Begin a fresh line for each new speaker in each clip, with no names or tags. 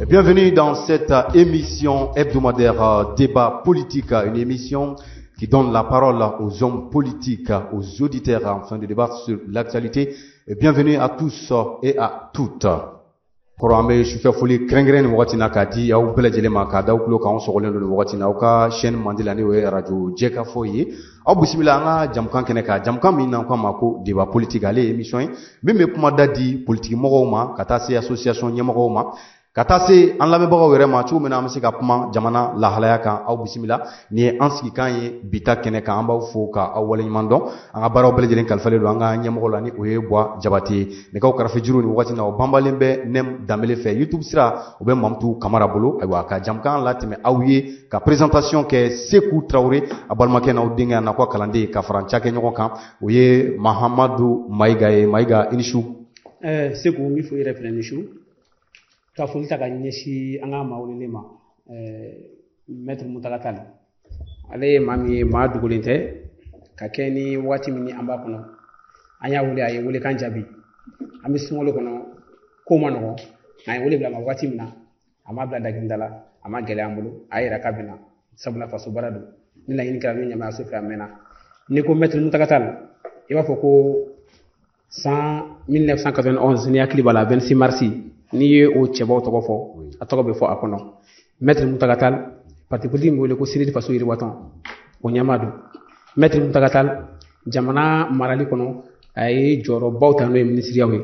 Bienvenue dans cette émission hebdomadaire Débat politique, une émission qui donne la parole aux hommes politiques, aux auditeurs afin de débattre sur l'actualité. Bienvenue à tous et à toutes. Kɔrɔ, an bɛ sufɛ foli kɛrɛnkɛrɛn nin wagati na k'a di aw bɛɛ lajɛlen ma, k'a da aw tulo k'anw sɔgɔlen don nin wagati na aw ka chaîne mandi la, ni o ye radio Jɛkafɔ ye. Aw bisimila an ka jamukan kɛnɛ kan, jamukan min n'an k'a ma ko Débat politique. Ale ye émission ye min bɛ kuma da di politiki mɔgɔw ma, ka taa se association ɲɛmɔgɔw ma, ka taa se an lamɛnbagaw yɛrɛ ma, cogo min na an bɛ se ka kuma jamana lahalaya kan. Aw bisimila, nin ye an sigikan ye bi ta kɛnɛ kan. An b'aw fo ka aw waleɲuman dɔn. An ka baaraw bɛɛ lajɛlen kalifalen don an ka ɲɛmɔgɔ la, ni o ye Buwa Jabate ye. Nɛgɛw karafe juru nin wagati na, o banbalen bɛ Nɛm Danbele fɛ. YouTube sira, o bɛ Mamutu Kamara bolo. Ayiwa, ka jamukan latɛmɛ aw ye, ka présentation kɛ, Seku Tarawele, a balimakɛ n'aw denkɛ, a n'a ka kalanden, ka fara n cakɛ ɲɔgɔn kan, o ye Mahamadu Mayiga ye. Mayiga, i ni su.
Seku, n b'i fo i yɛrɛ fɛnɛ ni su, ka foli ta ka ɲɛsin an ka maa welelen ma, Maître Mountaga Tall. Ale ye maa min ye, maa dogolen tɛ ka kɛ ni waati min ni an b'a kɔnɔ. An y'a wele, a ye welekan jaabi. An bɛ sunkalo kɔnɔ, ko ma nɔgɔn, a ye wele bila a ma waati min na, a ma bila daginda la, a ma gɛlɛya an bolo, a yɛrɛ k'a bɛna, sabula faso baara don. Ni laɲini kɛra min ɲɛmayaso fɛ, a mɛnna. N'i ko Maître Mountaga Tall, i b'a fɔ ko san 1991, ni hakili b'a la, 26 mars, n'i ye o cɛbaw tɔgɔ fɔ, a tɔgɔ bɛ fɔ a kɔnɔ. Maître Mountaga Tall, parti politique min bɛ wele ko CNID Faso Yiriwatɔn, o ɲɛmaa don. Maître Mountaga Tall, jamana marali kɔnɔ, a ye jɔyɔrɔbaw ta, n'o ye minisiriyaw ye,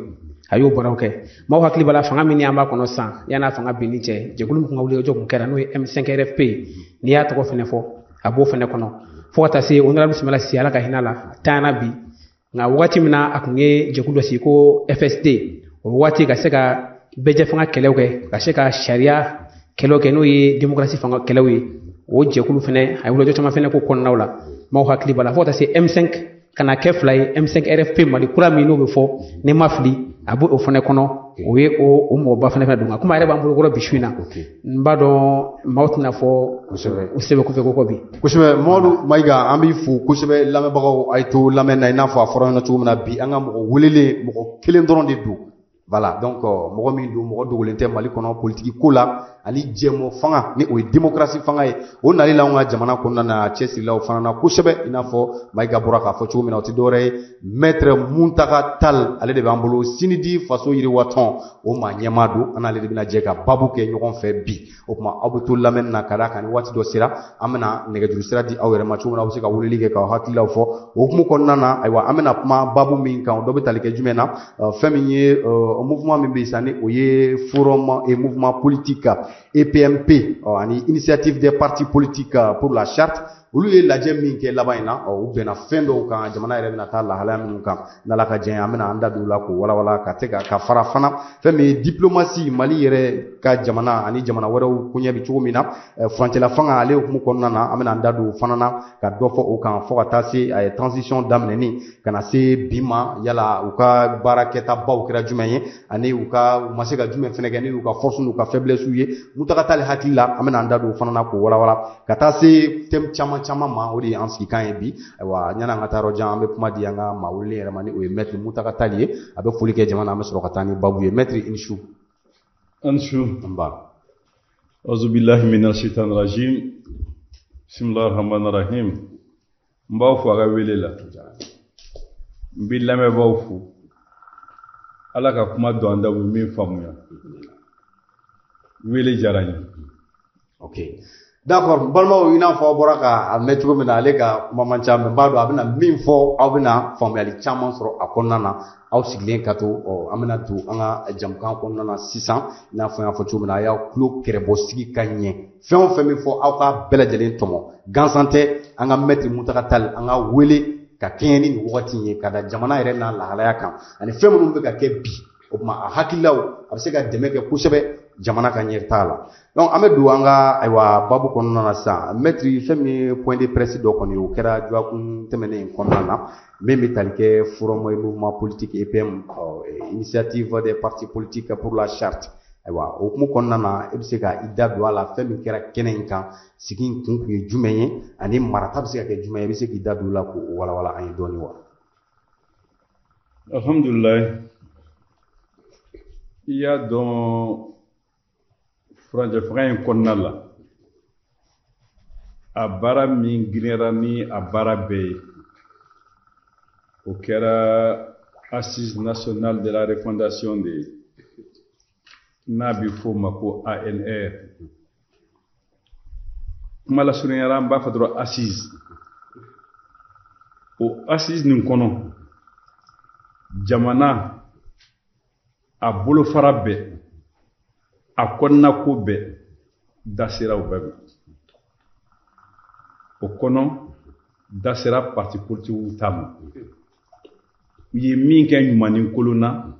a y'o baaraw kɛ. Maaw hakili b'a la, fanga min ni an b'a kɔnɔ sisan, yan'a fanga binni cɛ, jɛkulu min kun ka wulikajɔ kun kɛra, n'o ye M5 RFP, n'i y'a tɔgɔ fɛnɛ fɔ, a b'o fɛnɛ kɔnɔ, fo ka taa se honorable Soumaïla Cissé, Ala ka hinɛ a la, a tanyana bi. Nka waati min na a kun ye jɛkulu dɔ sigi ko FSD, o waati ka se ka bɛɛjɛ fanga kɛlɛw kɛ, ka se ka sariya kɛlɛw kɛ, n'o ye démocratie fanga kɛlɛw ye, o jɛkulu fɛnɛ a ye wulikajɔ caman fɛnɛ k'o kɔnɔnaw la. Maaw hakili b'a la, fo ka taa se M5 ka na kɛ fila ye, M5 RFP Mali kura min n'o bɛ fɔ, ne ma fili, a b'o fɛnɛ kɔnɔ. O ye o mɔgɔba fɛnɛ don. Nka komi a yɛrɛ b'an bolo kɔrɔ bi su in na, n b'a dɔn maaw tɛna fɔ u sɛbɛ kɔfɛ ko kɔ bi.
Kosɛbɛ, Mamadu Mayiga, an b'i fo kosɛbɛ. Lamɛnbagaw, a ye to lamɛn na. I n'a fɔ a fɔra ɲɛna cogo min na, bi an ka mɔgɔ welelen, mɔgɔ kelen dɔrɔn de don. Voilà, donc mɔgɔ min don, mɔgɔ dogolen tɛ Mali kɔnɔ politiki ko la ani jɛmɔ fanga, ni o ye démocratie fanga ye, o nali la anw ka jamana kɔnɔna na, a cɛsirila o fana na kosɛbɛ. I n'a fɔ Mayiga bɔra k'a fɔ cogo min na, o tɛ dɔwɛrɛ ye, Maître Mountaga Tall, ale de b'an bolo, CNID Faso Yiriwatɔn, o maa ɲɛmaa don. An n'ale de bɛna jɛ ka babu kɛ ɲɔgɔn fɛ bi. O tuma, aw bɛ to lamɛnni na, ka d'a kan ni waati dɔ sera, an bɛna nɛgɛjuru sira di aw yɛrɛ ma, cogo min na aw bɛ se ka weleli kɛ k'aw hakililaw fɔ. O hukumu kɔnɔna na, ayiwa, an bɛna kuma babu min kan, o dɔ bɛ tali kɛ jumɛn na? Fɛn min ye mouvement min bɛ yen sisan, ni o ye Forum et mouvement politique EPMP ani Initiative des partis politiques pour la charte, olu ye lajɛ min kɛ laban in na, u bɛnna fɛn dɔw kan, jamana yɛrɛ bɛna taa lahalaya minnu kan. N'Ala ka jɛ, an bɛna an da don o la k'o walawala, ka se ka fara fana fɛn min ye diplomatie, Mali yɛrɛ ka jamana ani jamana wɛrɛw koɲɛ bɛ cogo min na, furancɛla fanga, ale hukumu kɔnɔna na, an bɛna an da don o fana na ka dɔ fɔ o kan, fo ka taa se a ye transition daminɛni ka na se bi ma, yala u ka baarakɛtabaw kɛra jumɛn ye, ani u ka u ma se ka jumɛn fɛnɛ kɛ, ni u ka force n'u ka faiblesse ye. Mountaga Tall hakili la, an bɛna an da don o fana na k'o walawala, ka taa se thème caman caman ma. O de ye an sigikan ye bi. Ayiwa, yanni an ka taa yɔrɔ jan, an bɛ kuma di an ka maa welelen yɛrɛ ma, ni o ye Maître Mountaga Tall ye. A bɛ foli kɛ jama na, an bɛ sɔrɔ ka taa ni babu ye. Maître, i ni su.
An su.
Nba.
Auzu billahi mina shaitan rajim. Bismillahir rahmanir rahim. N b'aw fo a ka wele la. N b'i lamɛnbaaw fo. Ala ka kuma don an da, u bɛ min faamuya. Wele diyara n ye.
Ok. D'accord, n balimaw, i n'a fɔ aw bɔra ka a mɛn cogo min na, ale ka kuma man ca, mais n b'a dɔn a bɛna min fɔ, aw bɛna faamuyali caman sɔrɔ a kɔnɔna na. Aw sigilen ka to, ɔ, an bɛna don an ka jamukan kɔnɔna na sisan. I n'a fɔ n y'a fɔ cogo min na, a y'aw tulo kɛrɛbɔ sigi ka ɲɛ. Fɛn o fɛn min fɔ, aw ka bɛɛ lajɛlen tɔmɔ gansan tɛ. An ka Maître Mountaga Tall, an ka wele ka kɛɲɛ ni nin wagati in ye, ka da jamana yɛrɛ n'a lahalaya kan ani fɛn minnu bɛ ka kɛ bi. O tuma, a hakililaw, a bɛ se ka dɛmɛ kɛ kosɛbɛ jamana ka ɲɛtaa la. Donc an bɛ don an ka, ayiwa, babu kɔnɔna na sisan. Maître, fɛn min ye point de presse dɔ kɔni ye, o kɛra dɔgɔkun tɛmɛnen in kɔnɔna na, min bɛ tali kɛ Forum et mouvement politique EPM, Initiative des partis politiques pour la charte. Ayiwa, o hukumu kɔnɔna na, e bɛ se ka i da don a la, fɛn min kɛra kɛnɛ in kan, sigi in kun ye jumɛn ye, ani marata bɛ se ka kɛ jumɛn ye? I bɛ se k'i da don o la k'o walawala an ye dɔɔnin wa?
Alhamdulilayi. I y'a dɔn, Furancɛ fanga in kɔnɔna la, a baara min girinyara ni a baara bɛɛ ye, o kɛra Assise nationale de la refondation de ye, n'a bɛ f'o ma ko ANR. Kuma lasurunyara, an b'a fɔ dɔrɔn assise. O assise nin kɔnɔ, jamana a bolofara bɛɛ, a kɔnɔnako bɛɛ da sera o bɛɛ ma. O kɔnɔ, da sera parti politikiw ta ma, u ye min kɛ ɲuman ni kolon na,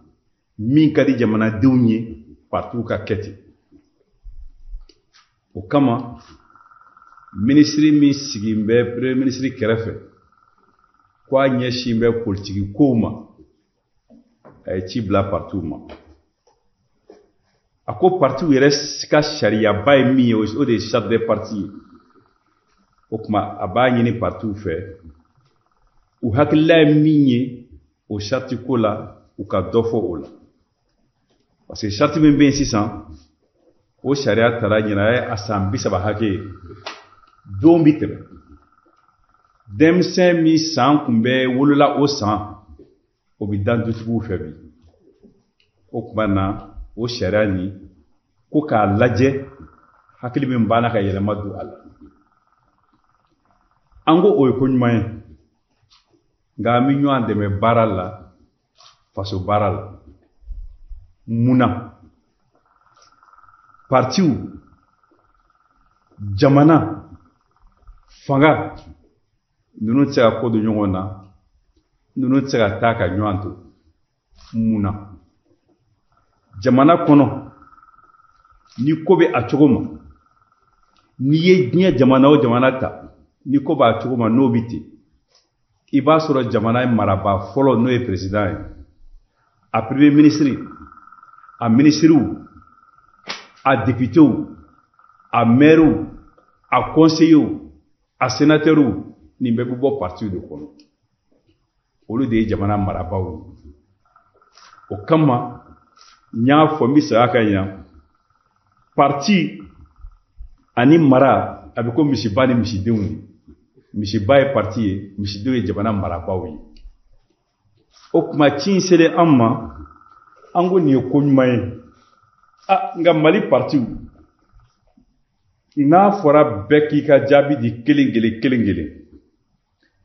min ka di jamanadenw ye, partiw ka kɛ ten. O kama, minisiri min sigin bɛ premier ministre kɛrɛfɛ, ko a ɲɛsin bɛ politiki kow ma, a ye ci bila partiw ma. A ko partiw yɛrɛ ka sariyaba ye min ye, o de ye charte des partis ye. O tuma, a b'a ɲini partiw fɛ, u hakilila ye min ye o charte ko la, u ka dɔ fɔ o la, parce que charte min bɛ yen sisan, o sariya tara ɲinan ye a san 30 hakɛ ye. Don bi tɛmɛ, denmisɛn min san kun bɛ wolola o san, o bɛ dan dutigiw fɛ bi. O tuma na, o sariya nin ko k'a lajɛ, hakili min banna ka yɛlɛma don a la. An ko o ye ko ɲuman ye, nka an bɛ ɲɔgɔn dɛmɛ baara la, faso baara la. Mun na partiw, jamana fanga ninnu tɛ se ka ko don ɲɔgɔn na, ninnu tɛ se ka taa ka ɲɔgɔn to? Mun na jamana kɔnɔ, ni ko bɛ a cogo ma, n'i ye diɲɛ jamana o jamana ta, ni ko b'a cogo ma, n'o bɛ ten, i b'a sɔrɔ jamana marabaa fɔlɔ, n'o ye président ye, a premier ministre, a ministrew, a députéw, a mairew, a conseillers, a sénateurs, nin bɛɛ bɛ bɔ partiw de kɔnɔ. Olu de ye jamana marabaaw ye. O kama, n y'a fɔ, n bɛ segin a kan yan, parti ani mara, a bɛ ko misiba ni misidenw ye. Misiba ye parti ye, misidenw ye jamana marabaaw ye. O tuma, ci in selen an ma, an ko nin ye ko ɲuman ye. A nka Mali partiw, n'a fɔra bɛɛ k'i ka jaabi di kelen kelen kelen kelen,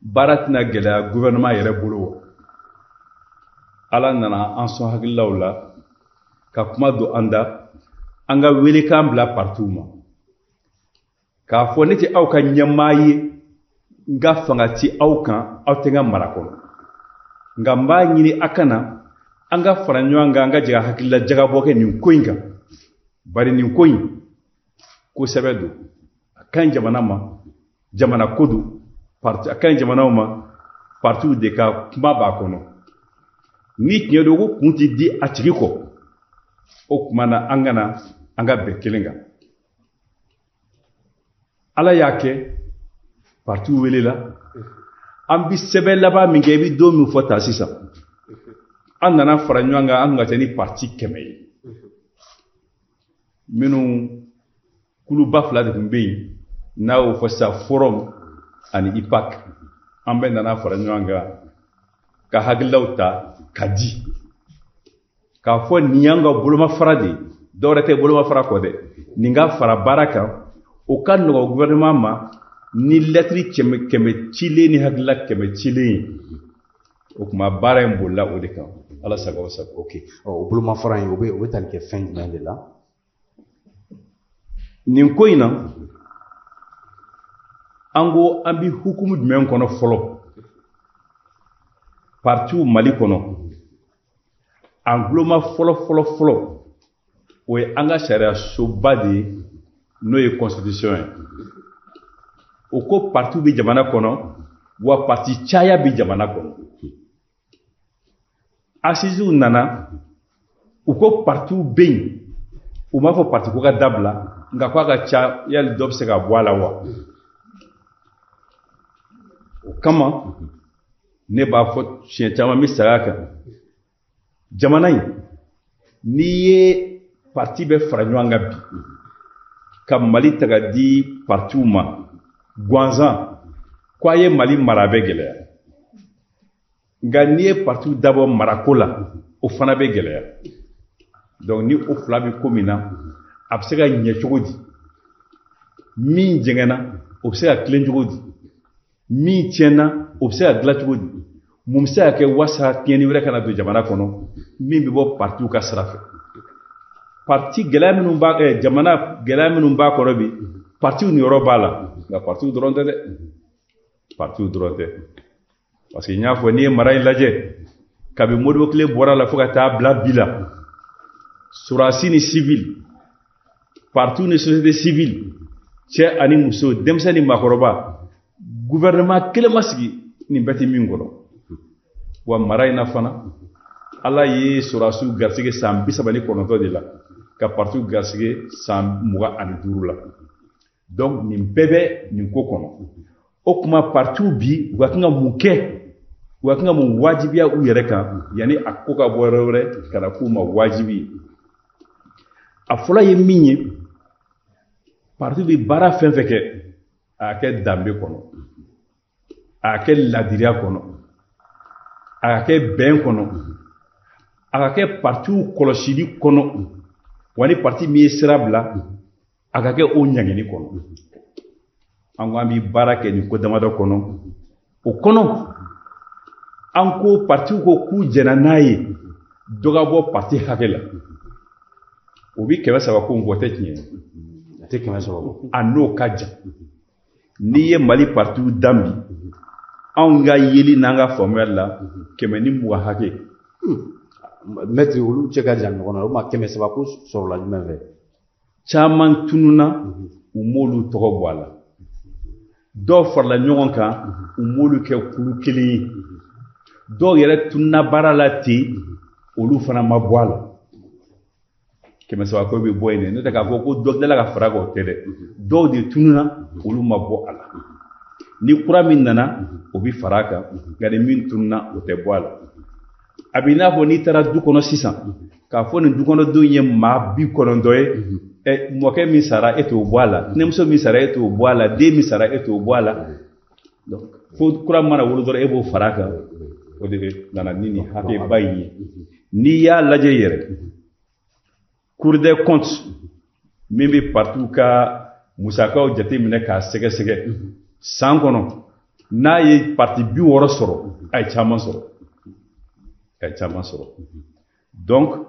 baara tɛna gɛlɛya gouvernement yɛrɛ bolo wa? Ala nana an sɔn hakililaw la ka kuma don an da, an ka welekan bila partiw ma k'a fɔ: ne tɛ aw ka ɲɛmaa ye, n ka fanga ti aw kan, aw tɛ n ka mara kɔnɔ, nka n b'a ɲini a ka na an ka fara ɲɔgɔn kan, an ka jɛ ka hakilila jagabɔ kɛ nin ko in kan, bari nin ko in ko sɛbɛ don, a ka ɲi jamana ma, jamana ko don, parti a ka ɲi jamanaw ma, partiw de ka kuma b'a kɔnɔ. Ni tiɲɛ don ko kun ti di a tigi kɔ, o tuma na, an kana an ka bɛn kelen kan. Ala y'a kɛ, partiw welela. An bi sɛbɛn laban min kɛ, i bi don min fɔ ta sisan, an nana fara ɲɔgɔn kan, an kun ka ca ni parti 100 ye. Minnu kuluba fila de tun bɛ yen, n'a y'o fɔ sisan, Forum ani IPAC, an bɛɛ nana fara ɲɔgɔn kan ka hakililaw ta ka di k'a fɔ nin y'an ka bolomafara de ye, dɔwɛrɛ tɛ bolomafara kɔ dɛ, nin ka fara baara kan, o ka nɔgɔ gouvernement ma ni lɛtiri 100 100 cilen ni hakilila 100 cilen ye. O tuma, baara in bolila o de kan. Ala sago, sago.
Ok, o bolomafara in, o bɛ tali kɛ fɛn jumɛn de la?
Nin ko in na, an ko an bi hukumu jumɛn kɔnɔ fɔlɔ? Partiw Mali kɔnɔ, an guloma fɔlɔ fɔlɔ fɔlɔ, o ye an ka sariya soba de ye, n'o ye constitution ye. O ko partiw bɛ jamana kɔnɔ, wa parti caya bɛ jamana kɔnɔ. Assises nana, u ko partiw bɛ yen, u m'a fɔ parti ko ka dabila, nka ko a ka ca, yali dɔ bɛ se ka bɔ a la wa? O kama, ne b'a fɔ siɲɛ caman, n bɛ segin a kan, jamana in, n'i ye parti bɛ fara ɲɔgɔn kan bi Ka Mali ta ka di partiw ma gansan ko a ye Mali mara, a bɛ gɛlɛya. Nka n'i ye partiw dabɔ marako la, o fana bɛ gɛlɛya. Donc ni o fila bɛ ko min na, a bɛ se ka ɲɛ cogo di? Min jɛngɛnna, o bɛ se ka tilen cogo di? Min tiɲɛna, o bɛ se ka dilan cogo di? Mun bɛ se ka kɛ walasa tiɲɛni wɛrɛ kana don jamana kɔnɔ min bɛ bɔ partiw ka sira fɛ? Parti gɛlɛya minnu b'a jamana gɛlɛya minnu b'a kɔnɔ bi, partiw niyɔrɔ b'a la. Nka partiw dɔrɔn tɛ dɛ, partiw dɔrɔn tɛ, parce que n y'a fɔ, n'i ye mara in lajɛ kabi Modibo tile bɔra la fo ka taa bila bi la, sɔrɔdasi ni civil, partiw ni société civile, cɛ ani muso, denmisɛn ni maakɔrɔba, gouvernement kelen ma sigi nin bɛɛ tɛ min kɔnɔ. Wa mara in na fana, Ala ye sɔrɔdasiw garisɛgɛ san 39 de la, ka partiw garisɛgɛ san 25 la. Donc nin bɛɛ bɛ nin ko kɔnɔ. O tuma partiw bi, u ka kan ka mun kɛ? U ka kan ka mun wajibiya u yɛrɛ kan yanni a ko ka bɔ yɔrɔ wɛrɛ ka na k'u ma wajibi ye? A fɔlɔ ye min ye, parti bɛ baara fɛn fɛn kɛ, a ka kɛ danbe kɔnɔ, a ka kɛ ladiriya kɔnɔ, a ka kɛ bɛn kɔnɔ, a ka kɛ partiw kɔlɔsili kɔnɔ. Wa ni parti min ye sira bila, a ka kɛ o ɲangini kɔnɔ. An ko an bɛ baara kɛ nin ko damadɔ kɔnɔ. O kɔnɔ, an ko partiw ko k'u jɛnna n'a ye dɔ ka bɔ parti hakɛ la. O bi 300 ko in fɔ, o tɛ tiɲɛ ye.
A tɛ 300 bɔ.
A n'o ka jan. N'i ye Mali partiw dan bi, anw ka yeli n'an ka faamuya la, 120 hakɛ.
Maître, olu cɛ ka jan ɲɔgɔn na. O ma 300 ko sɔrɔla jumɛn fɛ?
Caman tununa, u m'olu tɔgɔ bɔ a la. Dɔw farala ɲɔgɔn kan, u m'olu kɛ kulu kelen ye. Dɔw yɛrɛ tununa baara la ten, olu fana ma bɔ a la. 300 ko bɛ bɔ yen dɛ, n'o tɛ k'a fɔ ko dɔ tilala ka fara kan, o tɛ dɛ. Dɔw de tununa, olu ma bɔ a la. Ni kura min nana, o bɛ fara a kan, nka ni min tununa, o tɛ bɔ a la. A b'i n'a fɔ n'i taara du kɔnɔ sisan k'a fɔ nin du kɔnɔdenw ye maa 90 ye, ɛ, mɔkɛ min sara, e t'o bɔ a la, tɛnɛmuso min sara, e t'o bɔ a la, den min sara, e t'o bɔ a la. Donc fo kura mana wolo dɔrɔn, e b'o fara a kan. O de nana ni nin hakɛba in ye. N'i y'a lajɛ yɛrɛ, Cour des comptes min bɛ partiw ka musakaw jateminɛ k'a sɛgɛsɛgɛ san kɔnɔ, n'a ye parti 60 sɔrɔ, a ye caman sɔrɔ, a ye caman sɔrɔ. Donc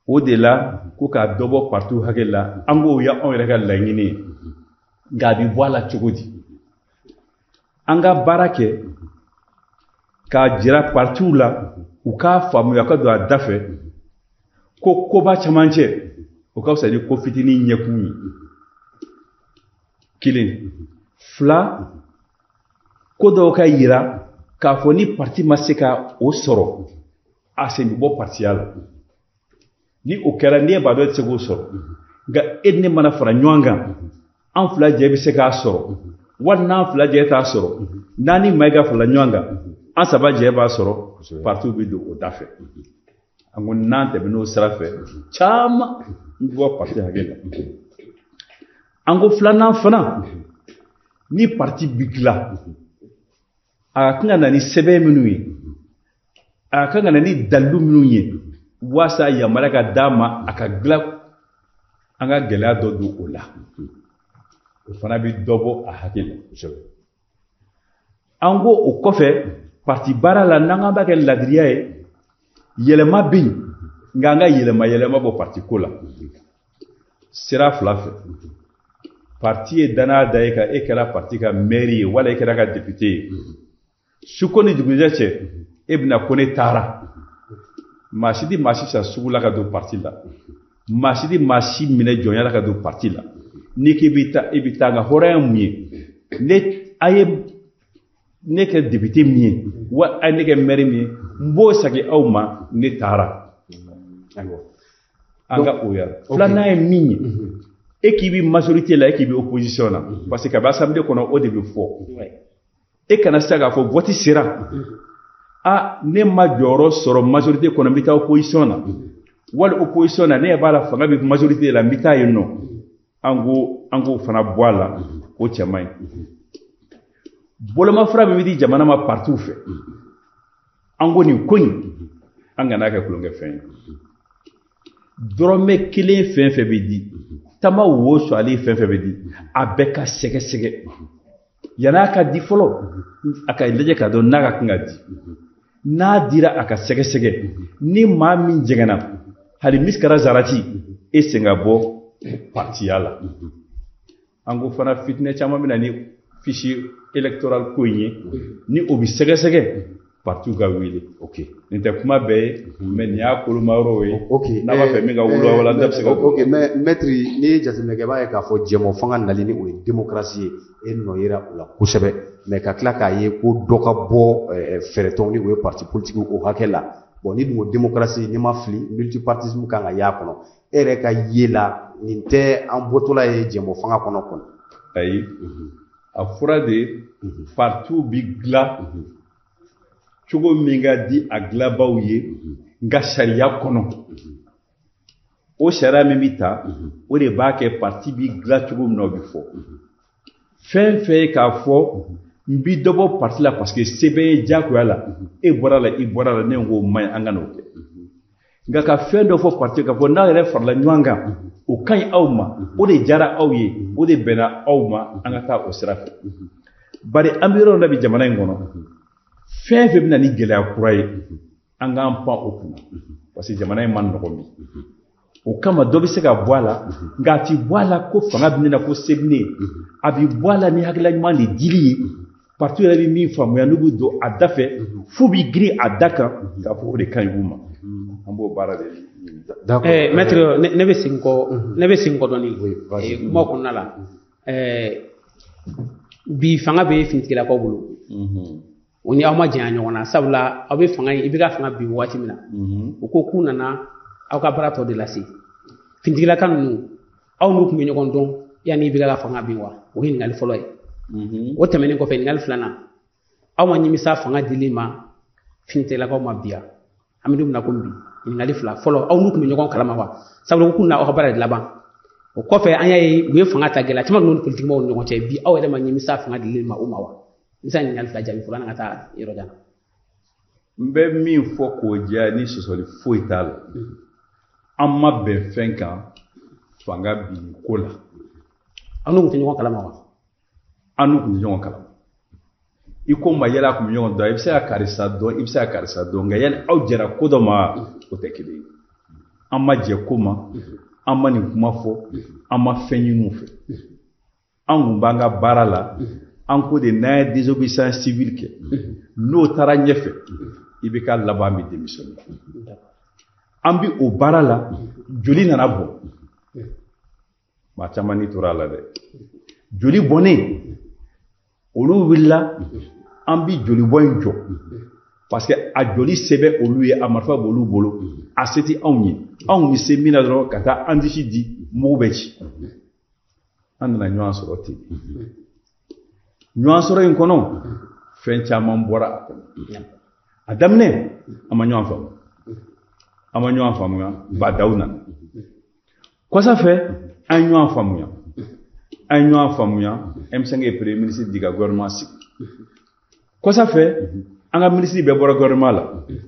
o de la ko k'a dɔ bɔ partiw hakɛ la, an k'o ye anw yɛrɛ ka laɲini ye. Nka a bɛ bɔ a la cogo di? An ka baara kɛ k'a jira partiw la, u k'a faamuya ka don a da fɛ ko koba camancɛ, o ka fisa ni ko fitinin ɲɛkun ye. Kelen, fila, ko dɔw ka yira k'a fɔ ni parti ma se ka o sɔrɔ, a sen bɛ bɔ partiya la. Ni o kɛra, n'e b'a dɔn e tɛ se k'o sɔrɔ, nka e ni ne mana fara ɲɔgɔn kan, an fila jɛ bɛ se k'a sɔrɔ, wali n'an fila jɛ t'a sɔrɔ, n'an ni Mayiga farala ɲɔgɔn kan, an saba jɛ b'a sɔrɔ, partiw bɛ don o da fɛ. An ko n'an tɛmɛn'o sira fɛ, caman bɛ bɔ parti hakɛ la. An ko filanan fana, ni parti bi dilan, a ka kan ka na ni sɛbɛn minnu ye, a ka kan ka na ni dalilu minnu ye walasa yamaruya ka d'a ma a ka dilan, an ka gɛlɛya dɔ don o la, o fana bɛ dɔ bɔ a hakɛ la. An ko o kɔfɛ, parti baara la, n'an k'an b'a kɛ ladiriya ye, yɛlɛma bɛ yen, nka an ka yɛlɛma yɛlɛma bɔ parti ko la sira fila fɛ. Parti ye danaya da e kan, e kɛra parti ka maire ye wala e kɛra ka député ye, su ko ni dugujɛ cɛ, e bɛna ko ne taara. Maa si tɛ maa si san sugu la ka don parti la, maa si tɛ maa si minɛ jɔnya la ka don parti la. N'i k'i bɛ taa, i bɛ taa. Nka hɔrɔnya mun ye? Ne a ye ne kɛ député min ye, wa a ye ne kɛ maire min ye, n b'o segin aw ma, ne taara. An ka o yɛrɛ filanan ye min ye, e k'i bɛ majorité la, e k'i bɛ opposition na, parce que kabi assemblée kɔnɔ, o de bɛ fɔ. E kana se k'a fɔ vote sera, a ne ma jɔyɔrɔ sɔrɔ majorité kɔnɔ, n bɛ taa opposition na, wali opposition na, ne ɲɛ b'a la fanga bɛ majorité la, n bɛ taa yen nɔ. An ko an k'o fana bɔ a la, o cɛ man ɲi. Bolomafara min bɛ di jamana ma partiw fɛ, an ko nin ko in, an kana kɛ tulonkɛfɛn ye. Dɔrɔmɛ kelen fɛn fɛn bɛ di, tama wo sɔali fɛn fɛn bɛ di, a bɛɛ ka sɛgɛsɛgɛ yan'a ka di fɔlɔ, a ka lajɛ k'a dɔn n'a ka kan ka di. N'a dira, a ka sɛgɛsɛgɛ. Ni maa min jɛngɛnna, hali misikara zarati, e sen ka bɔ partiya la. An ko fana fitinɛ caman bɛ na ni fichier électoral ko in ye, ni o bɛ sɛgɛsɛgɛ, partiw ka wele. Nin tɛ kuma bɛɛ ye, mais nin y'a koloma yɔrɔw ye. N'a b'a fɛ min ka wula wala, n da bɛ se ka.
Ok, mais maître, n'i ye jateminɛ kɛ, i b'a ye k'a fɔ jɛmɔ fanga nali ni o ye démocratie ye, e nɔ yera o la kosɛbɛ. Mais ka tila k'a ye ko dɔ ka bɔ fɛɛrɛtɔnw ni o ye parti politique o hakɛ la. Bon, ni dun ko démocratie, n'i ma fili, multipartisme kan ka y'a kɔnɔ. E yɛrɛ ka ye la, nin tɛ an bɔtɔla ye jɛmɔ fanga kɔnɔ kɔni?
Ayi, a fɔra de partiw bi dilan cogo min ka di a dilanbaw ye, nka sariya kɔnɔ. O sariya min bɛ ta, o de b'a kɛ parti bi dilan cogo min na, o bɛ fɔ. Fɛn fɛn ye k'a fɔ n bi dɔ bɔ parti la parce que sɛbɛn ye diyagoya la, e bɔra la, i bɔra la, ne ko o man ɲi, an ka n'o kɛ. Nka ka fɛn dɔ fɔ parti, k'a fɔ n'aw yɛrɛ farala ɲɔgɔn kan, o ka ɲi aw ma, o de diyara aw ye, o de bɛnna aw ma, an ka taa o sira fɛ. Bari an bɛ yɔrɔ min na bi, jamana in kɔnɔ, fɛn fɛn bɛ na ni gɛlɛya kura ye, an k'an pan o kunna, parce que jamana in man nɔgɔn bi. O kama dɔ bɛ se ka bɔ a la, nka a ti bɔ a la ko fanga bɛ ne na, ko se bɛ ne ye. A bɛ bɔ a la ni hakilila ɲuman de dili ye. Parti yɛrɛ bɛ min faamuya, n'u bɛ don a da fɛ, f'u bɛ girin a da kan k'a fɔ o de ka ɲi u ma. An b'o baara de ɲini.
D'accord.
Maître, ne bɛ segin kɔ, ne bɛ segin kɔ dɔɔni.
Oui, vas-y.
Kuma kɔnɔna la, bi fanga bɛ finitigilakaw bolo. O ni aw ma janya ɲɔgɔn na, sabula aw bɛ fanga in, i bɛ ka fanga bin waati min na, u ko k'u nana aw ka baara tɔ de lase. Finitigilaka ninnu, aw n'u tun bɛ ɲɔgɔn dɔn yanni i bɛ ka fanga bin wa? O ye ɲininkali fɔlɔ ye. O tɛmɛnen kɔfɛ, ɲininkali filanan, aw ma nimisa fanga dili ma finitigilakaw ma bi yan? An bɛ don min na komi bi. Ɲininkali fila fɔlɔ, aw n'u tun bɛ ɲɔgɔn kalama wa? Sabula k'u na aw ka baara de laban. O kɔfɛ, an y'a ye u ye fanga ta, gɛlɛya caman ninnu politikimɔgɔw ni ɲɔgɔn cɛ. Bi, aw yɛrɛ ma nimisa fanga dili ma u ma wa? N bɛ se ka ɲininkali fila jaabi fɔlɔ, an ka taa yɔrɔ jan.
N bɛ min fɔ k'o jɛya, ni sɔsɔli foyi t'a la, an ma bɛn fɛn kan fanga binni ko la.
Aw n'u tun tɛ ɲɔgɔn kalama wa?
An n'u tun tɛ ɲɔgɔn kalama. I ko ma yala a tun bɛ ɲɔgɔn dɔn, i bɛ se ka karisa dɔn, i bɛ se ka karisa dɔn, nka yanni aw jɛra ko dɔ ma, o tɛ kelen ye. An ma jɛ ko ma, an ma nin kuma fɔ, an ma fɛn ɲini u fɛ. An kun b'an ka baara la. An ko de n'an ye désobéissance civile kɛ, n'o taara ɲɛfɛ, i bɛ ka laban bɛ démissionner. An bi o baara la, joli nana bɔn. Maa caman ni tora a la dɛ. Joli bɔnnen, olu wulila, an bi joli bɔn in jɔ, parce que a joli se bɛ olu ye, a marifa b'olu bolo, a se tɛ anw ye. Anw bɛ se min na dɔrɔn, ka taa an disi di, mugu bɛ ci. An nana ɲɔgɔn sɔrɔ ten. Ɲɔgɔn sɔrɔ in kɔnɔ, fɛn caman bɔra a kɔnɔ. A daminɛ, an ma ɲɔgɔn faamu, an ma ɲɔgɔn faamuya. Badaw nana kɔsa fɛ, an ye ɲɔgɔn faamuya, an ye ɲɔgɔn faamuya. M5 ye premier ministre di ka gouvernement sigi. Kɔsa fɛ, an ka ministre bɛɛ bɔra gouvernement la.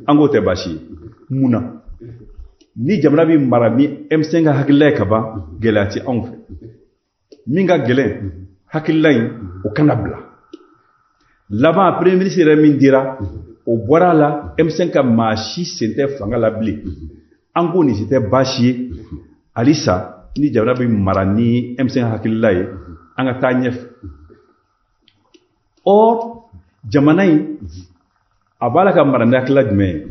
An k'o tɛ baasi ye. Mun na? Ni jamana bɛ mara ni M5 ka hakilila ye ka ban, gɛlɛya tɛ anw fɛ. Min ka gɛlɛn, hakilila in o kana bila laban. Premier ministre yɛrɛ min dira, o bɔra a la. M5 ka maa si sen tɛ fanga la bilen. An ko nin si tɛ baasi ye. Halisa ni jamana bɛ mara ni M5 hakilila ye, an ka taa ɲɛfɛ. Or jamana in a b'a la ka mara ni hakilila jumɛn ye?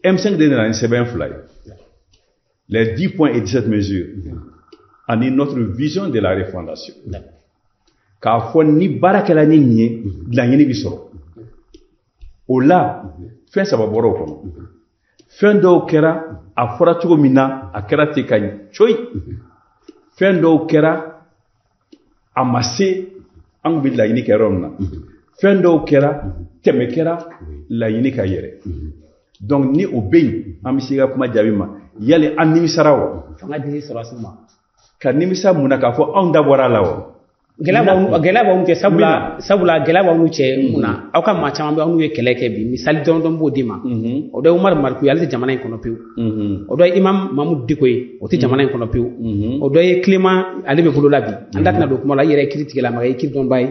M5 de nana ni sɛbɛn fila ye, les 10 points et 17 mesures ani notre vision de la refondation, k'a fɔ ni baara kɛla ni nin ye, laɲini bi sɔrɔ. O la, fɛn saba bɔra o kɔnɔ. Fɛn dɔw kɛra a fɔra cogo min na, a kɛra ten ka ɲɛ coyi. Fɛn dɔw kɛra, a ma se an kun bɛ laɲini kɛ yɔrɔ min na. Fɛn dɔw kɛra, tɛmɛ kɛra laɲini ka yɛrɛ. Donc ni o bɛ yen, an bɛ se ka kuma jaabi ma. Yali an nimisara wa?
Fanga dili sɔrɔdasiw ma.
Ka nimisa mun na k'a fɔ anw da bɔra a la wa?
Gɛlɛya b'aw cɛ, sabula gɛlɛya b'aw cɛ mun na? Aw ka maa caman bɛ aw n'u ye kɛlɛ kɛ bi, misali dɔrɔn b'o d'i ma. O dɔ ye Umaru Mariku ye, ale tɛ jamana in kɔnɔ pewu. O dɔ ye Imam Mamudu Diko ye, o tɛ jamana in kɔnɔ pewu. O dɔ ye Clément, ale bɛ bolo la bi. An da tɛna don kuma la, i yɛrɛ ye kiiri tigɛlamaga ye, kiiri dɔnba ye.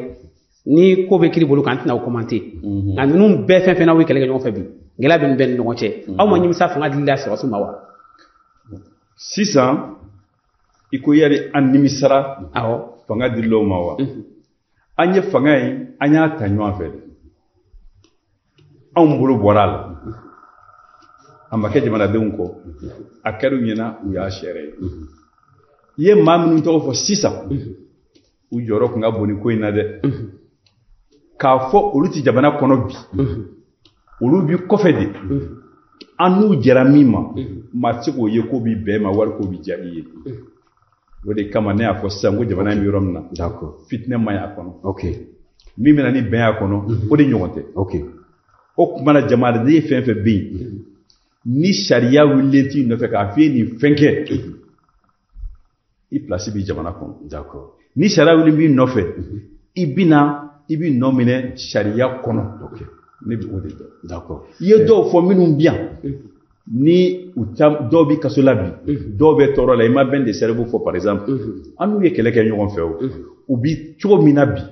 Ni ko bɛ kiiri bolo kan, an tɛna o commenter. Nka ninnu bɛɛ fɛn fɛn n'aw ye kɛlɛ kɛ ɲɔgɔn fɛ bi, gɛlɛya bɛ nin bɛɛ ni ɲɔgɔn cɛ. Aw ma nimisa fanga dili la sɔrɔdasiw ma wa?
Sisan i ko yali an nimisara fanga dililaw ma wa? An ye fanga in, an y'a ta ɲɔgɔn fɛ de. Anw bolo bɔra a la, a ma kɛ jamanadenw kɔ, a kɛra u ɲɛna, u y'a sɛrɛ ye. I ye maa minnu tɔgɔ fɔ sisan, u jɔyɔrɔ tun ka bon ni ko in na dɛ. K'a fɔ olu tɛ jamana kɔnɔ bi, olu bi kɔfɛ de. An n'u jɛra min ma, maa tɛ se k'o ye k'o bi bɛn ma wali k'o bi diya i ye. O de kama ne y'a fɔ sisan ko jamana in bɛ yɔrɔ min na, fitinɛ man ɲi a kɔnɔ. Min bɛ na ni bɛn y'a kɔnɔ, o de ɲɔgɔn tɛ. O tuma na jamanaden fɛn fɛn bɛ yen, ni sariya wulilen t'i nɔfɛ k'a f'i ye nin fɛn kɛ, i place bɛ jamana kɔnɔ. Ni sariya wulilen b'i nɔfɛ, i bɛ na, i b'i nɔ minɛ sariya kɔnɔ. Ne bɛ o de dɔn. I ye dɔw fɔ minnu bɛ yan, ni u dɔw bɛ kaso la bi, dɔw bɛ tɔɔrɔ la, i ma bɛn de cerveau fɔ par exemple. An n'u ye kɛlɛ kɛ ɲɔgɔn fɛ o, u bi cogo min na bi,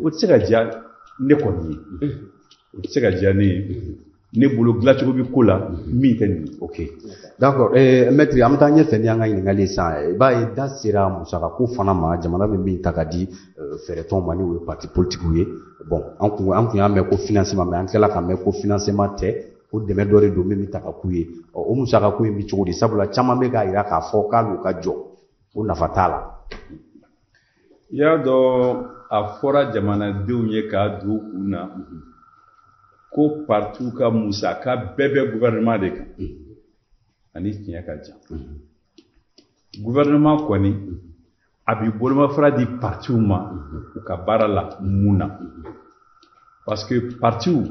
o tɛ se ka diya ne kɔni ye. O tɛ se ka diya ne ye. Ne bolo dilancogo bɛ ko la min tɛ nin ye.
Ok, d'accord. Maître, an bɛ taa ɲɛfɛ ni an ka ɲininkali ye sisan. I b'a ye da sera musakako fana ma, jamana bɛ min ta ka di fɛɛrɛtɔnw ma, n'o ye parti politique ye. Bon, an kun y'a mɛn ko financement, mais an tilala ka mɛn ko financement tɛ, ko dɛmɛ dɔ de don min bɛ ta ka k'u ye. O musakako in bɛ cogo di? Sabula caman bɛ k'a jira k'a fɔ k'ale ka jɔ, ko nafa t'a la.
I y'a dɔn, a fɔra jamanadenw ye k'a don u kun na ko partiw ka musaka bɛɛ bɛ gouvernement de kan, ani tiɲɛ ka jan. Gouvernement kɔni a bi bolomafara di partiw ma u ka baara la mun na? Parce que partiw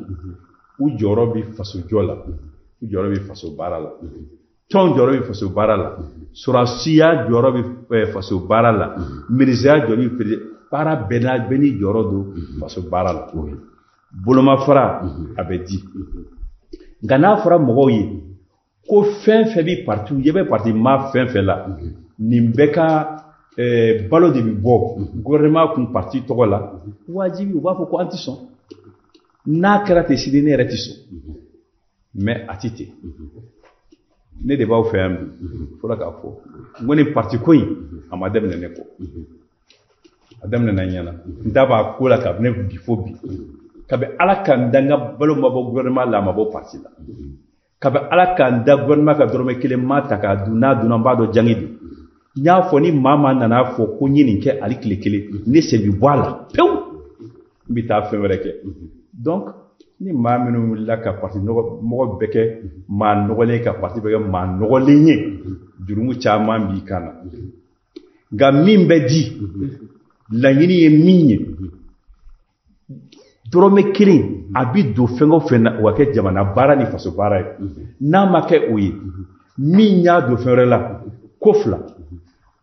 u jɔyɔrɔ bɛ fasojɔ la, u jɔyɔrɔ bɛ faso baara la, tɔn jɔyɔrɔ bɛ faso baara la, sɔrɔdasiya jɔyɔrɔ bɛ faso baara la, minisiriya jɔyɔrɔ bɛ baara bɛɛ n'a bɛɛ n'i jɔyɔrɔ don faso baara la. Bolomafara a bɛ di, nka n'a fɔra mɔgɔw ye ko fɛn fɛn bɛ parti, i bɛ parti maa fɛn fɛn la, nin bɛɛ ka balo de bɛ bɔ gouvernement kun parti tɔgɔ la, wajibi u b'a fɔ ko an tɛ sɔn. N'a kɛra ten sini, ne yɛrɛ tɛ sɔn, mais a tɛ ten. Ne de b'aw fɛ yan bi fɔlɔ k'a fɔ n ko nin parti ko in a ma daminɛ ne kɔ, a daminɛna n ɲɛna, n da b'a ko la kabini bi fo bi. Kabi Ala ka n da, n ka balo ma bɔ gouvernement la, a ma bɔ parti la. Kabi Ala ka n da, gouvernement ka dɔrɔmɛ kelen ma ta k'a dun, n'a dunna n b'a dɔn jangi don. N y'a fɔ ni maa maa nana fɔ ko n ye nin kɛ hali tile kelen, ne sen bɛ bɔ a la pewu, n bɛ taa fɛn wɛrɛ kɛ. Donc ni maa minnu wulila ka parti mɔgɔ bɛɛ kɛ maa nɔgɔlen, ka parti bɛɛ kɛ maa nɔgɔlen ye, jurumu caman b'i kan na. Nka min bɛ di, laɲini ye min ye, dɔrɔmɛ kelen a bɛ don fɛn o fɛn na, o ka kɛ jamana baara ni faso baara ye. N'a ma kɛ o ye, min y'a don fɛn wɛrɛ la, ko fila,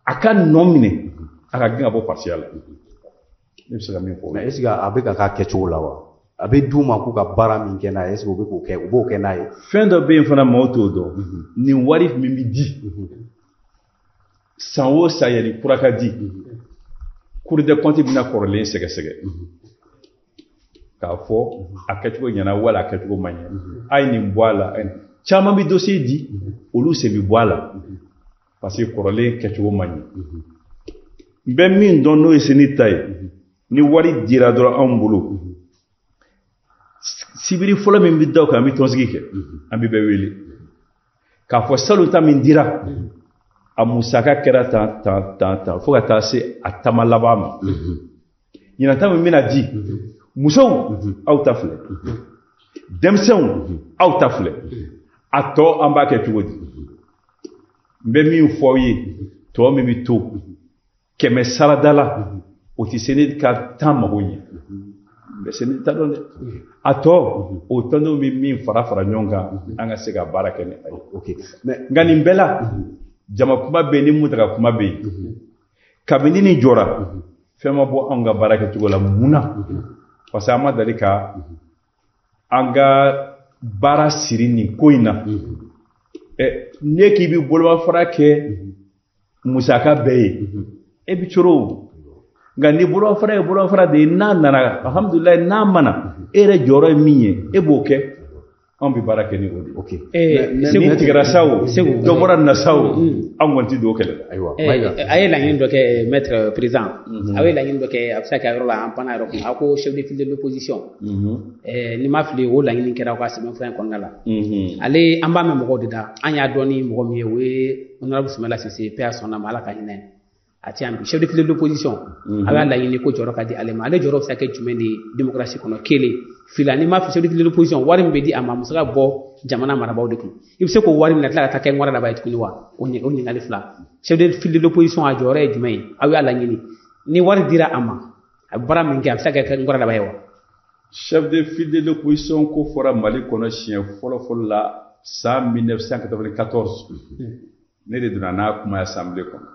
a ka nɔ minɛ, a ka gɛn ka bɔ partiya la. Ne bɛ se ka min fɔ.
Mais est ce que a bɛ ka k'a kɛcogo la wa? A bɛ d'u ma k'u ka baara min kɛ n'a ye, est ce que u bɛ k'o kɛ, u b'o kɛ n'a ye?
Fɛn dɔ bɛ yen fana, maaw t'o dɔn. Nin wari min bɛ di san o san, yanni kura ka di, Cour des comptes bɛna kɔrɔlen sɛgɛsɛgɛ k'a fɔ a kɛcogo ɲɛna wala a kɛcogo ma ɲɛ, a ye nin bɔ a la. Caman bɛ dossier di, olu sen bɛ bɔ a la parce que kɔrɔlen kɛcogo ma ɲɛ. N bɛ min dɔn n'o ye CENI ta ye, ni wari dira dɔrɔn anw bolo, sibiri fɔlɔ min bɛ da o kan, an bɛ tɔnsigi kɛ, an bɛ bɛɛ wele k'a fɔ salon ta min dira, a musaka kɛra tan tan tan tan fo ka taa se a taama laban ma. Ɲinan ta min bɛna di, musow aw ta filɛ, denmisɛnw aw ta filɛ, a tɔ an b'a kɛ cogo di? N bɛ min fɔ aw ye, tɔ min bɛ to 100 sarada la, o tɛ se ne ka tan mago ɲɛ. N bɛ se ne ta dɔn dɛ. A tɔ o tɔndenw bɛ min fara fara ɲɔgɔn kan, an ka se ka baara kɛ ni a ye. Nka nin bɛɛ la, Jama kuma bɛ yen ni Mountaga kuma bɛ yen. Kabini nin jɔra, fɛn ma bɔ anw ka baara kɛcogo la. Mun na? Parce que an ma deli ka an ka baara siri nin ko in na. Ne k'i bɛ bolomafara kɛ musaka bɛɛ ye, e bɛ coro o. Nka ni bolomafara ye bolomafara de ye, n'a nana alhamdulilayi, n'a ma na, e yɛrɛ jɔyɔrɔ ye min ye, e b'o kɛ. Anw bɛ baara kɛ ni o de ye.
Ok.
Ni tigɛra sa o, dɔ bɔra nin na sa o, anw kɔni ti don o kɛlɛ la.
Ayiwa.
A ye laɲini dɔ kɛ, maître président, a ye laɲini dɔ kɛ, a bɛ se ka kɛ a yɔrɔ la, an panna yɔrɔ kun, a ko chef de file de l'opposition. N'i ma fili, o laɲini kɛra aw ka sɛbɛnfura in kɔnɔna la. Ale an b'a mɛn mɔgɔw de da, an y'a dɔn ni mɔgɔ min ye, o ye honorable Soumaïla Cissé, paix à son âme, Ala ka hinɛ a ti yan bi. Chef de file de l'opposition, a b'a laɲini ko jɔyɔrɔ ka di ale ma. Ale jɔyɔrɔ bɛ se ka kɛ jumɛn de ye démocratie kɔnɔ? Kelen fila, n'i ma fili, chef de file de l'opposition, wari min bɛ di a ma, musaka bɔ jamana marabaaw de kun, i bɛ se k'o wari minɛ tila ka taa kɛ ŋɔrɔ laban ye tuguni wa? O ɲininkali fila. Chef de file de l'opposition, a jɔyɔrɔ ye jumɛn ye? Aw y'a laɲini, ni wari dira a ma, a bɛ baara min kɛ, a bɛ se ka kɛ ŋɔrɔ laban ye wa?
Chef de file de l'opposition ko fɔra Mali kɔnɔ siɲɛ fɔlɔ fɔlɔ la san 1994. Ne de donna n'a kuma ye assemblée kɔnɔ.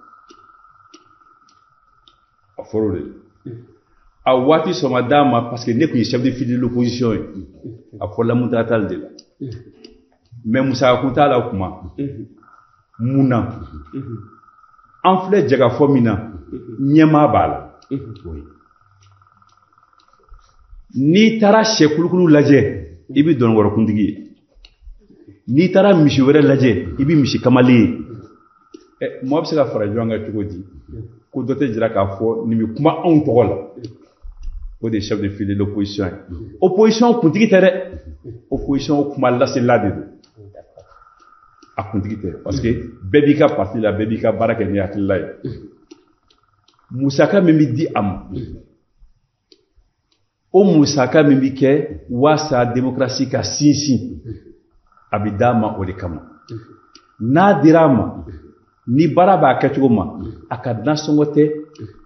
A fɔra o de la. A waati sɔn ma d'a ma parce que ne tun ye chef de file de l'opposition ye. A fɔra Mountaga Tall de la. Mais musaka kun t'a la o kuma. Mun na? An filɛ jɛkafɔ min na, ɲɛmaa b'a la. N'i taara sɛ kulukulu lajɛ, i bɛ dɔnnikɔrɔkuntigi ye. N'i taara misi wɛrɛ lajɛ, i bɛ misi kamalen ye. Mɔgɔ bɛ se ka fara ɲɔgɔn kan cogo di? Ko dɔ tɛ jira k'a fɔ nin bɛ kuma anw tɔgɔ la. O de ye chef de file de l'opposition ye. Opposition kuntigi tɛ dɛ. Opposition kuma lasela de don. A kuntigi tɛ, parce que bɛɛ b'i ka parti la, bɛɛ b'i ka baara kɛ ni hakilila ye. Musaka min bɛ di a ma, o musaka min bɛ kɛ walasa démocratie ka sinsin, a bɛ d'a ma o de kama. N'a dira a ma, ni baara b'a kɛcogo ma, a ka nasɔngɔ tɛ,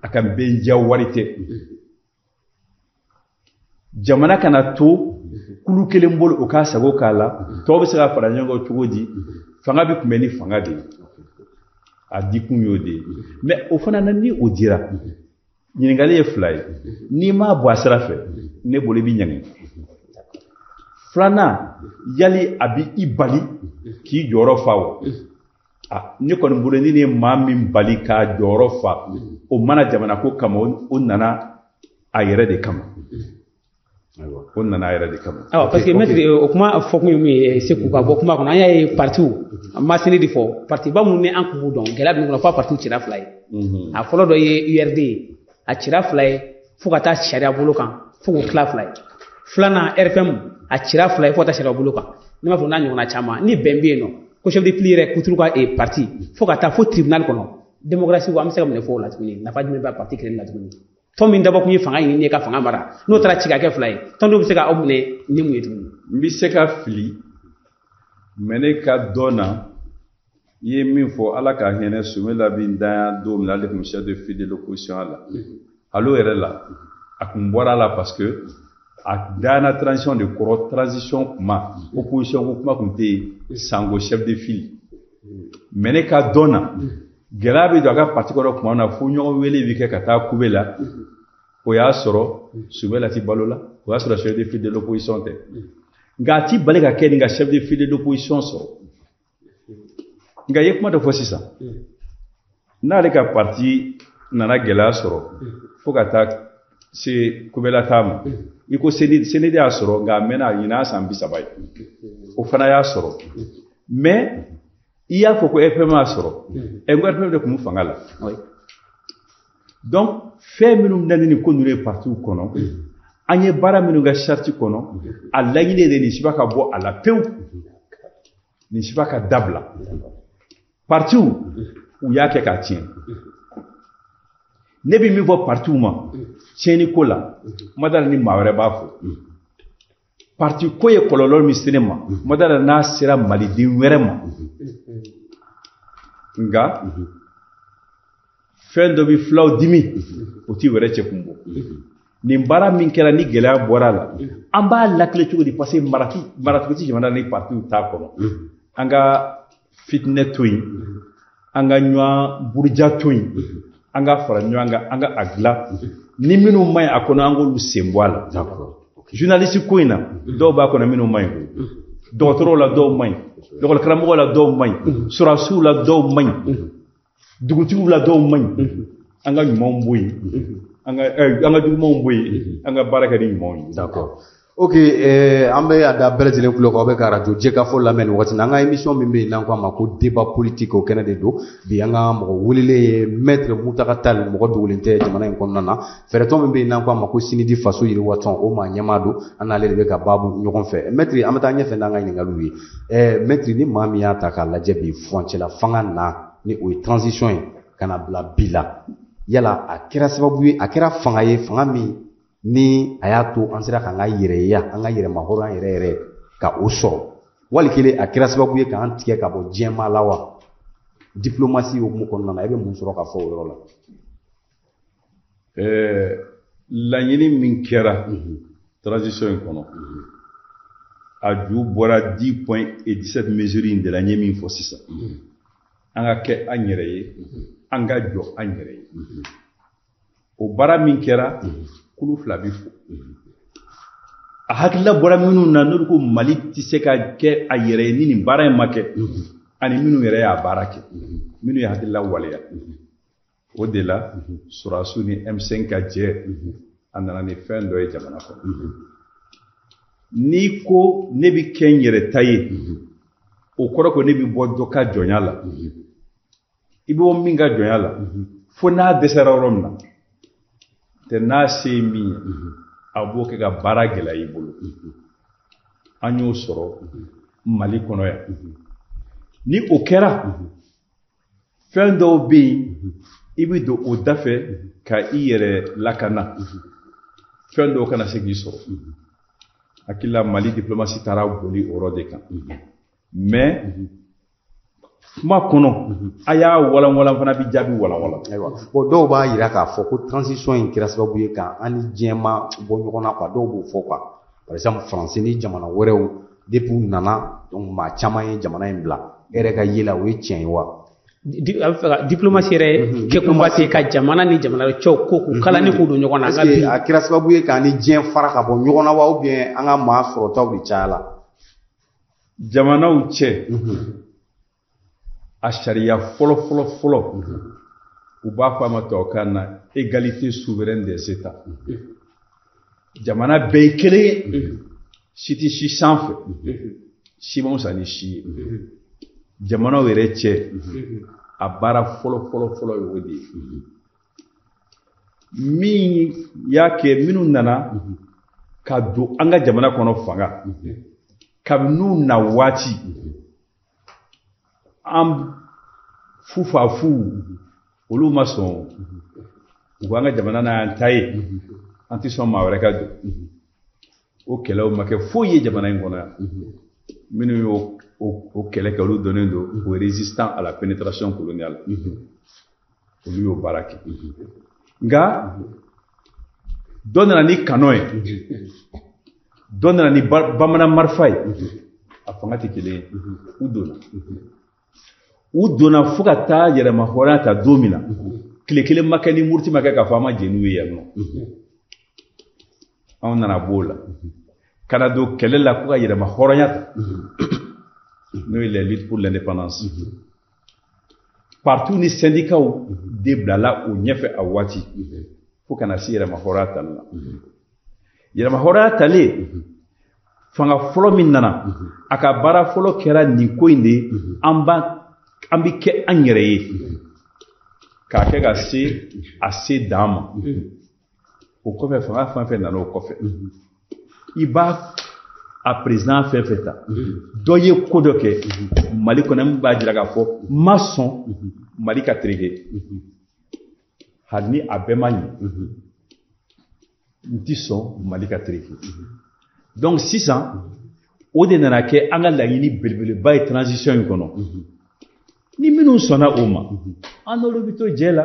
a ka bɛndiya wari tɛ. Jamana kana to kulu kelen bolo o k'a sago k'a la, tɔw bɛ se ka fara ɲɔgɔn kan cogo di? Fanga bɛ kunbɛn ni fanga de ye. A dikun y'o de ye. Mais o fana na, ni o dira, ɲininkali ye fila ye. N'i m'a bɔ a sira fɛ, ne bolo i bɛ ɲangi. Filanan, yali a bɛ i bali k'i jɔyɔrɔ fa wa? Ne kɔni bolo, ni ne ye maa min bali k'a jɔyɔrɔ fa, o mana jamana ko kama, o nana a yɛrɛ de kama. O nana a yɛrɛ de kama.
Ayiwa, parce que maître, o kuma fɔ kun ye mun ye, Seku ka bɔ kuma kɔnɔ, an y'a ye partiw, an ma sini de fɔ, parti ba minnu ni an kun b'u dɔn, gɛlɛya bɛ kɔnɔ fo partiw cira fila ye. A fɔlɔ dɔ ye URD ye, a cira fila ye fo ka taa sariya bolo kan, fo k'o tila fila ye. Filanan RPM, a cira fila ye fo ka taa sariya bolo kan. Ne b'a fɔ n'a ɲɔgɔnna caman, ni bɛn bɛ yen nɔ, ko chef de file yɛrɛ kuturu ka parti fo ka taa fo tribunal kɔnɔ. Démocratie ko an bɛ se ka mun de fɔ o la tuguni? Nafa jumɛn b'a parti kelen la tuguni? Tɔn min dabɔ kun ye fanga ɲini ka fanga mara, n'o taara ci ka kɛ fila ye, tɔndenw bɛ se ka aw minɛ ni mun ye tuguni?
N bɛ se ka fili, mais ne ka dɔn na, i ye min fɔ, Ala ka hinɛ Soumaïla bɛ n dan don min na, ale tun bɛ chef de file de l'opposition la. Al'o yɛrɛ la, a kun bɔra a la parce que a danna transition de kɔrɔ, transition kuma, opposition ko kuma kun tɛ yen, sango chef de file. Mais ne ka dɔn na, gɛlɛya bɛ don a ka parti kɔnɔ tuma min na, fo ɲɔgɔn wele bɛ kɛ ka taa kube la, o y'a sɔrɔ Soumaïla ti balo la, o y'a sɔrɔ chef de file de l'opposition tɛ. Nka a ti bali ka kɛ nin ka chef de file de l'opposition sɔrɔ. Nka i ye kuma dɔ fɔ sisan, n'ale ka parti nana gɛlɛya sɔrɔ fo ka taa se kubɛla taa ma, i ko CND y'a sɔrɔ, nka a mɛnna, a ɲin'a san 30 ye, o fana y'a sɔrɔ. Mais i y'a fɔ ko RPM y'a sɔrɔ, n ko RPM de tun bɛ fanga la. Donc fɛn minnu bɛ na ni nin ko ninnu ye partiw kɔnɔ, an ye baara minnu kɛ charte kɔnɔ, a laɲini de nin siba ka bɔ a la pewu, nin siba ka dabila. Partiw u y'a kɛ k'a tiɲɛ. Ne bɛ min fɔ partiw ma tiɲɛni ko la, ma d'a la ni maa wɛrɛ b'a fɔ. Parti ko ye kɔlɔlɔ min se ne ma, ma d'a la n'a sera maliden wɛrɛ ma. Nka fɛn dɔ bɛ filaw dimi, o t'i wɛrɛ cɛ kun bɔ. Nin baara min kɛra ni gɛlɛya bɔra a la, an b'a lakile cogo di? Parce que maracogo ti jamana ni partiw t'a kɔnɔ. An ka fitinɛ to yen, An ka ɲɔgɔn buruja to yen, an ka fara ɲɔgɔn kan, an ka a dilan. Ni minnu ma ɲi a kɔnɔ, an k'olu sen bɔ a la. Journaliste ko in na, dɔw b'a kɔnɔ minnu ma ɲi, dɔgɔtɔrɔw la dɔw ma ɲi, lakɔlikaramɔgɔw la dɔw ma ɲi, sɔrɔdasiw la dɔw ma ɲi, dugutigiw la dɔw ma ɲi. An ka ɲumanw bɔ yen, an ka jugumanw bɔ yen, an ka baara kɛ ni ɲumanw ye.
D'accord. Ok, an bɛ a da bɛɛ lajɛlen tulo kan, aw bɛ ka radio Jɛkafɔ lamɛn nin waati in na. An ka émission min bɛ yen n'an ko a ma ko débat politique, o kɛnɛ de don. Bi an ka mɔgɔ welelen ye maître Mountaga Tall, mɔgɔ dogolen tɛ jamana in kɔnɔna na. Fɛɛrɛtɔn min bɛ yen n'an ko a ma ko Sinidi Faso Yiriwatɔn, o maa ɲɛmaa don. An n'ale de bɛ ka baabu ɲɔgɔn fɛ. Maître, an bɛ taa ɲɛfɛ n'an ka ɲininkaliw ye. Maître, ni maa min y'a ta k'a lajɛ bi, furancɛla fanga na ni o ye transition ye ka na bila bi la, yala a kɛra sababu ye, a kɛra fanga ye, fanga min ni a y'a to an sera k'an ka yɛrɛya, an ka yɛrɛmahɔrɔnya yɛrɛ yɛrɛ ka o sɔrɔ, wali kelen a kɛra sababu ye k'an tigɛ ka bɔ diɲɛmaa la wa? Diplomatie hukumu kɔnɔna na, e bɛ mun sɔrɔ ka fɔ o yɔrɔ la?
Laɲini min kɛra transition in kɔnɔ, a ju bɔra 10 points et 17 mesures in de la. N ye min fɔ sisan, an ka kɛ an yɛrɛ ye, an ka jɔ an yɛrɛ ye. O baara min kɛra, kulu fila bi fo. A hakilila bɔra minnu na, n'olu ko Mali tɛ se ka kɛ a yɛrɛ ye ni nin baara in ma kɛ, ani minnu yɛrɛ y'a baara kɛ, minnu ye hakilila waleya. O de la sɔrɔdasiw ni M5 ka jɛ, a nana ni fɛn dɔ ye jamana kɔnɔ. N'i ko ne bɛ kɛ n yɛrɛ ta ye, o kɔrɔ ko ne bɛ bɔ dɔ ka jɔnya la. I bɛ bɔ min ka jɔnya la, fo n'a dɛsɛra yɔrɔ min na tɛ, n'a se ye min ye, a b'o kɛ ka baara gɛlɛya i bolo. An y'o sɔrɔ Mali kɔnɔ yan. Ni o kɛra, fɛn dɔw bɛ yen, i bɛ don o da fɛ ka i yɛrɛ lakana, fɛn dɔw kana se k'i sɔrɔ. Hakili la Mali diplomatie taara boli o yɔrɔ de kan. Mais kuma kɔnɔ, a y'a walanwalan fana bɛ jaabi walanwalan.
Ayiwa, bon, dɔw b'a yira k'a fɔ ko transition in kɛra sababu ye k'an ni diɲɛma bɔ ɲɔgɔn na quoi. Dɔw b'o fɔ quoi. Par exemple, France ni jamana wɛrɛw, depuis u nana, donc maa caman ye jamana in bila. E yɛrɛ ka ye la, o ye tiɲɛ ye wa?
A bɛ fɛ ka diplomatie yɛrɛ kɛkunba tɛ ka jamana ni jamana cɛw ko k'u kala ni k'u don ɲɔgɔn na.
Est-ce que a kɛra sababu ye k'an ni diɲɛ fara ka bɔ ɲɔgɔn na wa, ou bien an ka maa sɔrɔtaw de cayala?
Jamanaw cɛ, a sariya fɔlɔ fɔlɔ fɔlɔ, u b'a fɔ a ma tubabukan na égalité souveraine des États. Jamana bɛɛ ye kelen ye, si tɛ si sanfɛ, si ma fisa ni si ye. Jamanaw yɛrɛ cɛ, a baara fɔlɔ fɔlɔ fɔlɔ ye o de ye. Min y'a kɛ, minnu nana ka don an ka jamana kɔnɔ fanga, kabini n'u na waati, an fufafu, olu ma sɔn. U ko an ka jamana n'an ta ye, an tɛ sɔn maa wɛrɛ ka don. O kɛlɛw ma kɛ foyi ye jamana in kɔnɔ yan. Minnu y'o o kɛlɛ kɛ, olu donnen don o résistant à la pénétration coloniale, olu y'o baara kɛ. Nka dɔ nana ni canon ye, dɔ nana ni bamanan marifa ye, a fanga tɛ kelen ye. U donna, u donna fo ka taa yɛrɛma hɔrɔnya ta don min na, tile kelen ma kɛ ni muruti ma kɛ k'a fɔ an ma jɛn n'u ye yan nɔ. Anw nana b'o la ka na don kɛlɛ la ko ka yɛrɛma hɔrɔnya ta, n'o ye les luttes pour l'indépendance. Partis ni syndicats de bilala o ɲɛfɛ a waati, fo ka na se yɛrɛma hɔrɔnya tali la. Yɛrɛma hɔrɔnya talen, fanga fɔlɔ min nana, a ka baara fɔlɔ kɛra nin ko in de ye: an b'a, an bɛ kɛ an yɛrɛ ye, k'a kɛ ka se a se dan ma. O kɔfɛ, fanga fɛn fɛn nana o kɔfɛ, i b'a a président fɛn fɛn ta, dɔ ye ko dɔ kɛ Mali kɔnɔ min b'a jira k'a fɔ n ma sɔn Mali ka tereke, hali ni a bɛɛ ma ɲɛ, n ti sɔn Mali ka tereke. Donc sisan, o de nana kɛ an ka laɲini belebeleba ye transition in kɔnɔ. Ni minnu sɔnna o ma, an n'olu bɛ to jɛ la.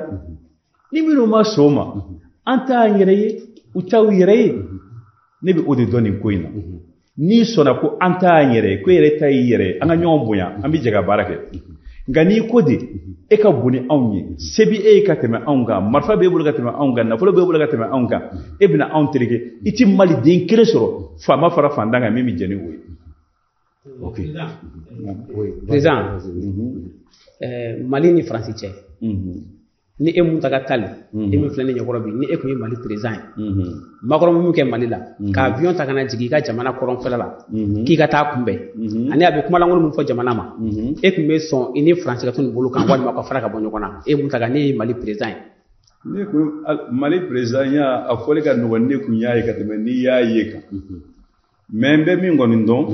Ni minnu ma sɔn o ma, an t'an yɛrɛ ye, u t'aw yɛrɛ ye. Ne bɛ o de dɔn nin ko in na. N'i sɔnna ko an t'an yɛrɛ ye, ko e yɛrɛ ta y'i yɛrɛ ye, an ka ɲɔgɔn bonya, an bɛ jɛ ka baara kɛ. Nka n'i ko de e ka bon ni anw ye, se bɛ e ye ka tɛmɛ anw kan, marifa b'e bolo ka tɛmɛ anw kan, nafolo b'e bolo ka tɛmɛ anw kan, e bɛna anw tereke, i ti maliden kelen sɔrɔ faama fara fantan kan min bɛ jɛn ni o ye.
Ok.
Président, Mali ni Faransi cɛ, ni e Mountaga Tall, e min filɛ ne ɲɛkɔrɔ bi, ni e tun ye Mali président ye, Macron bɛ min kɛ Mali la, ka avion ta ka na jigin i ka jamana kɔrɔnfɛla la, k'i ka taa kunbɛn, ani a bɛ kumalankolon min fɔ jamana ma, e tun bɛ sɔn i ni Faransi ka to nin bolo kan walima ka fara ka bɔ ɲɔgɔn na? E Mountaga, ne ye Mali président ye.
Ne kun Mali président ya, a fɔli ka nɔgɔn ne kun y'a ye ka tɛmɛ n'i y'a ye kan. Mais n bɛ min kɔni dɔn,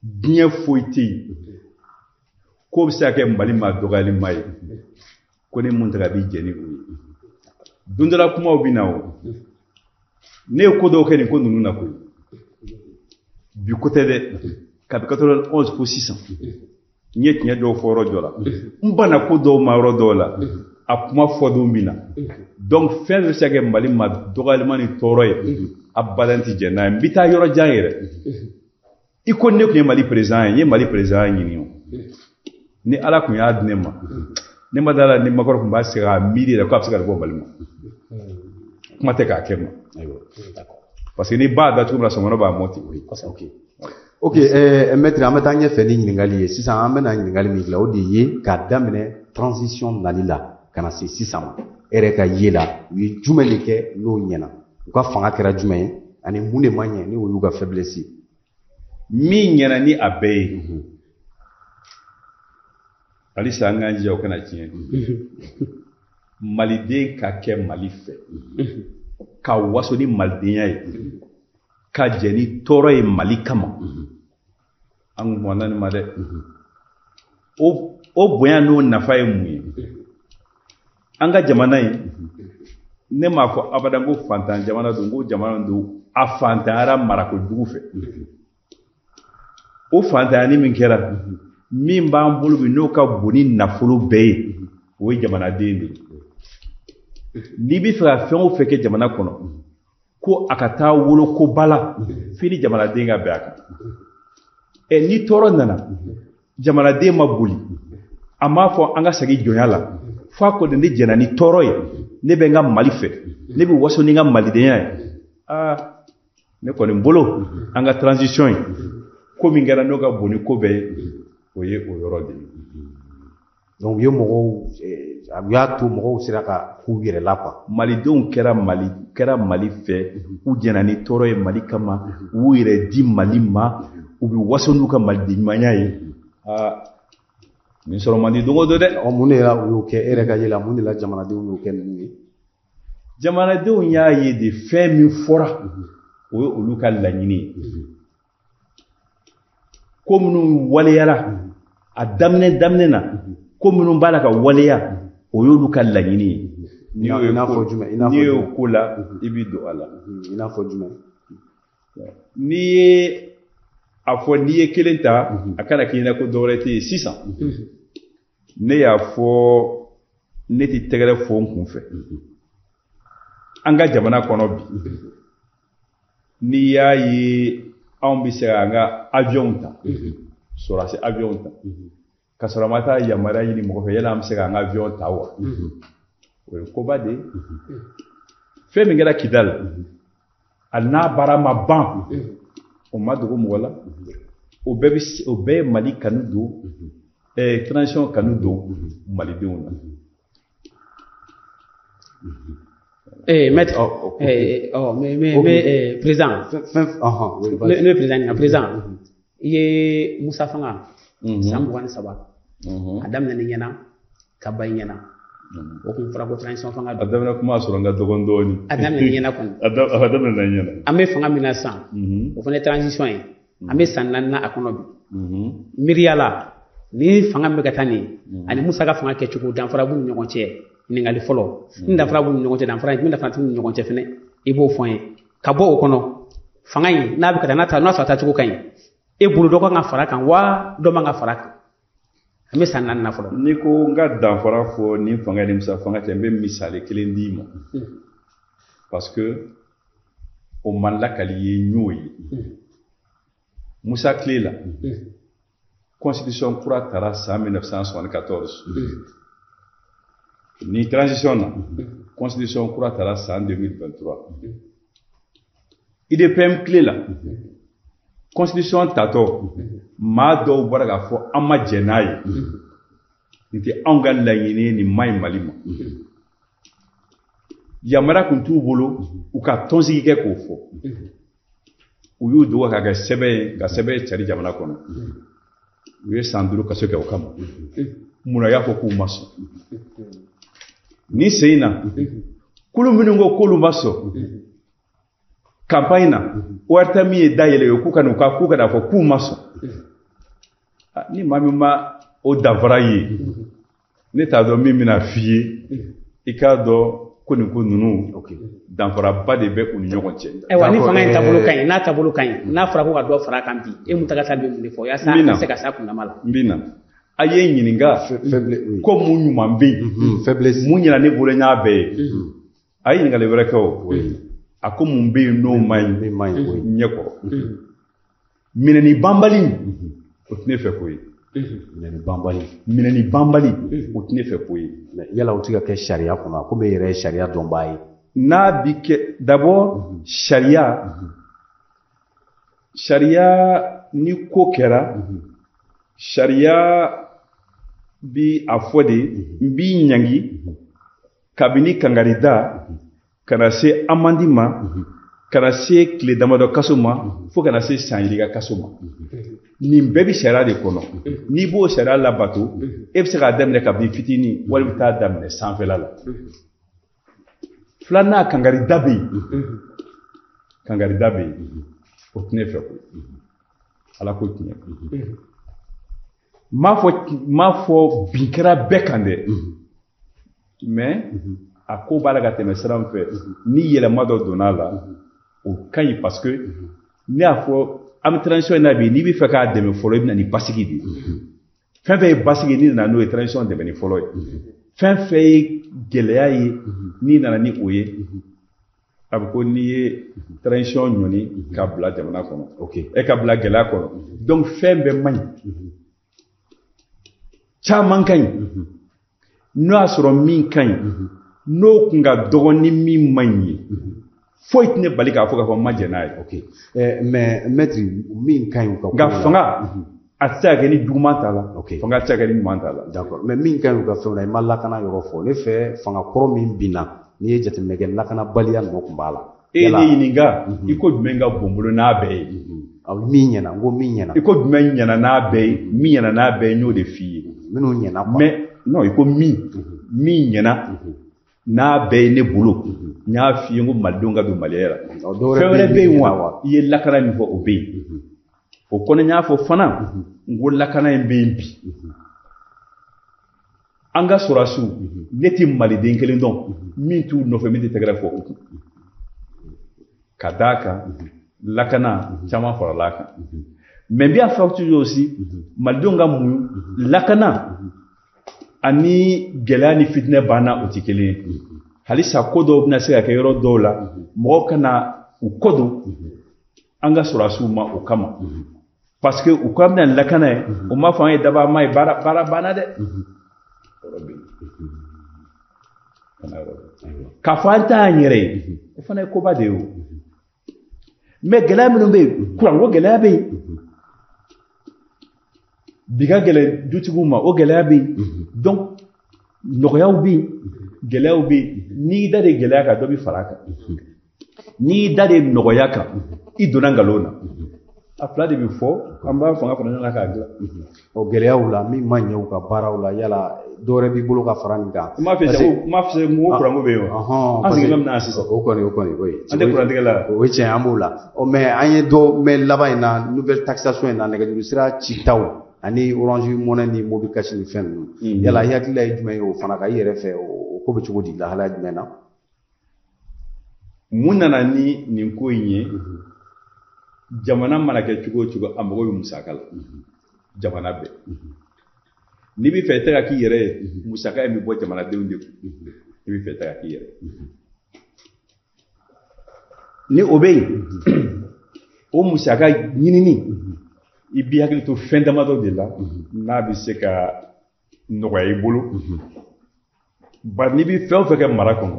diɲɛ foyi tɛ yen k'o bɛ se ka kɛ Mali ma dɔgɔyalima ye ko ne Mountaga b'i jɛn ni o ye. Don dɔ la kumaw bɛ na o. Ne ye ko dɔw kɛ nin ko ninnu na koyi. Bi ko tɛ dɛ, kabi 91 fo sisan, n ye tiɲɛ dɔw fɔ yɔrɔ dɔ la, n banna ko dɔw ma yɔrɔ dɔw la, a kuma fɔ don bɛ na. Donc fɛn bɛ se ka kɛ Mali ma dɔgɔyalima ni tɔɔrɔ ye, abadan tɛ jɛn n'a ye. N bɛ taa yɔrɔ jan yɛrɛ. I ko ne tun ye Mali président ye, n ye Mali président ɲini o. Ni Ala tun y'a di ne ma, ne ma da la ni Macron tun b'a se k'a miiri yɛrɛ k'a bɛ se ka bɔ Mali ma. Kuma tɛ k'a kɛ ma. Parce que ni ba da cogo min na, sɔmɔnɔ b'a mɔ ten.
Ok, maître, an bɛ taa ɲɛfɛ ni ɲininkali ye. Sisan an bɛna ɲininkali min kɛ, o de ye k'a daminɛ transition nali la ka na se sisan ma. E yɛrɛ ka ye la, u ye jumɛn de kɛ n'o ɲɛna? U ka fanga kɛra jumɛn ye? Ani mun de ma ɲɛ ni o y'u ka faiblesse ye?
Min ɲɛna ni a bɛɛ ye, halisa an k'an jija o kana tiɲɛ. Maliden ka kɛ Mali fɛ, ka waso ni malidenya ye, ka jɛ ni tɔɔrɔ ye Mali kama, an kun mɔnna nin ma dɛ. O bonya n'o nafa ye mun ye? An ka jamana in, ne m'a fɔ abada ko fantan jamana don, ko jamana don a fantanyara marako jugu fɛ. O fantanyani min kɛra, min b'an bolo bi n'o ka bon ni nafolo bɛɛ ye, o ye jamanaden de ye. N'i bɛ fɛ ka fɛn o fɛn kɛ jamana kɔnɔ, ko a ka taa wolo koba la, f'i ni jamanaden ka bɛn a kan. Ni tɔɔrɔ nana, jamanaden ma boli, a m'a fɔ an ka segin jɔnya la, f'a ko de ne jɛnna ni tɔɔrɔ ye, ne bɛ n ka Mali fɛ, ne bɛ waso ni n ka malidenya ye. Aa, ne kɔni bolo, an ka transition ye, ko min kɛra n'o ka bon ni ko bɛɛ ye, o ye o yɔrɔ de ye.
Donc u ye mɔgɔw, u y'a to mɔgɔw sera ka k'u yɛrɛ la quoi.
Malidenw kɛra Mali fɛ, u jɛnna ni tɔɔrɔ ye Mali kama, u y'u yɛrɛ di Mali ma, u bɛ waso n'u ka maliden ɲumanya ye. Aa, nin sɔrɔ man di don o don dɛ.
Ɔ, mun de la u y'o kɛ? E yɛrɛ ka ye la, mun de la jamanadenw y'o kɛ ninnu ye?
Jamanadenw y'a ye de fɛn min fɔra, o ye olu ka laɲini ye. Ko minnu waleyara a daminɛ na, ko minnu b'a la ka waleya, o y'olu ka laɲini ye.
N'i
y'o ko la, i b'i don a la.
I n'a fɔ jumɛn?
N'i ye a fɔ n'i ye kelen ta, a kana k'i ɲɛna ko dɔwɛrɛ tɛ yen sisan. Ne y'a fɔ ne tɛ tɛgɛrɛ fɔ n kun fɛ. An ka jamana kɔnɔ bi, n'i y'a ye anw bɛ se k'an ka avion ta, sɔrɔdasi avion ta, ka sɔrɔ an ma taa yamaruya ɲini mɔgɔ fɛ, yala an bɛ se k'an ka avion ta wa? O ye koba de ye. Fɛn min kɛra Kidali, hali n'a baara ma ban, o ma dogo mɔgɔ la. O bɛɛ ye Mali kanu don, transition kanu don malidenw na.
Maître, mais président, ne président, président, i ye Musa Fanga san 23, a daminɛ ni ɲɛna ka ban i ɲɛna, o kun fɔra ko transition fanga
don. A daminɛ kuma sɔrɔ n ka dɔgɔn dɔɔni.
A daminɛ ni ɲɛna kɔni.
A daminɛ na ɲɛna.
An bɛ fanga min na sisan, o fana ye transition ye. An bɛ san 4 a kɔnɔ bi. Miiriya la, ni fanga min bɛ ka taa nin ye, ani Musa ka fanga kɛcogo danfara b'u ni ɲɔgɔn cɛ. Ɲininkali fɔlɔ, ni danfara b'u ni ɲɔgɔn cɛ, danfara jumɛn danfara t'u ni ɲɔgɔn cɛ fɛnɛ, i b'o fɔ n ye. Ka bɔ o kɔnɔ, fanga in n'a bɛ ka taa n'a sɔrɔ a taacogo ka ɲi, e bolo dɔ kan ka fara kan wa dɔ man ka fara kan? An bɛ san 4 na fɔlɔ.
N'i ko n ka danfara fɔ ni fanga ni Musa fanga cɛ, n bɛ misali kelen d'i ma. Parce que o man lakali ye n y'o ye. Musa tile la, Constitution kura tara san 1974. Ni transition na, constitution kura tara san 2023. IDPM tile la, constitution tatɔ, maa dɔw bɔra k'a fɔ an ma jɛn n'a ye, nin tɛ anw ka laɲini ye, nin man ɲi Mali ma. Yamaruya tun t'u bolo u ka tɔnsigi kɛ k'o fɔ. U y'u dogo k'a kɛ sɛbɛn ye, ka sɛbɛn cari jamana kɔnɔ. U ye san 5 kaso kɛ o kama. Munna y'a fɔ k'u ma sɔn? Nin sen in na, kulu minnu ko k'olu ma sɔn campagne na, ORTM ye da yɛlɛ ye k'u ka n'u ka k'u kana fɔ k'u ma sɔn. Ni maa min ma o danfara ye, ne t'a dɔn min bɛna f'i ye, i k'a dɔn ko nin ko ninnu danfaraba de bɛ u ni ɲɔgɔn cɛ.
Ayiwa, ni fanga in taabolo ka ɲi, n'a taabolo ka ɲi, n'a fɔra ko ka dɔ fara a kan bi, e Mountaga Tall bɛ mun de fɔ yaasa a ka se ka s'a kundama la?
N bɛ na. A ye n ɲininka ko mun ɲuman bɛ yen, mun ɲɛna ne bolo n y'a bɛɛ ye. A ye ɲininkali wɛrɛ kɛ o. A ko mun bɛ yen n'o man ɲi ɲɛkɔrɔ. Minɛni banbali, o tɛ ne fɛ ko ye. Minɛni banbali, o tɛ ne fɛ ko ye.
Yala o tɛ ka kɛ sariya kɔnɔ, komi e yɛrɛ ye sariya dɔnbaa ye.
N'a bi kɛ d'abord sariya ni ko kɛra, sariya bi a fɔ de n b'i ɲangi kabini kangarida ka na se amandi ma, ka na se tile damadɔ kaso ma, fo ka na se san yirika kaso ma. Nin bɛɛ bi sariya de kɔnɔ. N'i b'o sariya labato, e bɛ se k'a daminɛ kabini fitinin walima i bɛ taa daminɛ sanfɛla la. Filanan, kangarida bɛ yen. Kangarida bɛ yen, o tɛ ne fɛ koyi. Ala ko tiɲɛ. M'a fɔ bin kɛra bɛɛ kan dɛ, mais a ko b'a la ka tɛmɛ sira min fɛ, ni yɛlɛma dɔ donna a la, o ka ɲi, parce que ne y'a fɔ an bɛ transition in na bi, n'i bɛ fɛ k'a dɛmɛ fɔlɔ, i bɛ na ni basigi de ye. Fɛn fɛn ye basigi, n'i nana n'o ye, transition dɛmɛ ni fɔlɔ ye. Fɛn fɛn ye gɛlɛya ye, n'i nana ni o ye, a bɛ ko n'i ye transition ɲɔni ka bila jamana kɔnɔ, e ka bila gɛlɛya kɔnɔ. Donc fɛn bɛɛ man ɲi, caman ka ɲi. N'o y'a sɔrɔ min ka ɲi, n'o kun ka dɔgɔ ni min man ɲi ye, foyi tɛ ne bali k'a fɔ n ma jɛn n'a ye.
Mais maître, min ka ɲi u ka ko la.
Nka fanga a tɛ se ka kɛ ni juguman t'a la, fanga tɛ se ka kɛ ni ɲuman t'a la.
D'accord, mais min ka ɲi u ka fɛnw na, i ma lakana yɔrɔ fɔ. Ne fɛ fanga kɔrɔ min binna, n'i ye jateminɛ kɛ, lakanabaliya nɔ tun b'a la.
E ye ne ɲininka, i ko jumɛn ka bon bolo n'a bɛɛ ye?
Min ɲɛna, n ko min ɲɛna.
I ko jumɛn ɲɛna n'a bɛɛ ye? Min ɲɛna n'a bɛɛ ye, n y'o de f'i ye.
Minnu ɲɛna quoi.
Mais non, i ko min ɲɛna n'a bɛɛ ye ne bolo, n y'a f'i ye n ko malidenw ka don maliya la. Fɛn wɛrɛ bɛ yen wa? I ye lakana min fɔ, o bɛ yen. O kɔnɔ n y'a fɔ fana, n ko lakana in bɛ yen bi. An ka sɔrɔdasiw, ne tɛ maliden kelen dɔn min t'u nɔfɛ, min tɛ tɛgɛrɛ fɔ u kun. Ka d'a kan, lakana caman farala a kan. Mais n b'a fɔ toujours aussi, malidenw ka muɲu, lakana ani gɛlɛya ni fitinɛ banna, o tɛ kelen ye. Halisa ko dɔw bɛna se ka kɛ yɔrɔ dɔw la, mɔgɔw kana u kɔ don an ka sɔrɔdasiw ma o kama. Parce que u ka bɛna lakana ye, o m'a fɔ an ye daba ma ye, baara banna dɛ. K'a fɔ an t'an yɛrɛ ye, o fana ye koba de ye o. Mais gɛlɛya minnu bɛ yen, kuranko gɛlɛya bɛ yen, bi ka gɛlɛn dutigiw ma, o gɛlɛya bɛ yen. Donc nɔgɔyaw bɛ yen, gɛlɛyaw bɛ yen. N'i da de gɛlɛya kan, dɔ bɛ fara a kan. N'i da de nɔgɔya kan, i donna nkalon na. A fila de bɛ fɔ, an b'a fanga fara ɲɔgɔn kan k'a dilan.
O gɛlɛyaw la, min ma ɲɛ u ka baaraw la, yala dɔ wɛrɛ b'i bolo ka fara nin kan?
N m'a fɛ n ko kuranko bɛ yen wa? An sigilen bɛ na sisan.
O kɔni, o ye.
An tɛ kurantigɛ la.
O ye tiɲɛ, an b'o la. Ɔ mais an ye dɔ mɛn laban in na, nouvelle taxation in na, nɛgɛjuru sira citaw ani Orange Money ni Mobile Cash ni fɛn ninnu. Yala i hakilila ye jumɛn ye o fana kan, i yɛrɛ fɛ o ko bɛ cogo di, lahalaya jumɛn na?
Mun nana ni nin ko in ye? Jamana mana kɛ cogo o cogo, a mago bɛ musaka la. Jamana bɛɛ. N'i bɛ fɛ i tɛ ka k'i yɛrɛ ye, musaka in bɛ bɔ jamanadenw de kun. I bɛ fɛ i tɛ ka k'i yɛrɛ ye. Ni o bɛ yen, o musaka ɲinini, I b'i hakili to fɛn damadɔ de la n'a bɛ se ka nɔgɔya i bolo. Bari n'i bɛ fɛn o fɛn kɛ mara kɔnɔ,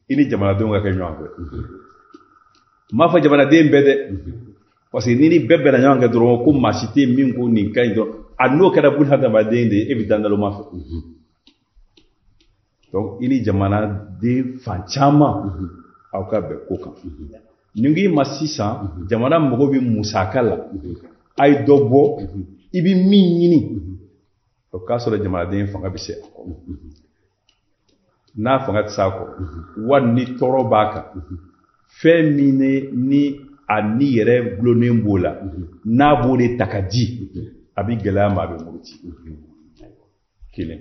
i ni jamanadenw ka kɛ ɲɔgɔn fɛ. N m'a fɔ jamanaden bɛɛ dɛ, parce que n'i ni bɛɛ bɛnna ɲɔgɔn kan dɔrɔn ko maa si tɛ yen min ko nin ka ɲi dɔrɔn, a n'o kɛra buna hadamaden de ye, e bɛ da naloma fɛ. Donc i ni jamanaden fan caman aw ka bɛn ko kan. Ni n k'i ma sisan, jamana mago bɛ musaka la, a ye dɔ bɔ, i bɛ min ɲini, o k'a sɔrɔ jamanaden fanga bɛ se a kɔrɔ. N'a fanga tɛ se a kɔrɔ, wali ni tɔɔrɔ b'a kan, fɛn min ni a ni yɛrɛ gulonnen b'o la, n'a b'o de ta ka di, a bɛ gɛlɛya ma, a bɛ muruti. Kelen.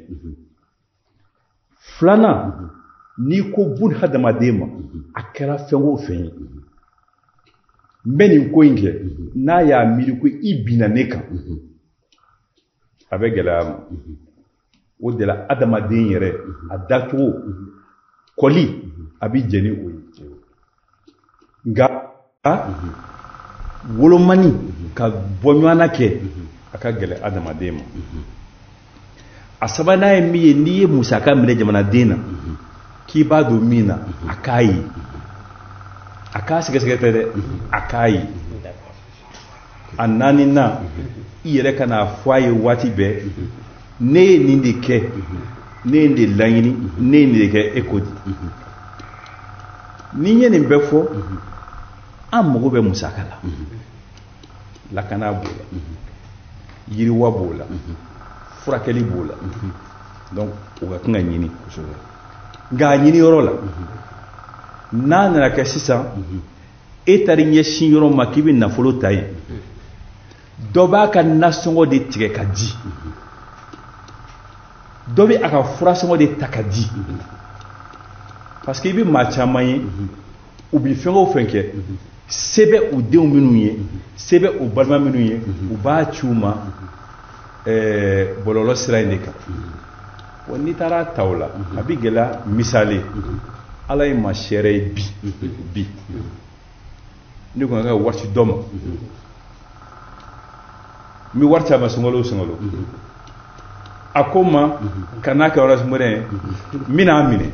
Filanan, n'i ko buna hadamaden ma, a kɛra fɛn o fɛn ye, n bɛ nin ko in kɛ, n'a y'a miiri ko i binna ne kan, a bɛ gɛlɛya ma. O de la adamaden yɛrɛ a dacogo kɔli a bɛ jɛn ni o ye. Nka wolomani ka bɔ ɲɔgɔn na kɛ, a ka gɛlɛn adamaden ma. A sabanan ye min ye, n'i ye musaka minɛ jamanaden na k'i b'a don min na, a k'a ye, a k'a sɛgɛsɛgɛ tɛ dɛ, a k'a ye. A naaninan, i yɛrɛ ka n'a fɔ a ye waati bɛɛ, ne ye nin de kɛ, ne ye nin de laɲini, ne ye nin de kɛ, e ko di. Ni n ye nin bɛɛ fɔ, an mago bɛ musaka la. Lakana b'o la, yiriwa b'o la, furakɛli b'o la. Donc o ka kan ka ɲini. Nka a ɲini yɔrɔ la, n'a nana kɛ sisan, e taara i ɲɛsin yɔrɔ ma k'i bɛ nafolo ta yen, dɔ b'a ka nasɔngɔ de tigɛ ka di, dɔ bɛ a ka furasɔngɔ de ta ka di. Parce que i bɛ maa caman ye, u bɛ fɛn o fɛn kɛ, se bɛ u denw minnu ye, se bɛ u balima minnu ye, u b'a ci u ma bɔlɔlɔ sira in de kan. Wa n'i taara ta o la, a bɛ gɛlɛya. Misali, Ala ye maa seere ye bi bi, ne kɔni ka wari ci dɔ ma, n bɛ wari ci a ma sunkalo o sunkalo, a ko n ma ka n'a kɛ Orange Money ye, n bɛna a minɛ,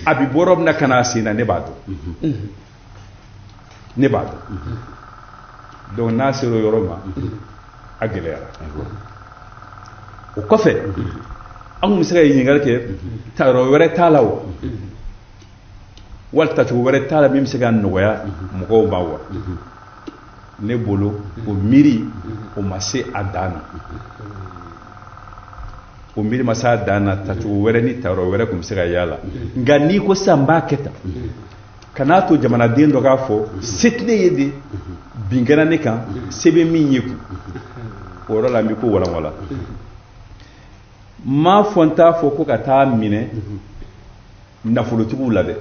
a bɛ bɔ yɔrɔ min na ka n'a sen na, ne b'a dɔn, ne b'a dɔn. Donc n'a sera o yɔrɔ ma, a gɛlɛyara. O kɔfɛ, an kun bɛ se ka ɲininkali kɛ, tayɔrɔ wɛrɛ t'a la wa, wali tacogo wɛrɛ t'a la min bɛ se ka nɔgɔya mɔgɔw ma wa? Ne bolo, o miiri o ma se a dan na, o miiri ma se a dan na. Tacogo wɛrɛ ni tayɔrɔ wɛrɛ tun bɛ se ka y'a la. Nka n'i ko sisan n b'a kɛ tan, kan'a to jamanaden dɔ k'a fɔ se tɛ ne ye de, bin kɛra ne kan, se bɛ min ye kun, o yɔrɔ la n bɛ ko walanwalan. N m'a fɔ n t'a fɔ ko ka taa minɛ nafolotigiw la dɛ,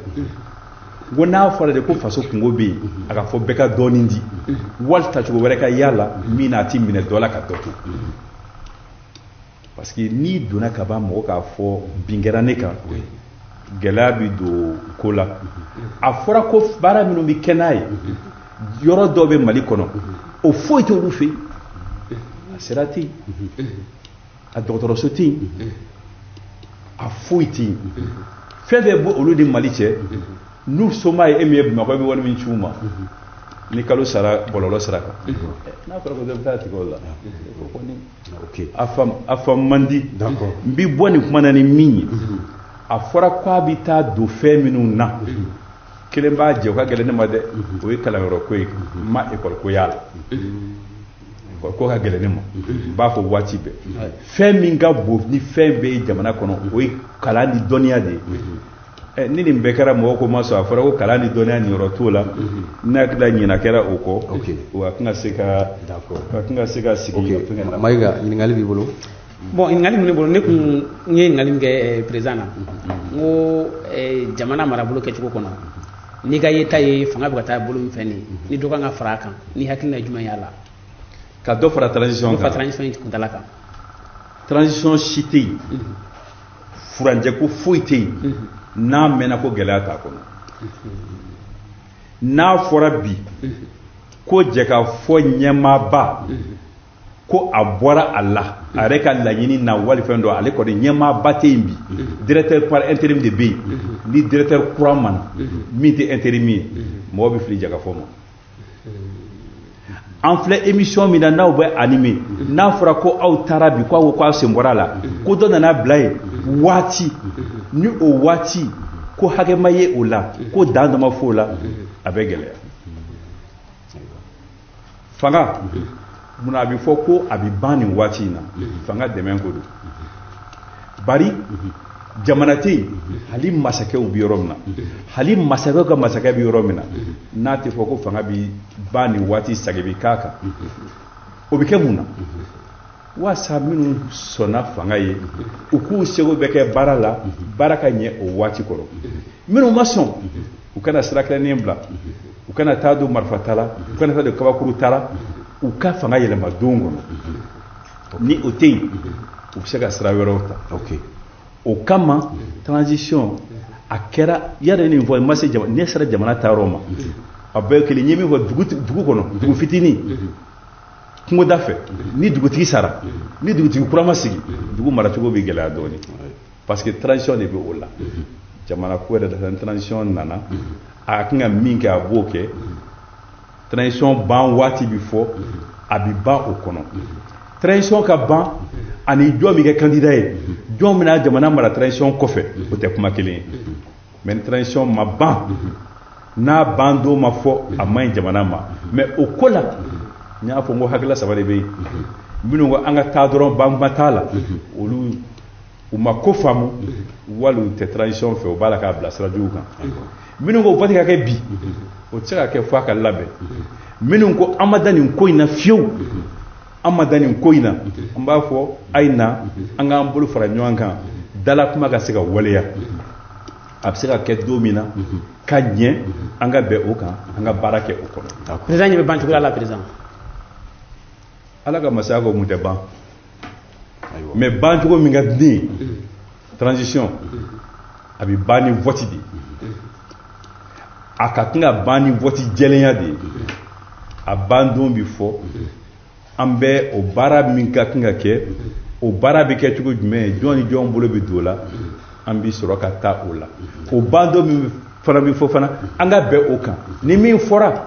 n ko n'a fɔra de ko faso kungo bɛ yen, a ka fɔ bɛɛ ka dɔɔnin di, wali tacogo wɛrɛ ka y'a la min n'a ti minɛ dɔ la ka dɔ to. Parce que n'i donna ka ban mɔgɔ k'a fɔ bin kɛra ne kan, gɛlɛya bɛ don ko la. A fɔra ko baara minnu bɛ kɛ n'a ye, yɔrɔ dɔw bɛ Mali kɔnɔ, o foyi t'olu fɛ yen, a sira tɛ yen, a dɔgɔtɔrɔso tɛ yen, a foyi tɛ yen. Fɛn fɛn bɛ olu ni Mali cɛ, n'u soma ye e min ye Bamakɔ, e bɛ wari min ci u ma ni kalo sara bɔlɔlɔ sira kan, n'a fɔra ko dɔ bɛ taa tigɛ o la, o kɔni a faamu man di. N bɛ bɔ nin kuma na ni min ye, a fɔra k'a bɛ taa don fɛn minnu na, kelen b'a jɛ, o ka gɛlɛn ne ma dɛ, o ye kalanyɔrɔ ko ye, n ma ekɔli ko y'a la, ekɔli ko ka gɛlɛn ne ma, n b'a fɔ waati bɛɛ, fɛn min ka bon ni fɛn bɛɛ ye jamana kɔnɔ, o ye kalan ni dɔnniya de ye. Ni nin bɛɛ kɛra mɔgɔ ko ma sɔn, a fɔra ko kalan ni dɔnniya niyɔrɔ t'o la, ne hakili la ɲina kɛra o kɔ, o a tɛna se ka, a tɛna se ka sigi.
Mayiga, ɲininkali b'i bolo?
Bon, ɲininkali min ne bolo, ne kun n ye ɲininkali min kɛ président na, n ko jamana marabolo kɛcogo kɔnɔ, n'i ka yeta ye fanga bɛ ka taa bolo min fɛ nin ye, ni dɔ kan ka fara a kan, ni hakilina ye jumɛn y'a la?
Ka dɔ fara transition kan.
Dɔ fara transition in kuntala kan.
Transition si tɛ yen, furancɛ ko foyi tɛ yen n'a mɛnna ko gɛlɛya t'a kɔnɔ. N'a fɔra bi Ko jɛkafɔ ɲɛmaaba ko a bɔra a la a yɛrɛ ka laɲini na wali fɛn dɔ, ale kɔni ɲɛmaaba tɛ yen bi, directeur par intérim de bɛ yen. Ni directeur kura ma na min tɛ intérim ye, mɔgɔ bɛ fili jɛkafɔ ma. An filɛ émission min na, n'aw bɛ animer, n'a fɔra ko aw taara bi, ko aw ko k'aw sen bɔra a la, ko dɔ nana bila yen waati ni o waati ko hakɛ ma ye o la, ko dan dɔ ma fɔ o la, a bɛ gɛlɛya. Fanga munna a bɛ fɔ ko a bɛ ban nin waati in na? Fanga dɛmɛ ko don, bari jamana tɛ yen, hali masakɛw bɛ yɔrɔ min na, hali masakɛw ka masakɛ bɛ yɔrɔ min na, n'a tɛ fɔ ko fanga bɛ ban nin waati, sagi bɛ k'a kan. O bɛ kɛ mun na? Walasa minnu sɔnna fanga ye, u k'u seko bɛɛ kɛ baara la, baara ka ɲɛ o waati kɔrɔ. Minnu ma sɔn, u kana sira kɛrɛnnen bila, u kana taa don marifa ta la, u kana taa don kabakuru ta la, u ka fanga yɛlɛma don kɔnɔ. Ni o tɛ yen, u bɛ se ka sira wɛrɛw ta. O kama transition a kɛra yɛrɛ nin fɔ n ma se jamana, ne sera jamana ta yɔrɔ ma, a bɛɛ ye kelen. N ye min fɔ dugu kɔnɔ, dugu fitinin kungoda fɛ, ni dugutigi sara, ni dugutigi kura ma sigi, dugu maracogo bɛ gɛlɛya dɔɔnin, parce que transition de bɛ o la. Jamana ko yɛrɛ la, transition nana, a kan ka min kɛ, a b'o kɛ. Transition ban waati bɛ fɔ, a bɛ ban o kɔnɔ. Transition ka ban ani jɔn bɛ kɛ candidat ye, jɔn bɛna jamana mara transition kɔfɛ, o tɛ kuma kelen ye. Mais ni transition ma ban, n'a ban don ma fɔ, a man ɲi jamana ma. Mais o ko la, n y'a fɔ n ko hakilila saba de bɛ yen. Minnu ko an ka taa dɔrɔn, banba t'a la, olu u ma ko faamu, wali u tɛ transition fɛ, u b'a la k'a bila sira jugu kan. Minnu ko vote ka kɛ bi, o tɛ se ka kɛ f'a ka labɛn. Minnu ko an ma da nin ko in na fiyewu, an ma da nin ko in na, an b'a fɔ a ye na an k'an bolo fara ɲɔgɔn kan, dala kuma ka se ka waleya. A bɛ se ka kɛ don min na ka ɲɛ, an ka bɛn o kan, an ka baara kɛ o kɔnɔ.
Président ɲɛ bɛ ban cogoya la, président?
Ala ka masaya ko mun tɛ ban, mais ban cogo min ka di ne ye, transition a bɛ ban ni vote de ye, a ka kan ka ban ni vote jɛlenya de ye. A ban don bɛ fɔ, an bɛ o baara min ka kan ka kɛ, o baara bɛ kɛ cogo jumɛn, jɔn ni jɔn bolo bɛ don o la, an bɛ sɔrɔ ka taa o la. O ban don min fana bɛ fɔ fana, an ka bɛn o kan. Ni min fɔra,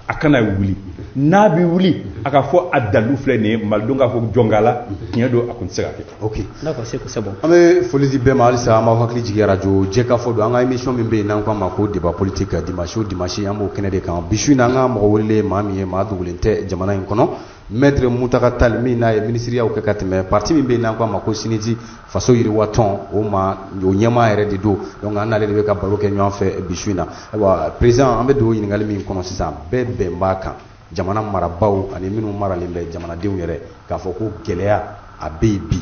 a kana wuli. N'a bɛ wuli, a ka fɔ a dalu filɛ nin ye, malidenw k'a fɔ jɔn la tiɲɛ don, a kun tɛ se ka kɛ.
Ok.
D'accord, c'est bon.
An bɛ foli di bɛɛ ma halisa. An b'aw hakili jigin arajo Jɛkafɔ don, an ka émission min bɛ yen n'an k'a ma ko débat politique, dimanche o dimanche an b'o kɛnɛ de kan. Bi su in na, an ka mɔgɔ welelen, maa min ye maa dogolen tɛ jamana in kɔnɔ, maître Mountaga Tall, min n'a ye ministériyaw kɛ ka tɛmɛ, parti min bɛ yen n'an k'a ma ko SYNID, Faso Yiriwa Tɔn, o ma o ɲɛmaa yɛrɛ de don. Donc an n'ale de bɛ ka baro kɛ ɲɔgɔn fɛ bi su in na. Ayiwa président, an bɛ don ɲininkali min kɔnɔ sisan, bɛɛ bɛn b'a kan, jamana marabaaw ani minnu maralen bɛ, jamanadenw yɛrɛ, k'a fɔ ko gɛlɛya a bɛ yen bi.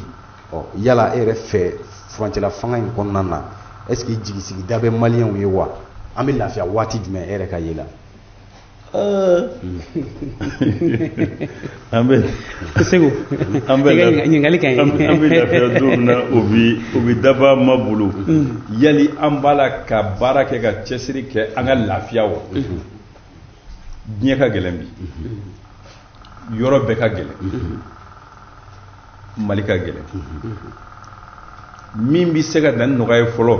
Ɔ yala e yɛrɛ fɛ, furancɛla fanga in kɔnɔna na, est ce que jigisigida bɛ maliyɛnw ye wa? An bɛ lafiya waati jumɛn e yɛrɛ ka ye la?
An bɛ
Segu,
an bɛ
ɲininkali ka ɲi.
An bɛ lafiya don min na, o bi daba ma bolo. Yali an b'a la ka baara kɛ, ka cɛsiri kɛ an ka lafiya wa? Diɲɛ ka gɛlɛn bi, yɔrɔ bɛɛ ka gɛlɛn, Mali ka gɛlɛn. Min bɛ se ka na ni nɔgɔya ye fɔlɔ,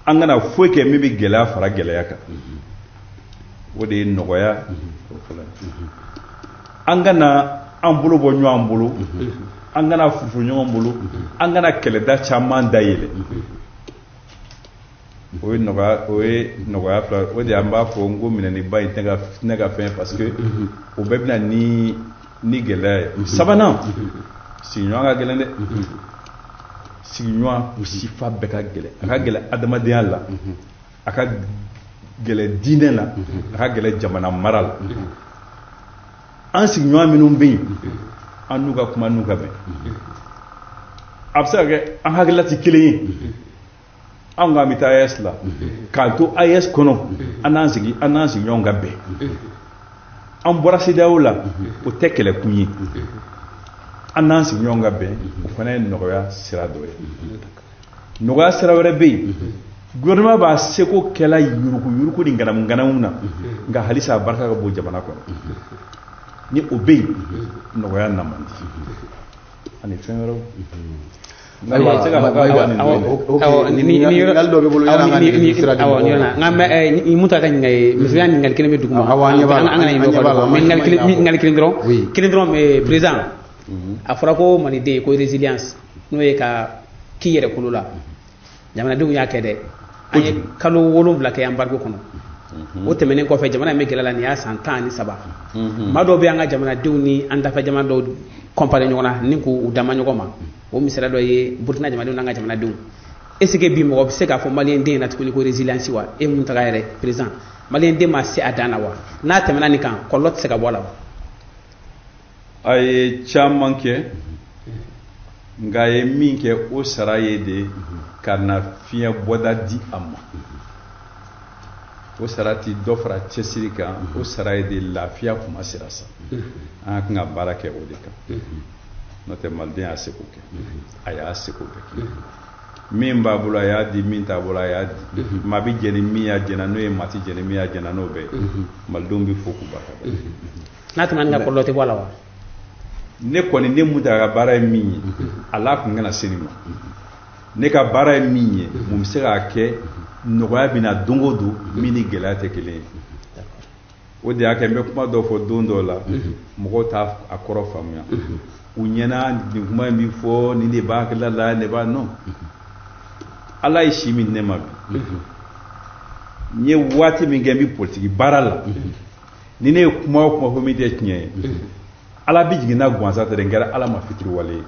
an kana foyi kɛ min bɛ gɛlɛya fara gɛlɛya kan, o de ye nɔgɔya fɔlɔ ye. An kana an bolo bɔ ɲɔgɔn bolo, an kana furu ɲɔgɔn bolo, an kana kɛlɛda caman dayɛlɛ. O ye nɔgɔya, o ye nɔgɔya fila. O de an b'a fɔ n ko minɛniba in tɛ ne ka fɛn, parce que o bɛɛ bɛ na ni gɛlɛya ye. Sabanan, sigiɲɔgɔn ka gɛlɛn dɛ. Sigiɲɔgɔn o sifa bɛɛ ka gɛlɛn. A ka gɛlɛn adamadenya la, a ka gɛlɛn diinɛ la, a ka gɛlɛn jamana mara la. An sigiɲɔgɔn minnu bɛ yen, an n'u ka kuma, n'u ka bɛn, a bɛ se ka kɛ an hakilila tɛ kelen ye. Anw k'an bɛ taa AES la, k'an to AES kɔnɔ, an n'an sigiɲɔgɔnw ka bɛn. An bɔra CEDEAO la, o tɛ kɛlɛkun ye. An n'an sigiɲɔgɔnw ka bɛn, o fana ye nɔgɔya sira dɔ ye. Nɔgɔya sira wɛrɛ bɛ yen. Gouvernement b'a seko kɛla yuruku yuruku ni nganamu nganamu na, nka halisa a barika ka bon jamana kɔnɔ. Ni o bɛ yen, nɔgɔya na man di ani fɛn wɛrɛw.
Ayiwa, ɲininkali dɔ bɛ bolo yanni an ka nɛgɛjuru sira di mɔgɔw ma.
Nka mɛ Muta ka ɲininkali, misaliya ɲininkali kelen bɛ duguma.
Awɔ, an ɲɛ b'a la.
An kana ɲinɛ o kɔ. Mais ɲininkali kelen dɔrɔn. Kelen dɔrɔn, président. A fɔra ko maliden ko résilience, n'o ye ka k'i yɛrɛ kolo la. Jamanadenw y'a kɛ dɛ. An ye kalo 7 kɛ embargo kɔnɔ. O tɛmɛnen kɔfɛ, jamana in bɛ gɛlɛya la, nin y'a san 13. Maa dɔw bɛ an ka jamanadenw ni an dafɛ jamana dɔw comparer ɲɔgɔn na ni k'u dama ɲɔgɔn ma. O misaliya dɔ ye Burkina jamanadenw n'an ka jamanadenw. Est ce que bi mɔgɔ bɛ se k'a fɔ maliyɛn den na tuguni ko résilience wa? E mun taga yɛrɛ président, maliyɛn den ma se a dan na wa? N'a tɛmɛna nin kan, kɔlɔlɔ tɛ se ka bɔ a la wa?
A ye caman kɛ, nka a ye min kɛ, o sara ye de ka na fiɲɛ bɔda di a ma. O sara ti dɔ fara cɛsiri kan, o sara ye de lafiya kuma sera sa. An ka kan ka baara kɛ o de kan. N'o tɛ, maliden y'a seko kɛ, a y'a seko bɛɛ kɛ. Min b'a bolo, a y'a di, min t'a bolo, a y'a di. Maa bɛ jɛn ni min y'a jɛnna n'o ye, maa tɛ jɛn ni min y'a jɛnna n'o bɛɛ ye. Malidenw bɛ fo k'u barika da.
N'a tɛmɛna nin kan, kɔlɔlɔ tɛ bɔ a la wa?
Ne kɔni, ne mun ta ka baara ye min ye, a la kun kana se nin ma. Ne ka baara ye min ye, mun bɛ se k'a kɛ nɔgɔya bɛ na don o don, min ni gɛlɛya tɛ kelen ye. O de y'a kɛ n bɛ kuma dɔ fɔ don dɔw la, mɔgɔw t'a a kɔrɔ faamuya. U ɲɛna nin kuma in bɛ fɔ nin de b'a hakilila la, nin de b'a non. Ala ye si min di ne ma bi, n ye waati min kɛ n bɛ politiki baara la, ni ne ye kuma o kuma fɔ min tɛ tiɲɛ ye, Ala bɛ jigin n'a gansan tɛ dɛ, n kɛra Ala ma fitiriwale ye,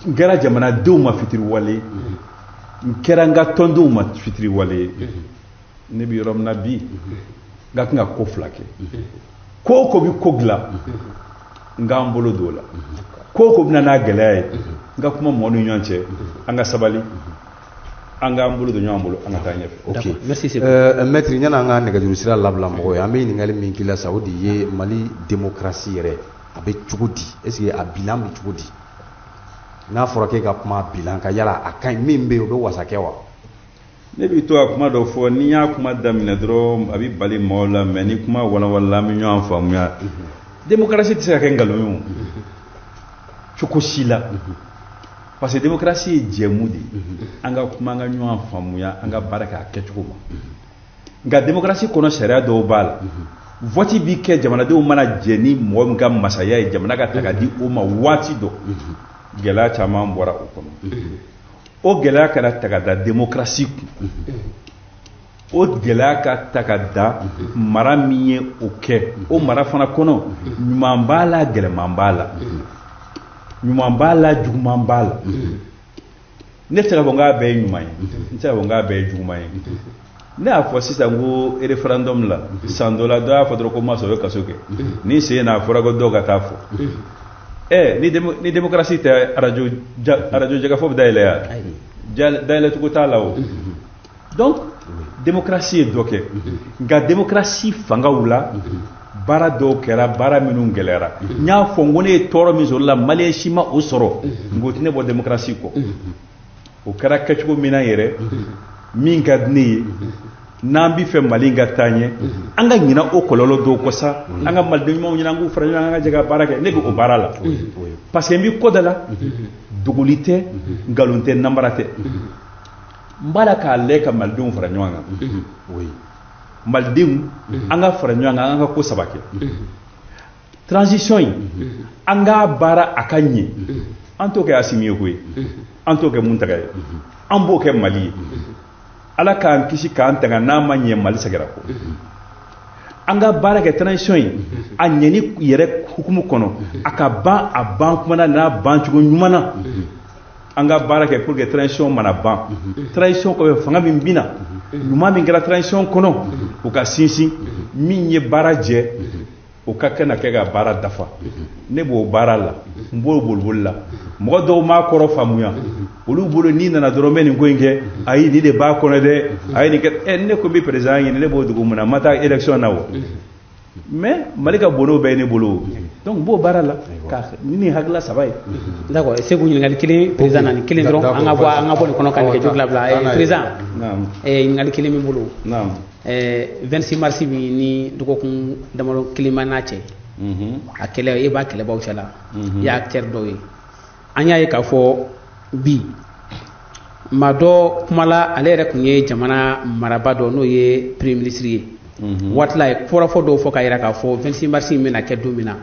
n kɛra jamanadenw ma fitiriwale ye, n kɛra n ka tɔndenw ma fitiriwale ye. Ne bɛ yɔrɔ min na bi, n ka kan ka ko fila kɛ. Ko o ko bɛ ko dilan, n k'an bolo don o la. Ko o ko bɛ na n'a gɛlɛya ye, n ka kuma mɔgɔw ni ɲɔgɔn cɛ, an ka sabali, an k'an bolo don ɲɔgɔn bolo, an ka taa ɲɛfɛ.
Ok.
Merci, Sekou.
Maître, yanni an ka nɛgɛjuru sira labila mɔgɔw ye, an bɛ ɲininkali min k'i la sa, o de ye Mali démocratie yɛrɛ, a bɛ cogo di? Est ce que a bilan bɛ cogo di? N'a fɔra k'e ka kuma bilan kan, yala a ka ɲi, min bɛ yen, o bɛ wasa kɛ wa?
Ne bɛ to ka kuma dɔ fɔ, n'i y'a kuma daminɛ dɔrɔn a bɛ bali maaw la, mais ni kuma walawalala, an bɛ ɲɔgɔn faamuya. Démocratie tɛ se ka kɛ nkalon ye o, cogo si la, parce que démocratie ye jɛmu de ye. An ka kuma, an ka ɲɔgɔn faamuya, an ka baara kɛ a kɛcogo ma. Nka démocratie kɔnɔ, sariya dɔw b'a la. Vote bi kɛ, jamanadenw mana jɛ ni mɔgɔ min ka masaya ye, jamana ka ta ka di o ma waati dɔ. Gɛlɛya caman bɔra o kɔnɔ. O gɛlɛya kana ta ka da démocratie kun, o gɛlɛya ka ta ka da mara min ye o kɛ. O mara fana kɔnɔ, ɲuman b'a la, gɛlɛman b'a la, ɲuman b'a la, juguman b'a la. Ne tɛ se k'a fɔ n k'a bɛɛ ye ɲuman ye, n tɛ se k'a fɔ n k'a bɛɛ ye juguman ye. Ne y'a fɔ sisan ko référendum la, san dɔ la, dɔ y'a fɔ dɔrɔn ko ma sɔn, o ye kaso kɛ. Ni sen n'a fɔra ko dɔw ka taa fɔ, ɛ ni démocratie tɛ, arajo jɛgɛfɔ bɛ dayɛlɛ yan, dayɛlɛ cogo t'a la o. Donc démocratie ye dɔ kɛ, nka démocratie fangaw la, baara dɔw kɛra, baara minnu gɛlɛyara. N y'a fɔ n ko ne ye tɔɔrɔ min sɔrɔ la, maliyɛn si ma o sɔrɔ, n ko tɛ ne bɔ démocratie kɔ. O kɛra kɛcogo min na yɛrɛ, min ka di ne ye, n'an bi fɛ Mali ka taa ɲɛ, an ka ɲinɛ o kɔlɔlɔ dɔw kɔ sa, an ka maliden ɲumanw ɲini, an k'u fara ɲɔgɔn kan, an ka jɛ ka baara kɛ. Ne bɛ o baara la, parce que n bɛ ko da la, dogoli tɛ, nkalon tɛ, namara tɛ. N b'a la k'a lajɛ ka malidenw fara ɲɔgɔn kan. Malidenw, an ka fara ɲɔgɔn kan, an ka ko saba kɛ. Transition in, an k'a baara a ka ɲɛ. An t'o kɛ Asimi ye koyi, an t'o kɛ Muntaga ye, an b'o kɛ Mali ye. Ala k'an kisi k'an tanga, n'a ma ɲɛ, Mali sɛgɛrɛ kɔ. An ka baara kɛ transition in a ɲɛni yɛrɛ hukumu kɔnɔ, a ka ban, a ban kumana n'a ban cogo ɲuman na. An ka baara kɛ pour que transition mana ban, transition kɔfɛ, fanga min bina, ɲuman min kɛra transition kɔnɔ, o ka sinsin. Min ye baara jɛ, o ka kɛ na kɛ ka baara dafa. Ne b'o baara la, n b'o boliboli la. Mɔgɔ dɔw m'a kɔrɔ faamuya, olu bolo n'i nana dɔrɔn n bɛ nin ko in kɛ, ayi, nin de b'a kɔnɔ dɛ, a ye nin kɛ. Ɛ, ne ko n bɛ président ɲini, ne b'o dugu mun na, n ma taa élection na o. Mais Mali ka bon n'o bɛɛ ye ne bolo, donc n b'o baara la ka ni nin hakilila saba ye.
D'accord, Segu, ɲininkali kelen président na, nin kelen dɔrɔn, an ka bɔ nin kɔnɔ ka nɛgɛjuru labila. Président, ɲininkali kelen min bolo, 26 mars min ni dɔgɔkun damadɔ kelen ma n'a cɛ, a kɛlɛ, e b'a kɛlɛbaw cɛ la, i y'a acteur dɔw ye. An y'a ye k'a fɔ bi maa dɔ kumala, ale yɛrɛ tun ye jamana maraba dɔ, n'o ye premier ministre ye, waati la a ye kɔrɔfɔ dɔw fɔ k'a jira k'a fɔ 26 mars in bɛna kɛ don min na,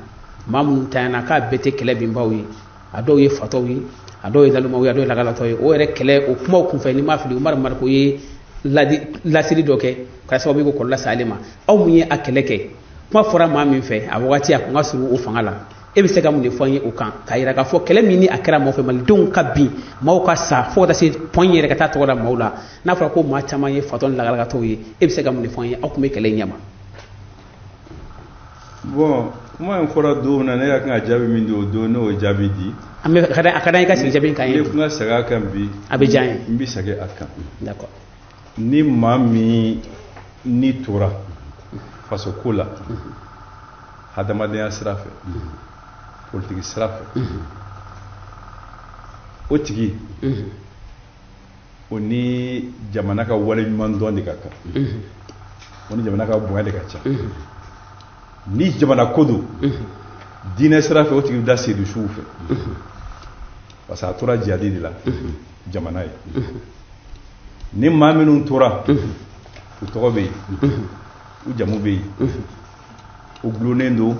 maa minnu tanyana k'a bɛɛ tɛ kɛlɛ binbaw ye, a dɔw ye fatɔw ye, a dɔw ye nalumaw ye, a dɔw ye lagalatɔw ye. O yɛrɛ kɛlɛ, o kumaw kunfɛ, n'i m'a fili, Umaru Mariko ye laseli dɔ kɛ ka sababu ye ko kɔlɔlɔ se ale ma. Aw mun ye a kɛlɛ kɛ, kuma fɔra maa min fɛ a wagati, a kun ka surun o fanga la, e bɛ se ka mun de fɔ an ye o kan, k'a jira k'a fɔ kɛlɛ min ni a kɛra maaw fɛ, malidenw ka bin, maaw ka sa, fo ka taa se pɔn yɛrɛ ka taa tɔgɔ da maaw la, n'a fɔra ko maa caman ye fatɔ ni lagalagatɔw ye, e bɛ se ka mun de fɔ an ye, aw tun bɛ kɛlɛ in ɲɛma?
Bon, kuma in fɔra don min na, ne ka kan ka jaabi min di o don, ne y'o jaabi di.
An bɛ a ka d'an ye ka sigi jaabi in kan ye.
Ne kun ka segin a kan bi.
A bɛ diya an ye.
N bɛ segin a kan.
D'accord.
Ni maa min ni tora faso ko la, hadamadenya sira fɛ, politiki sira fɛ, o tigi o ni jamana ka waleɲuman dɔn de ka kan, o ni jamana ka bonya de ka ca. Ni jamana ko don, diinɛ sira fɛ, o tigi bɛ da sedusuw fɛ, parce que a tora jihadi de la jamana ye. Ni maa minnu tora, u tɔgɔ bɛ yen, u jamu bɛ yen, u gulonnen don,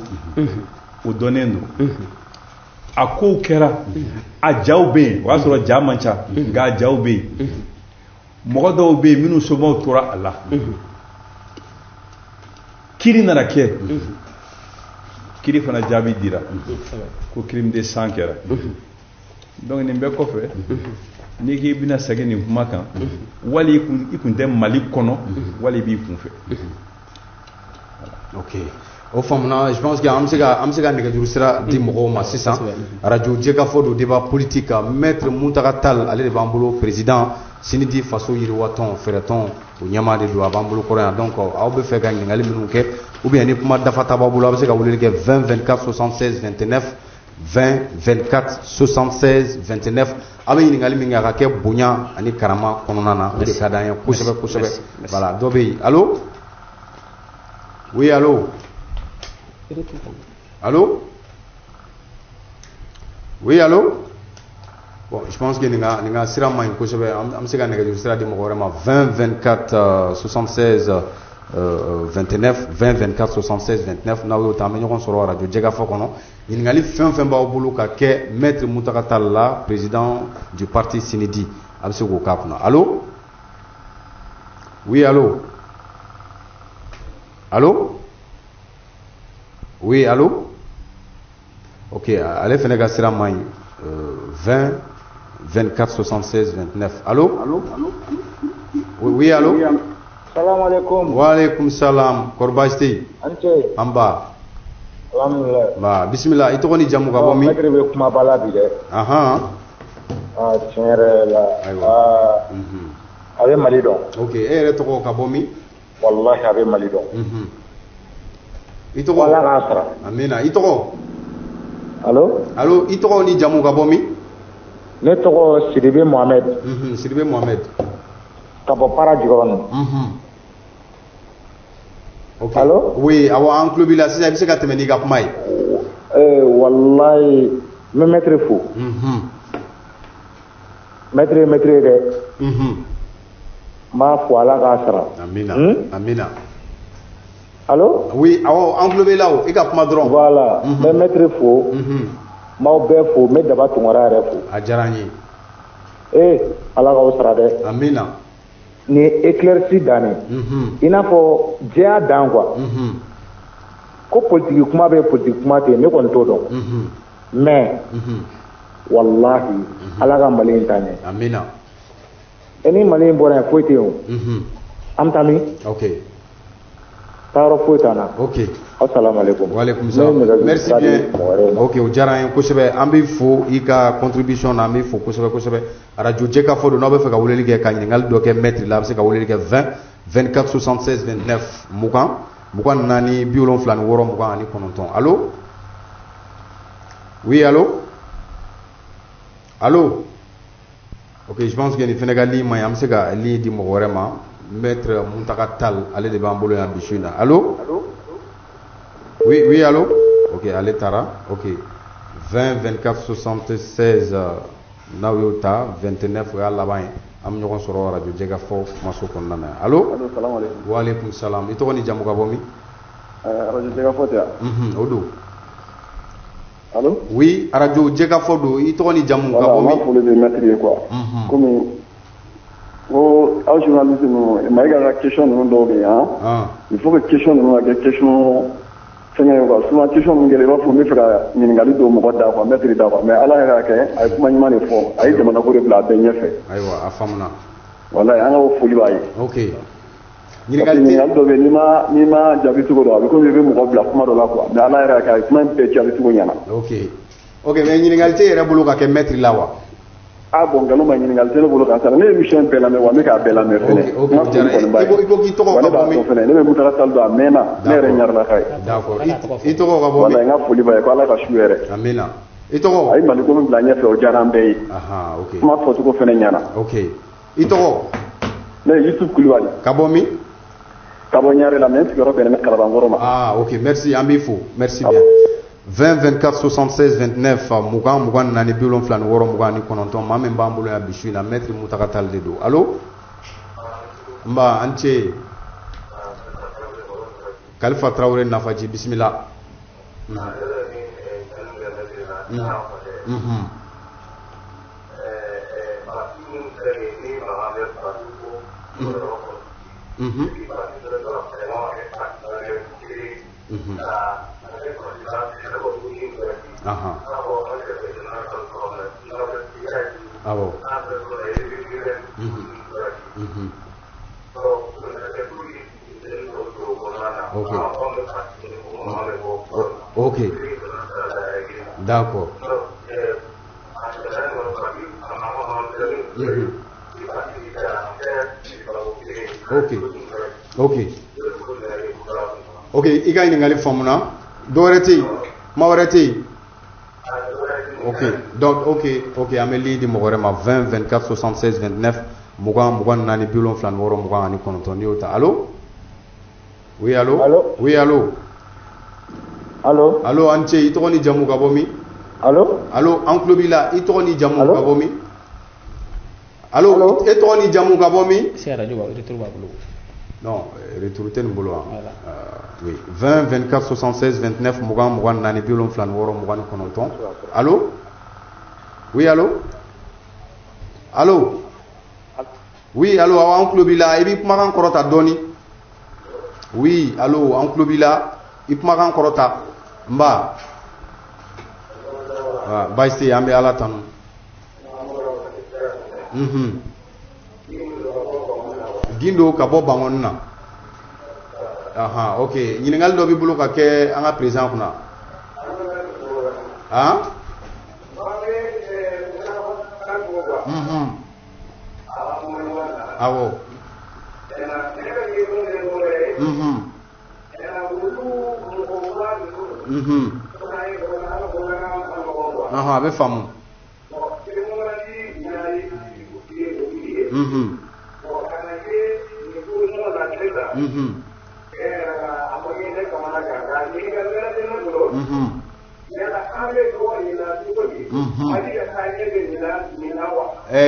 u dɔnnen don, a kow kɛra, a jaw bɛ yen. O y'a sɔrɔ ja man ca, nka a jaw bɛ yen. Mɔgɔ dɔw bɛ yen minnu somaw tora a la, kiri nana kɛ, kiri fana jaabi dira ko crime de sang kɛra. Donc nin bɛɛ kɔfɛ, n'i k'i bɛna segin nin kuma kan, wali i kun tɛ Mali kɔnɔ, wali i b'i kun fɛ.
Ok, o faamuna. Je pense que an bɛ se ka nɛgɛjuru sira di mɔgɔw ma sisan. Radio Jɛkafɔ don, débat politique kan. Maître Mountaga Tall, ale de b'an bolo, président Sinidi Faso Yiriwatɔn fɛrɛtɔn, o ɲɛmaa de don, a b'an bolo kɔrɔ yan. Donc aw bɛ fɛ ka ɲininkali minnu kɛ, ou bien ni kuma dafata b'aw bolo, a bɛ se ka weleli kɛ 20 24 76 29, 20 24 76 29. A bɛ ɲininkali min kɛ, a ka kɛ bonya ani karama kɔnɔna na, o de ka d'an ye kosɛbɛ kosɛbɛ. Voilà, dɔ bɛ yen. Allo, oui, allo, allo, oui, allo. Bon, je pense que nin ka sira man ɲi kosɛbɛ. An bɛ se ka nɛgɛjuru sira di mɔgɔ wɛrɛ ma: 20 24 76 29, 20 24 76 29. N'aw y'o ta, an bɛ ɲɔgɔn sɔrɔ radio Jɛkafɔ kɔnɔ. Ɲininkali fɛn o fɛn b'aw bolo ka kɛ maître Mountaga Tall la, président du parti Sinidi, a bɛ se k'o k'a kunna. Allo, oui, allo, allo, oui, allo. Ok, ale fɛnɛ ka sira man ɲi. 20 24 76 29. Allo, oui, oui, allo.
Salamu alaikum.
Wa alaikum salam. Kɔri baasi tɛ yen?
An cɛ.
An ba.
Alhamdulilayi.
Ba, bisimila, i tɔgɔ ni jamu, ka bɔ min?
Maître bɛ kumaba la bi dɛ. Aa, tiɲɛ yɛrɛ la.
Ayiwa.
Aa, a bɛ Mali dɔn.
Ok, e yɛrɛ tɔgɔ, ka bɔ min?
Walahi, a bɛ Mali dɔn.
I tɔgɔ?
Ala k'a sara.
Amina. I tɔgɔ?
Allo.
Allo, i tɔgɔ ni jamu, ka bɔ min?
Ne tɔgɔ Sidibe Mohamed.
Sidibe Mohamed.
Ka bɔ Para Jikɔrɔni.
Ok.
Allo?
Oui, awɔ, an tulo b'i la sisan, i bɛ se ka tɛmɛ n'i ka kuma ye.
Walahi, n bɛ maître fo. Maître ye maître ye dɛ. N b'a fo, Ala k'a sara.
Amina.
Hmm?
Amina.
Allo?
Oui, awɔ, an tulo b'i la o, i ka kuma dɔrɔn.
Voilà, n bɛ maître fo. N b'aw bɛɛ fo, n bɛ Daba Tunkara yɛrɛ fo.
A diyara n ye.
Ala k'aw sara dɛ.
Amina.
Nin ye éclaircie dan de. I n'a fɔ jɛya dan quoi. Ko politique kuma bɛ, politique kuma tɛ yen, ne kɔni t'o dɔn. Mais walahi, Ala ka Mali in taa ɲɛ.
Amina.
E ni Mali in bɔra yen, foyi tɛ yen o. An bɛ taa min?
Ok.
Taayɔrɔ foyi t'an na.
Ok.
Assalamu alaikum.
Waaleykum salam. Merci bien. Ok, o diyara an ye kosɛbɛ. An b'i fo i ka contribution na, an b'i fo kosɛbɛ kosɛbɛ. Radio Jɛkafɔ don, n'aw bɛ fɛ ka weleli kɛ ka ɲininkali dɔ kɛ maître la, a bɛ se ka weleli kɛ 20 24 76 29, 20. 24 76 29. Allo? Oui, allo? Allo? Ok, je pense que nin fɛnɛ ka ligne man ɲi, an bɛ se ka ligne di mɔgɔ wɛrɛ ma. Maître Mountaga Tall, ale de b'an bolo yan bi su in na. Allo? Oui, oui, allo? Ok, ale taara. Ok. 20 24 76 n'aw y'o ta 29 o y'a laban ye. An bɛ ɲɔgɔn sɔrɔ radio Jɛkafɔ kumaso kɔnɔna na. Allo?
Allo, salam alaikum.
Wa alaikum salam. I tɔgɔ ni jamu ka bɔ min?
Radio Jɛkafɔ tɛ wa?
Unhun, o don.
Allo?
Oui, radio Jɛkafɔ don. I tɔgɔ ni jamu ka bɔ min?
Voilà, n ka foli bɛ maître ye quoi. Komi ko aw journaliste ninnu, Mayiga ka question ninnu dɔw bɛ yen han. Il faut que question ninnu ka kɛ question fɛngɛ ye quoi. Souvent question ninnu kɛra i b'a fɔ n bɛ fɛ ka ɲininkali don mɔgɔ da quoi, maître da quoi. Mais Ala yɛrɛ y'a kɛ, a ye kuma ɲuman de fɔ. A ye jamana ko de bila a bɛɛ ɲɛfɛ.
Ayiwa, a faamuna.
Walayi, an ka o foli b'a ye.
Ok.
Ɲininkali dɔ bɛ yen, n'i ma jaabi cogo dɔn, a bɛ komi i bɛ mɔgɔ bila kuma dɔ la quoi. Mais Ala yɛrɛ y'a kɛ, a ye kuma in bɛɛ jaabi cogo ɲɛna.
Ok. Ok, mais ɲininkali tɛ yɛrɛ bolo ka kɛ maître la wa?
Ah bon, nkalon ma ɲininkali tɛ ne bolo ka sara. Ne ye émission bɛɛ lamɛn wa, n bɛ k'a bɛɛ lamɛn fɛnɛ.
Ok, ok, diyara. I ko k'i tɔgɔ ka bɔ min?
Ne bɛ Mountaga Tall dɔn a mɛnna, ne yɛrɛ ɲarelaka ye.
D'accord. I tɔgɔ ka bɔ min?
Walayi, n ka foli b'a ye, ko Ala ka su hɛrɛ.
Amina. I tɔgɔ?
A ye Mali ko min bila ɲɛfɛ, o diyara an bɛɛ ye.
Ahan, ok.
Kuma fɔcogo fɛnɛ ɲɛna.
Ok. I tɔgɔ?
Ne ye Yusuf Kulibali.
Ka bɔ min?
Ka bɔ Ɲare la, mais n sigiyɔrɔ bɛnnen bɛ Kalabankɔrɔ ma.
Ah, ok, merci, an b'i fo. Merci bien. 20 24 76 29 20 24 76 29 maa min b'an bolo yan bi su in na, maître Mountaga Tall de don. Allo? Nba, an ce. Kalifa Traoré Nafaji, bisimila. Aha. Awɔ. Ok. Ok. D'accord. Ok. Ok. Ok, i ka ɲininkali faamuna. Dɔ wɛrɛ tɛ yen? Kuma wɛrɛ tɛ yen? Ok, donc ok, ok, an bɛ ligne di mɔgɔ wɛrɛ ma. 20 24 76 29 20 24 76 29 n'i y'o ta. Allo? Oui, allo?
Allo?
Oui, allo?
Allo?
Allo, an ce, i tɔgɔ ni jamu ka bɔ min?
Allo?
Allo, an tulo b'i la, i tɔgɔ ni jamu ka bɔ min? Allo, e tɔgɔ ni jamu ka bɔ min?
C'est radio ba, retour b'a bolo.
Non, retour tɛ nin bolo wa? Oui, 20 24 76 29 20 24 76 29. Allo? Oui, allo? Allo? Oui, allo, awɔ, an tulo b'i la, i b'i kumakan kɔrɔta dɔɔni. Oui, allo, an tulo b'i la, i kumakan kɔrɔta. Nba. Ah, baasi tɛ yen, an bɛ Ala tanu. Gindo ka bɔ Bangɔni na. Ahan, ok. Ɲininkali dɔ b'i bolo ka kɛ an ka président kunna. Han? Awɔ. Ahan, a bɛ faamu.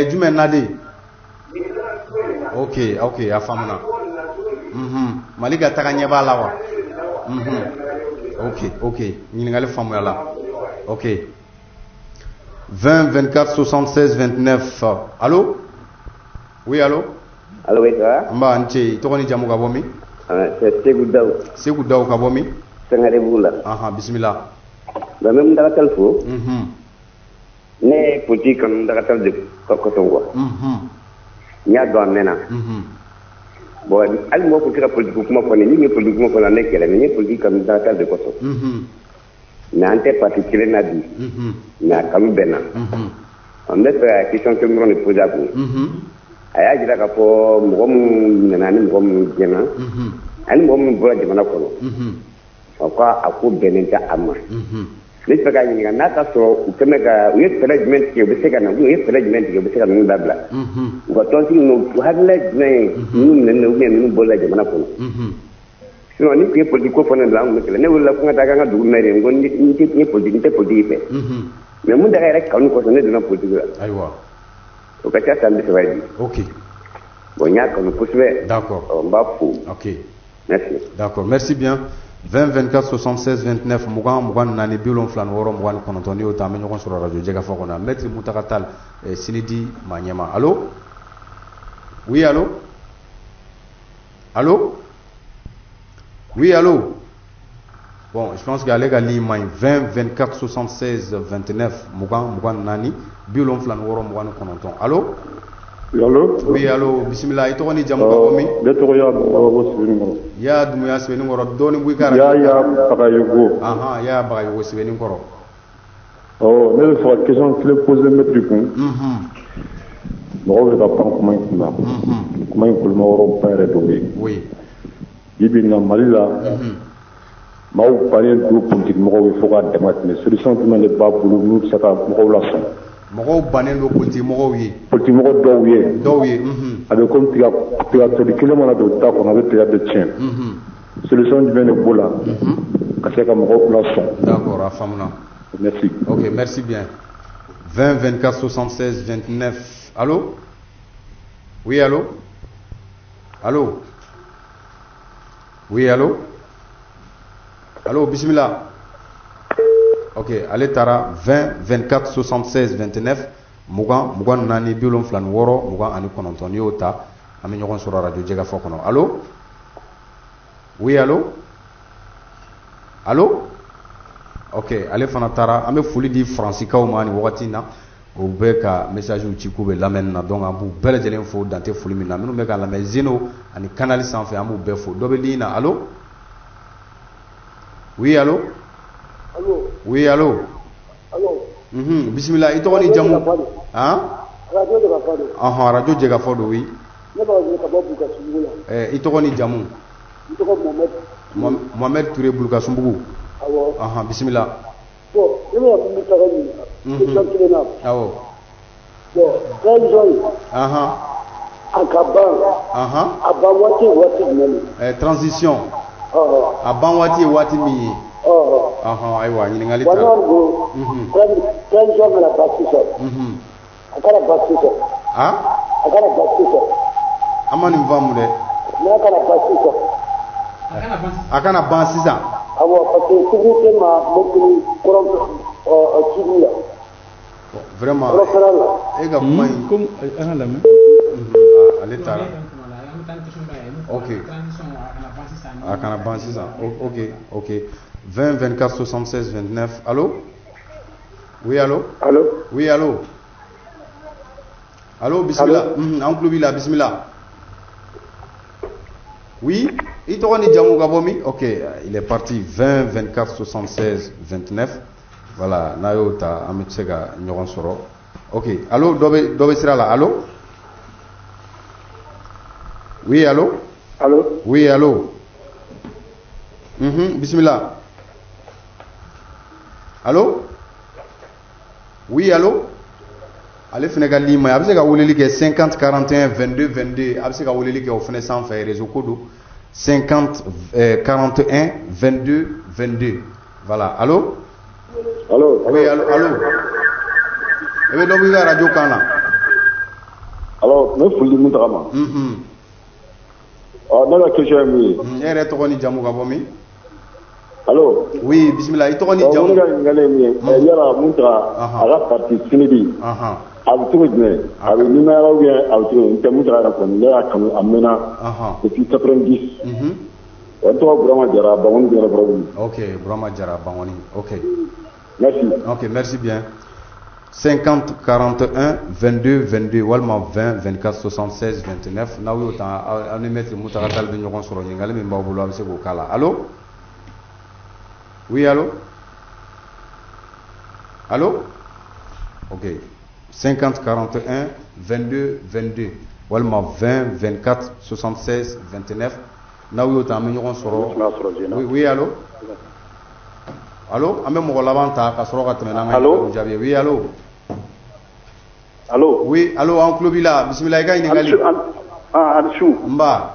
Jumɛn na de? Ok, ok, a faamuna. Mali ka taga ɲɛ b'a la wa? Ok, ok, ɲininkali faamuyala. Ok. 20 24 76 29. Allo? Oui, allo?
Allo, oui, ça va?
Nba, an ce, i tɔgɔ ni jamu ka bɔ min?
C'est Sekou Daou.
Sekou Daou ka bɔ min?
Sangarebugu la.
Ahan, bisimila.
Ben, n bɛ Mountaga Tall fo. Ne ye politique kanu Mountaga Tall de kosɔn quoi. N y'a dɔn a mɛnna. Bon, hali mɔgɔ tun tɛ ka politique kuma fɔ ne, ni ye politique kuma fɔ ne kɛlɛ, mais n ye politique kanu Mountaga Tall de kosɔn. Mais an tɛ parti kelen na bi. Mais a kanu bɛ n na. N bɛ fɛ ka question kelen dɔrɔn de poser a kun. A y'a jira k'a fɔ mɔgɔ minnu nana ni mɔgɔ minnu gɛnna. Ani mɔgɔ min bɔra jamana kɔnɔ, a ko a ko bɛnnen tɛ a ma. Ne tɛ fɛ k'a ɲininka n'a ka sɔrɔ u kɛmɛ ka u ye fɛɛrɛ jumɛn tigɛ u bɛ se ka na, u ye fɛɛrɛ jumɛn tigɛ u bɛ se ka ninnu dabila. U ka tɔntigi ninnu, u hakilila jumɛn ye ninnu minɛnen ou bien ninnu bɔra jamana kɔnɔ. Sinon ni tun ye politique ko fɔ ne la, an tun bɛ kɛlɛ. Ne wulila ko n ka taa k'an ka dugu maire ye, n ko n tɛ politique, n tɛ politique fɛ. Mais mun daga yɛrɛ kanu kosɔn ne donna politique la.
Ayiwa.
O ka ca san 30 ye bi.
Ok.
Bon, n y'a kanu kosɛbɛ.
D'accord.
N b'a fo.
Ok.
Merci.
D'accord, merci bien. 20 24 76 29 20 24 76 29 n'i y'o ta an bɛ ɲɔgɔn sɔrɔ radio Jɛkafɔ kɔnɔ. Maître Mountaga Tall, CNID maa ɲɛma. Allo? Oui, allo? Allo? Oui, allo? Bon, je pense qu'ale ka ligne man ɲi. 20 24 76 29 20 24 76 29. Allo?
Allo?
Oui, allo, bisimila. I tɔgɔ ni jamu ka bɔ min?
Ne tɔgɔ y'a Bagayogo Sebenikɔrɔ.
Ya Dumuya Sebenikɔrɔ, dɔɔni bɔ i ka
radio. Ya Bagayogo.
Ahan, ya Bagayogo Sebenikɔrɔ.
Awɔ, ne bɛ fɛ ka question kelen poser maître kun. Mɔgɔw bɛ ka pan kuma in kunna. Kuma in koloma yɔrɔba yɛrɛ dɔ bɛ yen.
Oui.
Bi bi in na Mali la, maaw bannen don politique mɔgɔw ye fo k'a dama tɛmɛ. Solution jumɛn de b'a bolo n'u bɛ se ka mɔgɔw lasɔn?
Mɔgɔw bannen don politique mɔgɔw ye.
Politique mɔgɔ dɔw ye.
Dɔw ye.
A bɛ komi tiga toli kelen mana don da kɔnɔ, a bɛ tiga bɛɛ tiɲɛ. Solution jumɛn de b'o la ka se ka mɔgɔw lasɔn?
D'accord, a faamuna.
Merci.
Ok, merci bien. 20 24 76 29. Allo? Oui, allo? Allo? Oui, allo? Allo, bismillah. Ok, ale taara. 20 24 76 29 20 24 76 29, n'i y'o ta an bɛ ɲɔgɔn sɔrɔ radio Jɛkafɔ kɔnɔ. Allo? Oui, allo? Allo? Ok, ale fana taara. An bɛ foli di Faransikaw ma nin wagati in na. U bɛ ka message ci k'u bɛ lamɛnni na, donc an b'u bɛɛ lajɛlen fo dan tɛ foli min na. Minnu bɛ k'a lamɛn Zeno ani Canal sanfɛ, an b'u bɛɛ fo. Dɔ bɛ ligne na. Allo? Oui, allo?
Allo?
Oui, allo?
Allo?
Bisimila, i tɔgɔ ni jamu? Han?
Radio Jɛkafɔ don.
Ɔhɔn, radio Jɛkafɔ don, oui.
Ne b'a wele ka bɔ Bulukasunbugu la.
I tɔgɔ ni jamu?
N tɔgɔ Mohamed.
Mohamed Touré, Bulukasunbugu.
Awɔ.
Ɔhɔn, bisimila.
Bon, ne bɛna Mountaga ɲininka. Question kelen na.
Awɔ.
Bon, transition in. A ka ban. A ban waati ye waati jumɛn
de? Transition. A ban waati ye waati min ye. Ayiwa, ɲininkali
ta. Wa ne bolo, transition kana ban sisan. A kana ban sisan. A kana ban sisan.
An ma nin faamu dɛ.
N'a kana ban sisan.
A kana ban sisan.
Awɔ, parce que sécurité ma mobili kɔrɔn sugu la.
Vraiment.
Kɔrɔfɛla
la. E ka kuma in.
Comme an ka lamɛn.
Ale taara. Ok. A kana ban sisan. Ok, ok. 20 24 76 29. Allo? Oui, allo?
Allo?
Oui, allo? Allo, bismillah. An tulo b'i la, bismillah. Oui, i tɔgɔ ni jamu ka bɔ min? Ok, il est parti. 20 24 76 29. Voilà, n'a y'o ta an bɛ se ka ɲɔgɔn sɔrɔ. Ok, allo, dɔ bɛ sira la. Allo? Oui, allo?
Allo?
Oui, allo? Bismillah. Allo? Oui, allo? Ale fana ka ligne ma ɲi. A bɛ se ka weleli kɛ 50 41 22 22. A bɛ se ka weleli kɛ o fana sanfɛ, réseau ko don. 50 41 22 22. Voilà. Allo?
Allo?
Oui, allo, allo. I bɛ dɔ bɔ i ka radio kan na.
Allo, ne foli di Mountaga ma. Ne ka question ye mun ye?
E yɛrɛ tɔgɔ ni jamu ka bɔ min?
Allo?
Oui, bismillah. I tɔgɔ ni jamu?
Ne ka ɲininkali ye mun ye? Yala Mountaga, a ka parti CNID, a bɛ cogo jumɛn? A bɛ nimaya ou bien a bɛ cogo jumɛn? N tɛ Mountaga yɛrɛ kɔni, ne y'a kanu a mɛnna. Depuis 90. N tɔgɔ Burama Jara, Bangoni Jara.
Ok, Burama Jara, Bangoni. Ok.
Merci.
Ok, merci bien. 50 41 22 22 walima 20 24 76 29. N'aw y'o ta, aw ni maître Mountaga Tall bɛ ɲɔgɔn sɔrɔ. Ɲininkali min b'aw bolo, a bɛ se k'o k'a la. Allo? Oui, allo? Allo? Ok. 50 41 22 22 walima 20 24 76 29. N'aw y'o ta, an bɛ ɲɔgɔn sɔrɔ. Oui, oui, allo, allo, an bɛ mɔgɔ laban ta ka sɔrɔ ka tɛmɛ n'an ka ɲininkaliw jaabi ye. Oui, allo.
Allo.
Oui, allo, an tulo b'i la. Bisimila, i ka ɲininkali.
Ah, a ni su.
Nba.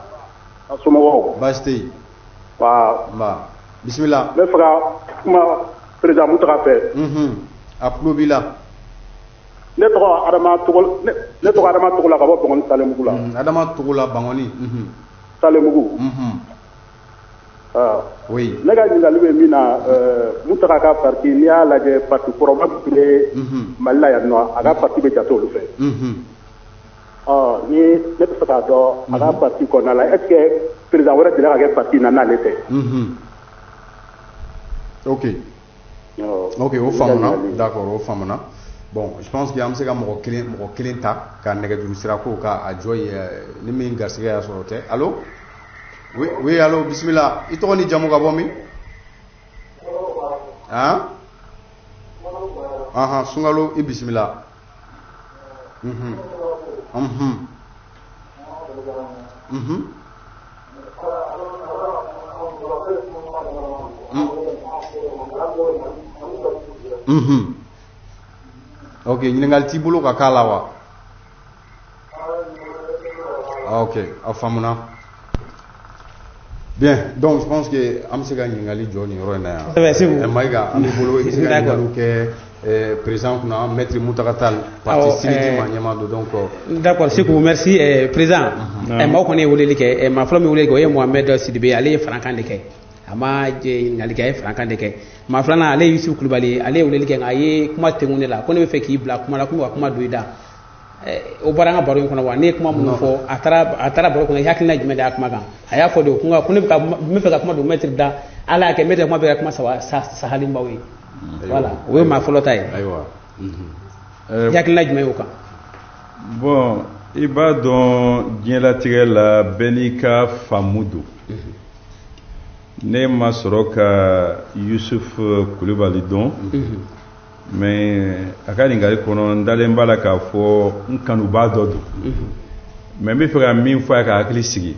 A somɔgɔw?
Baasi tɛ yen.
Wa.
Nba. Bisimila.
N bɛ fɛ ka kuma président Mountaga fɛ.
A tulo b'i la.
Ne tɔgɔ Adama Togo, ne tɔgɔ Adama Togola ka bɔ Bangɔni Salemugu la.
Adama Togola, Bangɔni.
Salemugu. Ah.
Oui.
Ne ka ɲininkali bɛ min na, Mountaga ka parti, n'i y'a lajɛ, parti kɔrɔba min bɛ Mali la yan nɔ, a ka parti bɛ jate olu fɛ. Ɔ ni ne bɛ fɛ k'a dɔn, a ka parti kɔnɔna la, est ce que président wɛrɛ delila ka kɛ parti na n'ale tɛ?
Ok, o faamuna. D'accord, o faamuna. Bon, je pense que an bɛ se ka mɔgɔ kelen ta ka nɛgɛjuru sira ko ka a jɔ yen, ni min garisɛgɛ y'a sɔrɔ, o tɛ. Allo, oui, oui, allo, bisimila, i tɔgɔ ni jamu, ka bɔ min? Han ahan, Sunkalo, i bisimila. Mhm mhm Ok, ɲininkali t'i bolo ka k'a la wa? Ok, a faamuna. Bien, donc je pense que an bɛ se ka ɲininkali jɔ nin yɔrɔ in na yan.
Kosɛbɛ, Segu.
Mayiga, an b'i bolo, i bɛ se ka ɲininkaliw kɛ président kunna, maître Mountaga Tall, parti Siniti maa ɲɛmaa don, donc.
D'accord, Segu, merci président. Maaw kɔni ye weleli kɛ, maa fɔlɔ min weleli kɛ, o ye Mohamed Sidibe, ale ye farankan de kɛ. A ma ɲininkali kɛ, a ye farankan de kɛ. Maa filanan, ale ye Yusuf Kulubali ye, ale ye weleli kɛ, nka a ye kuma tengu ne la ko ne bɛ fɛ k'i bila kuma la, ko ka kuma don i da. O bɔra an ka baro in kɔnɔ wa? Ne ye kuma minnu fɔ, a taara baro kɔnɔ, i hakilina jumɛn de y'a kuma kan? A y'a fɔ de ko ko ne bɛ ka n bɛ fɛ ka kuma don maître da. Ala y'a kɛ maître kuma bɛ ka kuma saba sahalenbaw ye. Voilà, o ye maa fɔlɔ ta ye.
Ayiwa.
I hakilina jumɛn y'o kan?
Bon, i b'a dɔn, diɲɛlatigɛ la, bɛɛ n'i ka faamu don. Ne ma sɔrɔ ka Yusuf Kulubali dɔn, mais a ka ɲininkali kɔnɔ, n dalen b'a la k'a fɔ n kanubaa dɔ don. Mais n bɛ fɛ ka min fɔ a ye ka hakili sigi,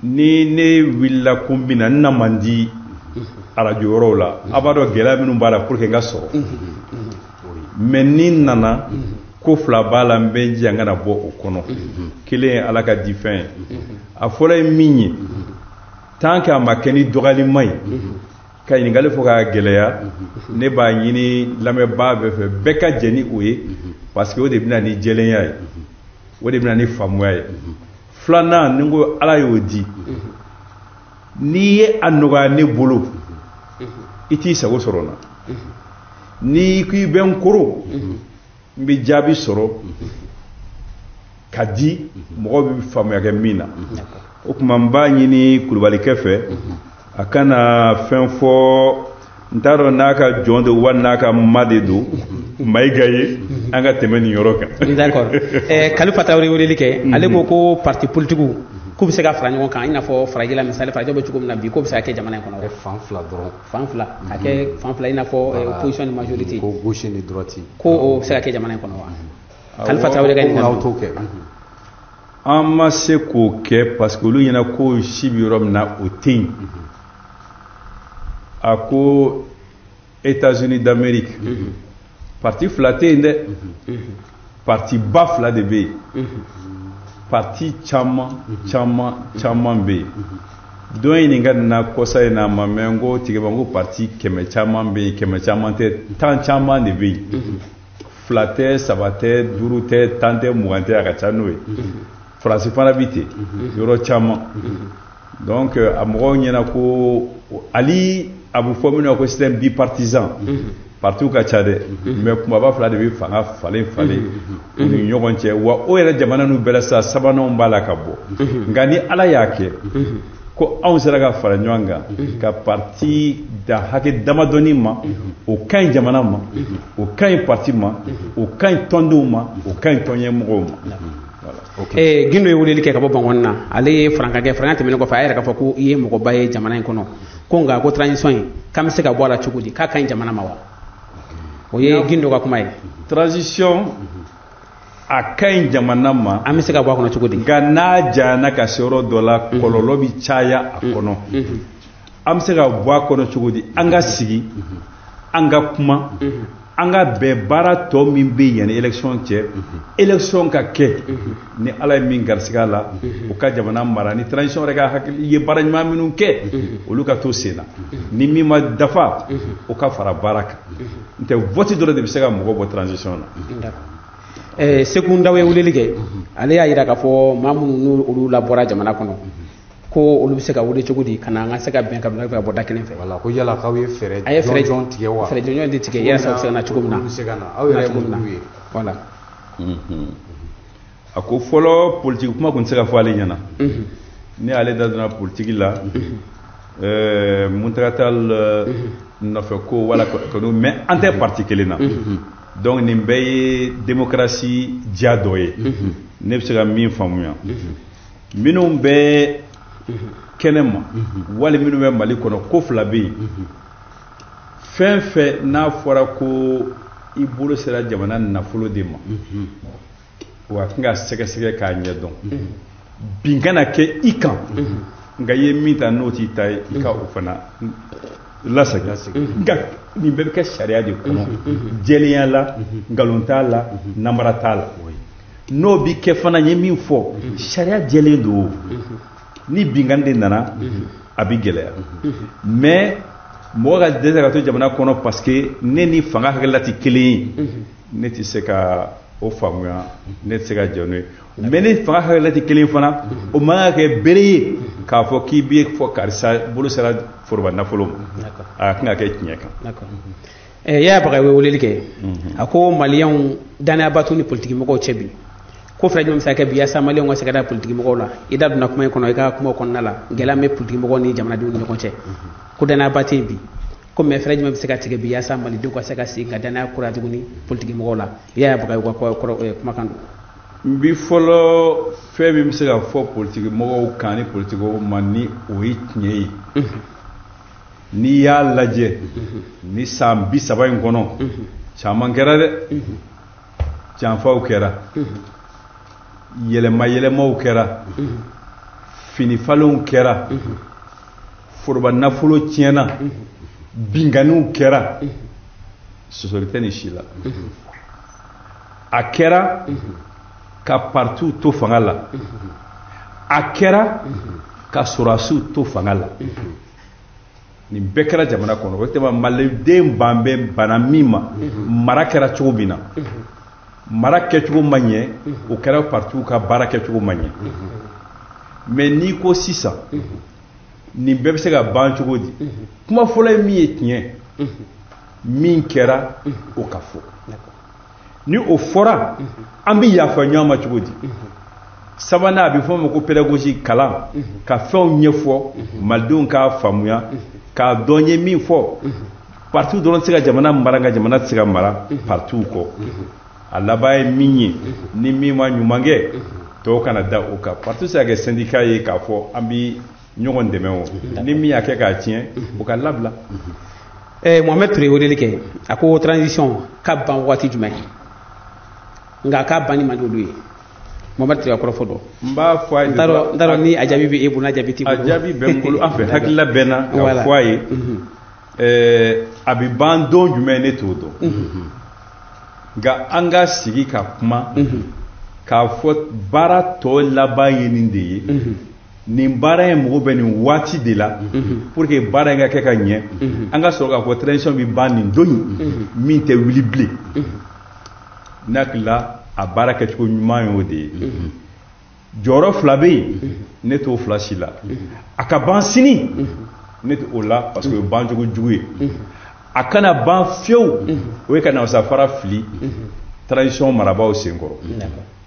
ni ne wulila ko n bɛna, n na man di arajo yɔrɔw la, a b'a dɔn gɛlɛya minnu b'a la pour que n ka sɔrɔ. Mais ni n nana, ko fila b'a la, n bɛ n jija n kana bɔ o kɔnɔ. Kelen ye Ala ka difɛn ye. A fɔlɔ ye min ye, tant que a ma kɛ ni dɔgɔyalima ye ka ɲininkali fɔ k'a gɛlɛya, ne b'a ɲini lamɛnbaa bɛɛ fɛ, bɛɛ ka jɛn ni o ye, parce que o de bɛna ni jɛlenya ye, o de bɛna ni faamuya ye. Filanan, ni n ko Ala y'o di, n'i ye a nɔgɔya ne bolo, i t'i sago sɔrɔ n na. N'i ko i bɛ n koro, n bɛ jaabi sɔrɔ ka di mɔgɔw bɛ faamuya kɛ min na. O tuma, n b'a ɲini kulubalikɛ fɛ, a kana fɛn fɔ, n t'a dɔn n'a ka jɔn don wali n'a ka ma de don Mayiga ye, an ka tɛmɛ nin yɔrɔ kan.
D'accord. Kalifa Tarawele weleli kɛ, ale ko ko parti politique k'u bɛ se ka fara ɲɔgɔn kan, i n'a fɔ farajɛla, misali farajɛ bɛ cogo min na bi, k'o bɛ se ka kɛ jamana in kɔnɔ.
Fan fila dɔrɔn.
Fan fila ka kɛ fan fila, i n'a fɔ opposition ni majorité.
Ko gauche ni droite.
Ko o bɛ se ka kɛ jamana in kɔnɔ wa? Kalifa Tarawele ka
ɲininkali. Aw t'o kɛ.
An ma se k'o kɛ parce que olu ɲɛna ko si bɛ yɔrɔ min na, o tɛ yen. A ko États-Unis d'Amérique, parti fila tɛ yen dɛ, parti ba fila de bɛ yen, parti caman caman caman bɛ yen. Dɔ ye ɲininka nin na kɔsa in na, a ma mɛn, n ko tigi ma ko parti 100 caman bɛ yen, 100 caman tɛ, 10 caman de bɛ yen. Fila tɛ, saba tɛ, duuru tɛ, 10 tɛ, 20 tɛ, a ka ca n'o ye. Faransi fana bi ten, yɔrɔ caman. Donc a mɔgɔw ɲɛna ko ali a bɛ fɔ min ma ko système bipartisan, partiw ka ca dɛ, mais kumaba fila de bɛ fanga falen falen u ni ɲɔgɔn cɛ. Wa o yɛrɛ jamana ninnu bɛɛ la sisan, sabananw b'a la ka bɔ. Nka ni Ala y'a kɛ ko anw sera ka fara ɲɔgɔn kan ka parti da hakɛ damadɔni ma, o ka ɲi jamana ma, o ka ɲi parti ma, o ka ɲi tɔndenw ma, o ka ɲi tɔnɲɛmɔgɔw ma.
Gindo ye weleli kɛ ka bɔ Bankɔni na, ale ye farankan kɛ. Farankan tɛmɛnen kɔfɛ, a yɛrɛ k'a fɔ ko i ye mɔgɔba ye jamana in kɔnɔ, ko nka ko transition in, k'an bɛ se ka bɔ a la cogo di? K'a ka ɲi jamana ma wa? O ye Gindo ka kuma ye.
Transition. A ka ɲi jamana ma.
An bɛ se ka bɔ a kɔnɔ cogo di?
Nka n'a janyana ka se yɔrɔ dɔ la, kɔlɔlɔ bɛ caya a kɔnɔ. An bɛ se ka bɔ a kɔnɔ cogo di? An ka sigi, an ka kuma, an ka bɛn baara tɔ min bɛ yen yanni élection cɛ, élection ka kɛ, ni Ala ye min garisigɛ a la, o ka jamana mara. Ni transition yɛrɛ ka hakili ye baara ɲuman minnu kɛ, olu ka to sen na. Ni min ma dafa, o ka fara baara kan. N tɛ vote dɔrɔn de bɛ se ka mɔgɔ bɔ transition na.
Seku Ndaw ye weleli kɛ. Ale y'a jira k'a fɔ maa minnu n'olu olu labɔra jamana kɔnɔ, ko olu bɛ se ka wele cogo di ka na an ka se ka bɛn ka bila ka bɔ da kelen fɛ.
Voilà, ko yala k'aw ye fɛɛrɛ
A ye fɛɛrɛ
jɔnjɔn tigɛ wa?
Fɛɛrɛ jɔnjɔn de tigɛ yalasa u bɛ se ka na cogo min na.
Olu bɛ se ka na, aw yɛrɛ ye mun ye?
Voilà.
A ko fɔlɔ, politique kuma tun tɛ se ka fɔ ale ɲɛna. Ni ale da donna politique la, Mountaga Tall nɔfɛ ko wala kɔni, mais an tɛ parti kelen na. Donc nin bɛɛ ye démocratie diya dɔ ye. Ne bɛ se ka min faamuya, minnu bɛ kɛnɛ ma wali minnu bɛ Mali kɔnɔ, ko fila bɛ yen. Fɛn fɛn n'a fɔra ko i bolo sera jamana nafolo de ma, wa a kan ka sɛgɛsɛgɛ k'a ɲɛdɔn. Bin kana kɛ i kan, nka i ye min ta n'o t'i ta ye, i ka o fana lasegin. Nka nin bɛɛ bɛ kɛ sariya de kɔnɔ, jɛlenya la, nkalon t'a la, namara t'a la. N'o bi kɛ fana, n ye min fɔ, sariya jɛlen don. Ni binkanni de nana, a bi gɛlɛya. Mais mɔgɔ ka dɛsɛ ka to jamana kɔnɔ parce que ne ni fanga hakilila tɛ kelen ye, ne tɛ se ka o faamuya, ne tɛ se ka jɛn n'o ye. Mais ni fanga hakilila tɛ kelen fana, o man ka kɛ bere ye k'a fɔ k'i bɛ fɔ karisa bolo sera foroba nafolo ma. A kan ka kɛ tiɲɛ kan.
Yaya Bagayogo ye weleli kɛ. A ko maliyɛnw danayaba t'u ni politiki mɔgɔw cɛ bi. Ko fɛɛrɛ jumɛn bɛ se ka kɛ bi yaasa maliyɛnw ka se ka da politiki mɔgɔw la? I da donna kuma in kɔnɔ i ka kumaw kɔnɔna la, gɛlɛya min bɛ politiki mɔgɔw ni jamanadenw ni ɲɔgɔn cɛ, ko danayaba tɛ yen bi. Ko mais fɛɛrɛ jumɛn bɛ se ka tigɛ bi yaasa malidenw ka se ka segin ka danaya kura tuguni politiki mɔgɔw la? Yaya Bagayogo ka kumakan don.
N bi fɔlɔ, fɛn min bɛ se ka fɔ politiki mɔgɔw kan ni politiki mɔgɔw ma, ni o ye tiɲɛ ye, n'i y'a lajɛ ni san 30 in kɔnɔ, caman kɛra dɛ. Janfaw kɛra, yɛlɛma yɛlɛmaw kɛra, finifalenw kɛra, foroba nafolo tiɲɛna, binkanniw kɛra. Sɔsɔli tɛ nin si la. A kɛra ka partiw to fanga la, a kɛra ka sɔrɔdasiw to fanga la. Nin bɛɛ kɛra jamana kɔnɔ. O tuma maliden ban bɛ bana min ma, mara kɛra cogo min na, mara kɛcogo ma ɲɛ, o kɛra partiw ka baara kɛcogo ma ɲɛ. Mais n'i ko sisan nin bɛɛ bɛ se ka ban cogo di, kuma fɔlɔ ye min ye, tiɲɛ min kɛra, o ka fɔ. Ni o fɔra, an bɛ yafa ɲɔgɔn ma cogo di? Sabanan, a bɛ fɔ o ma ko pédagogie, kalan, ka fɛnw ɲɛfɔ malidenw k'a faamuya, k'a dɔn n ye min fɔ. Partiw dɔrɔn tɛ se ka jamana mara, nka jamana tɛ se ka mara partiw kɔ. A laban ye min ye, ni min ma ɲuman kɛ, tɔw kana da o kan. Parti tɛ se ka kɛ syndicat ye k'a fɔ an bɛ ɲɔgɔn dɛmɛ. O ni min y'a kɛ k'a tiɲɛ, o ka labila.
Mohamed Touré ye weleli kɛ. A ko transition ka ban waati jumɛn? Nka k'a banni man di olu ye. Mohamed Touré ka kɔrɔfɔ dɔn.
N b'a fɔ a ye.
N t'a dɔn ni a jaabi bɛ e bolo, n'a jaabi t'i bolo.
A jaabi bɛ n bolo. An fɛ hakilila bɛ n na k'a fɔ a ye. A bɛ ban don jumɛn, ne t'o dɔn. Nka an ka sigi ka kuma k'a fɔ baara tɔ laban ye nin de ye. Nin baara in mago bɛ nin waati de la pour que baara in ka kɛ ka ɲɛ. An ka sɔrɔ k'a fɔ transition bɛ ban nin don in, min tɛ wuli bilen. Ne hakili la, a baara kɛcogo ɲuman y'o de ye. Jɔyɔrɔ fila bɛ yen, ne t'o fila si la. A ka ban sini, ne t'o la, parce que o ye bancogo jugu ye. A kana ban fiyewu, o ye ka nasafara fili transition marabaaw senkɔrɔ.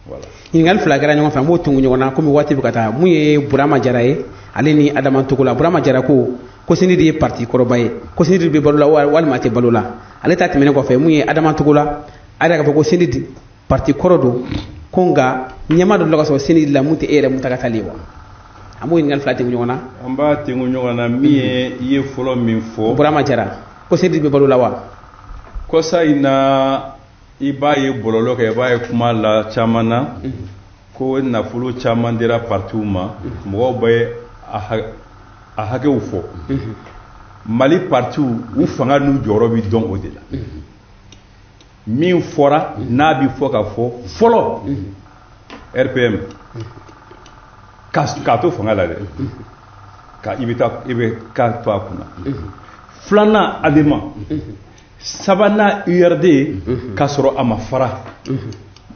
Voilà.
Ɲininkali fila kɛra ɲɔgɔn fɛ, an b'o tungu ɲɔgɔn na komi waati bɛ ka taa. Mun ye Burama Jara ye, ale ni Adama Togola. Burama Jara ko CNID ye parti kɔrɔba ye, ko CNID bɛ balo la walima a tɛ balo la? Ale ta tɛmɛnen kɔfɛ, mun ye Adama Togola, a yɛrɛ k'a fɔ ko CNID parti kɔrɔ don, ko nka ɲɛmaa dɔ la ka sɔrɔ CNID la mun tɛ e yɛrɛ Mountaga Tall ye wa? An b'o ɲininkali fila tengu ɲɔgɔn na.
An b'a tengu ɲɔgɔn na. Min ye i ye fɔlɔ min fɔ,
Burama Jara ko CNID bɛ balo la wa?
Kɔsa in na, I b'a ye bɔlɔlɔ kan, i b'a ye kuma la caman na ko nafolo caman dira partiw ma, mɔgɔw bɛ a hakɛw fɔ. Mali partiw, u fanga n'u jɔyɔrɔ bɛ dɔn o de la. Min fɔra n'a bɛ fɔ ka fɔ fɔlɔ, RPM k'a to fanga la dɛ, ka i bɛ taa i bɛ k'a to a kunna. Filanan ADEMA, sabanan URD k'a sɔrɔ a ma fara,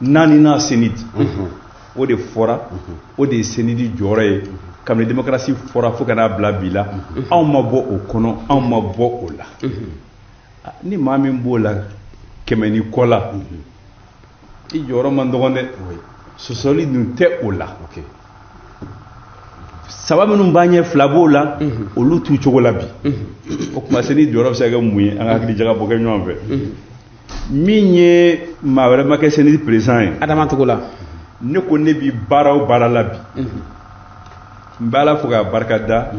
naaninan CENIDH. O de fɔra, o de ye CENIDH jɔyɔrɔ ye kabini démocratie fɔra fo ka n'a bila bi la. Anw ma bɔ o kɔnɔ, anw ma bɔ o la. Ni maa min b'o la 100 ni kɔ la, i jɔyɔrɔ man dɔgɔn dɛ. Sɔsɔli dun tɛ o la. Saba minnu b'an ɲɛ, fila b'o la, olu t'u cogo la bi. O tuma CENIDH jɔyɔrɔ bɛ se ka kɛ mun ye? An ka hakili jagabɔ kɛ ɲɔgɔn fɛ. Min ye maa wɛrɛ ma kɛ CENIDH président ye,
Adama Togola.
Ne ko ne bi baara o baara la bi, n bɛ Ala fo k'a barika da,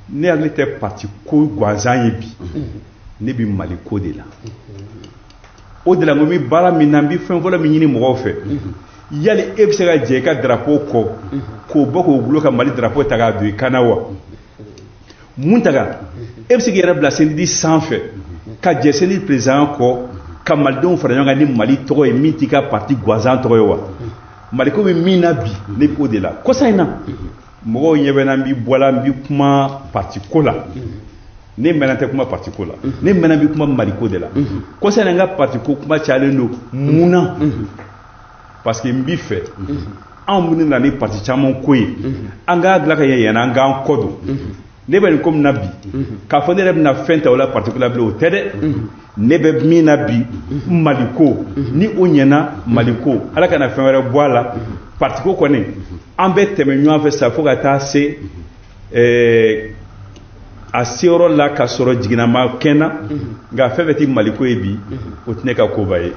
ne hakili tɛ parti ko gansan ye bi, ne bi Mali ko de la. O de la n ko n bɛ baara min na, n bɛ fɛn fɔlɔ min ɲini mɔgɔw fɛ, yali e bɛ se ka jɛ i ka drapeau kɔ k'o bɔ k'o gulo ka Mali drapeau ta k'a don i kan na wa? Mun ta e bɛ se k'i yɛrɛ bila CENIDH sanfɛ ka jɛ CENIDH président kɔ ka malidenw fara ɲɔgɔn kan ni Mali tɔgɔ ye min t'i ka parti gansan tɔgɔ ye wa? Mali ko bɛ min na bi, ne bɛ o de la. Kɔsa in na, mɔgɔw ɲɛ bɛ n na, n bɛ bɔ la, n bɛ kuma parti ko la. Ne mɛnna tɛ kuma parti ko la, ne mɛnna bɛ kuma Mali ko de la. Kɔsa in na, n ka parti ko kuma cayalen don. Mun na? Parce que n b'i fɛ anw minnu nana ni parti caman ko ye, an k'a dilan ka ɲɛ yanni an k'an kɔ don. Ne bɛ nin ko min na bi, k'a fɔ ne yɛrɛ bɛna fɛn ta o la parti ko la bilen, o tɛ dɛ. Ne bɛ min na bi, Mali ko, ni o ɲɛna, Mali ko, Ala kana fɛn wɛrɛ bɔ a la. Parti ko kɔni, an bɛ tɛmɛ ɲɔgɔn fɛ sa fo ka taa se a seyɔrɔ la k'a sɔrɔ jiginnama kɛnɛ, nka fɛn fɛn tɛ Mali ko ye bi, o tɛ ne ka koba ye.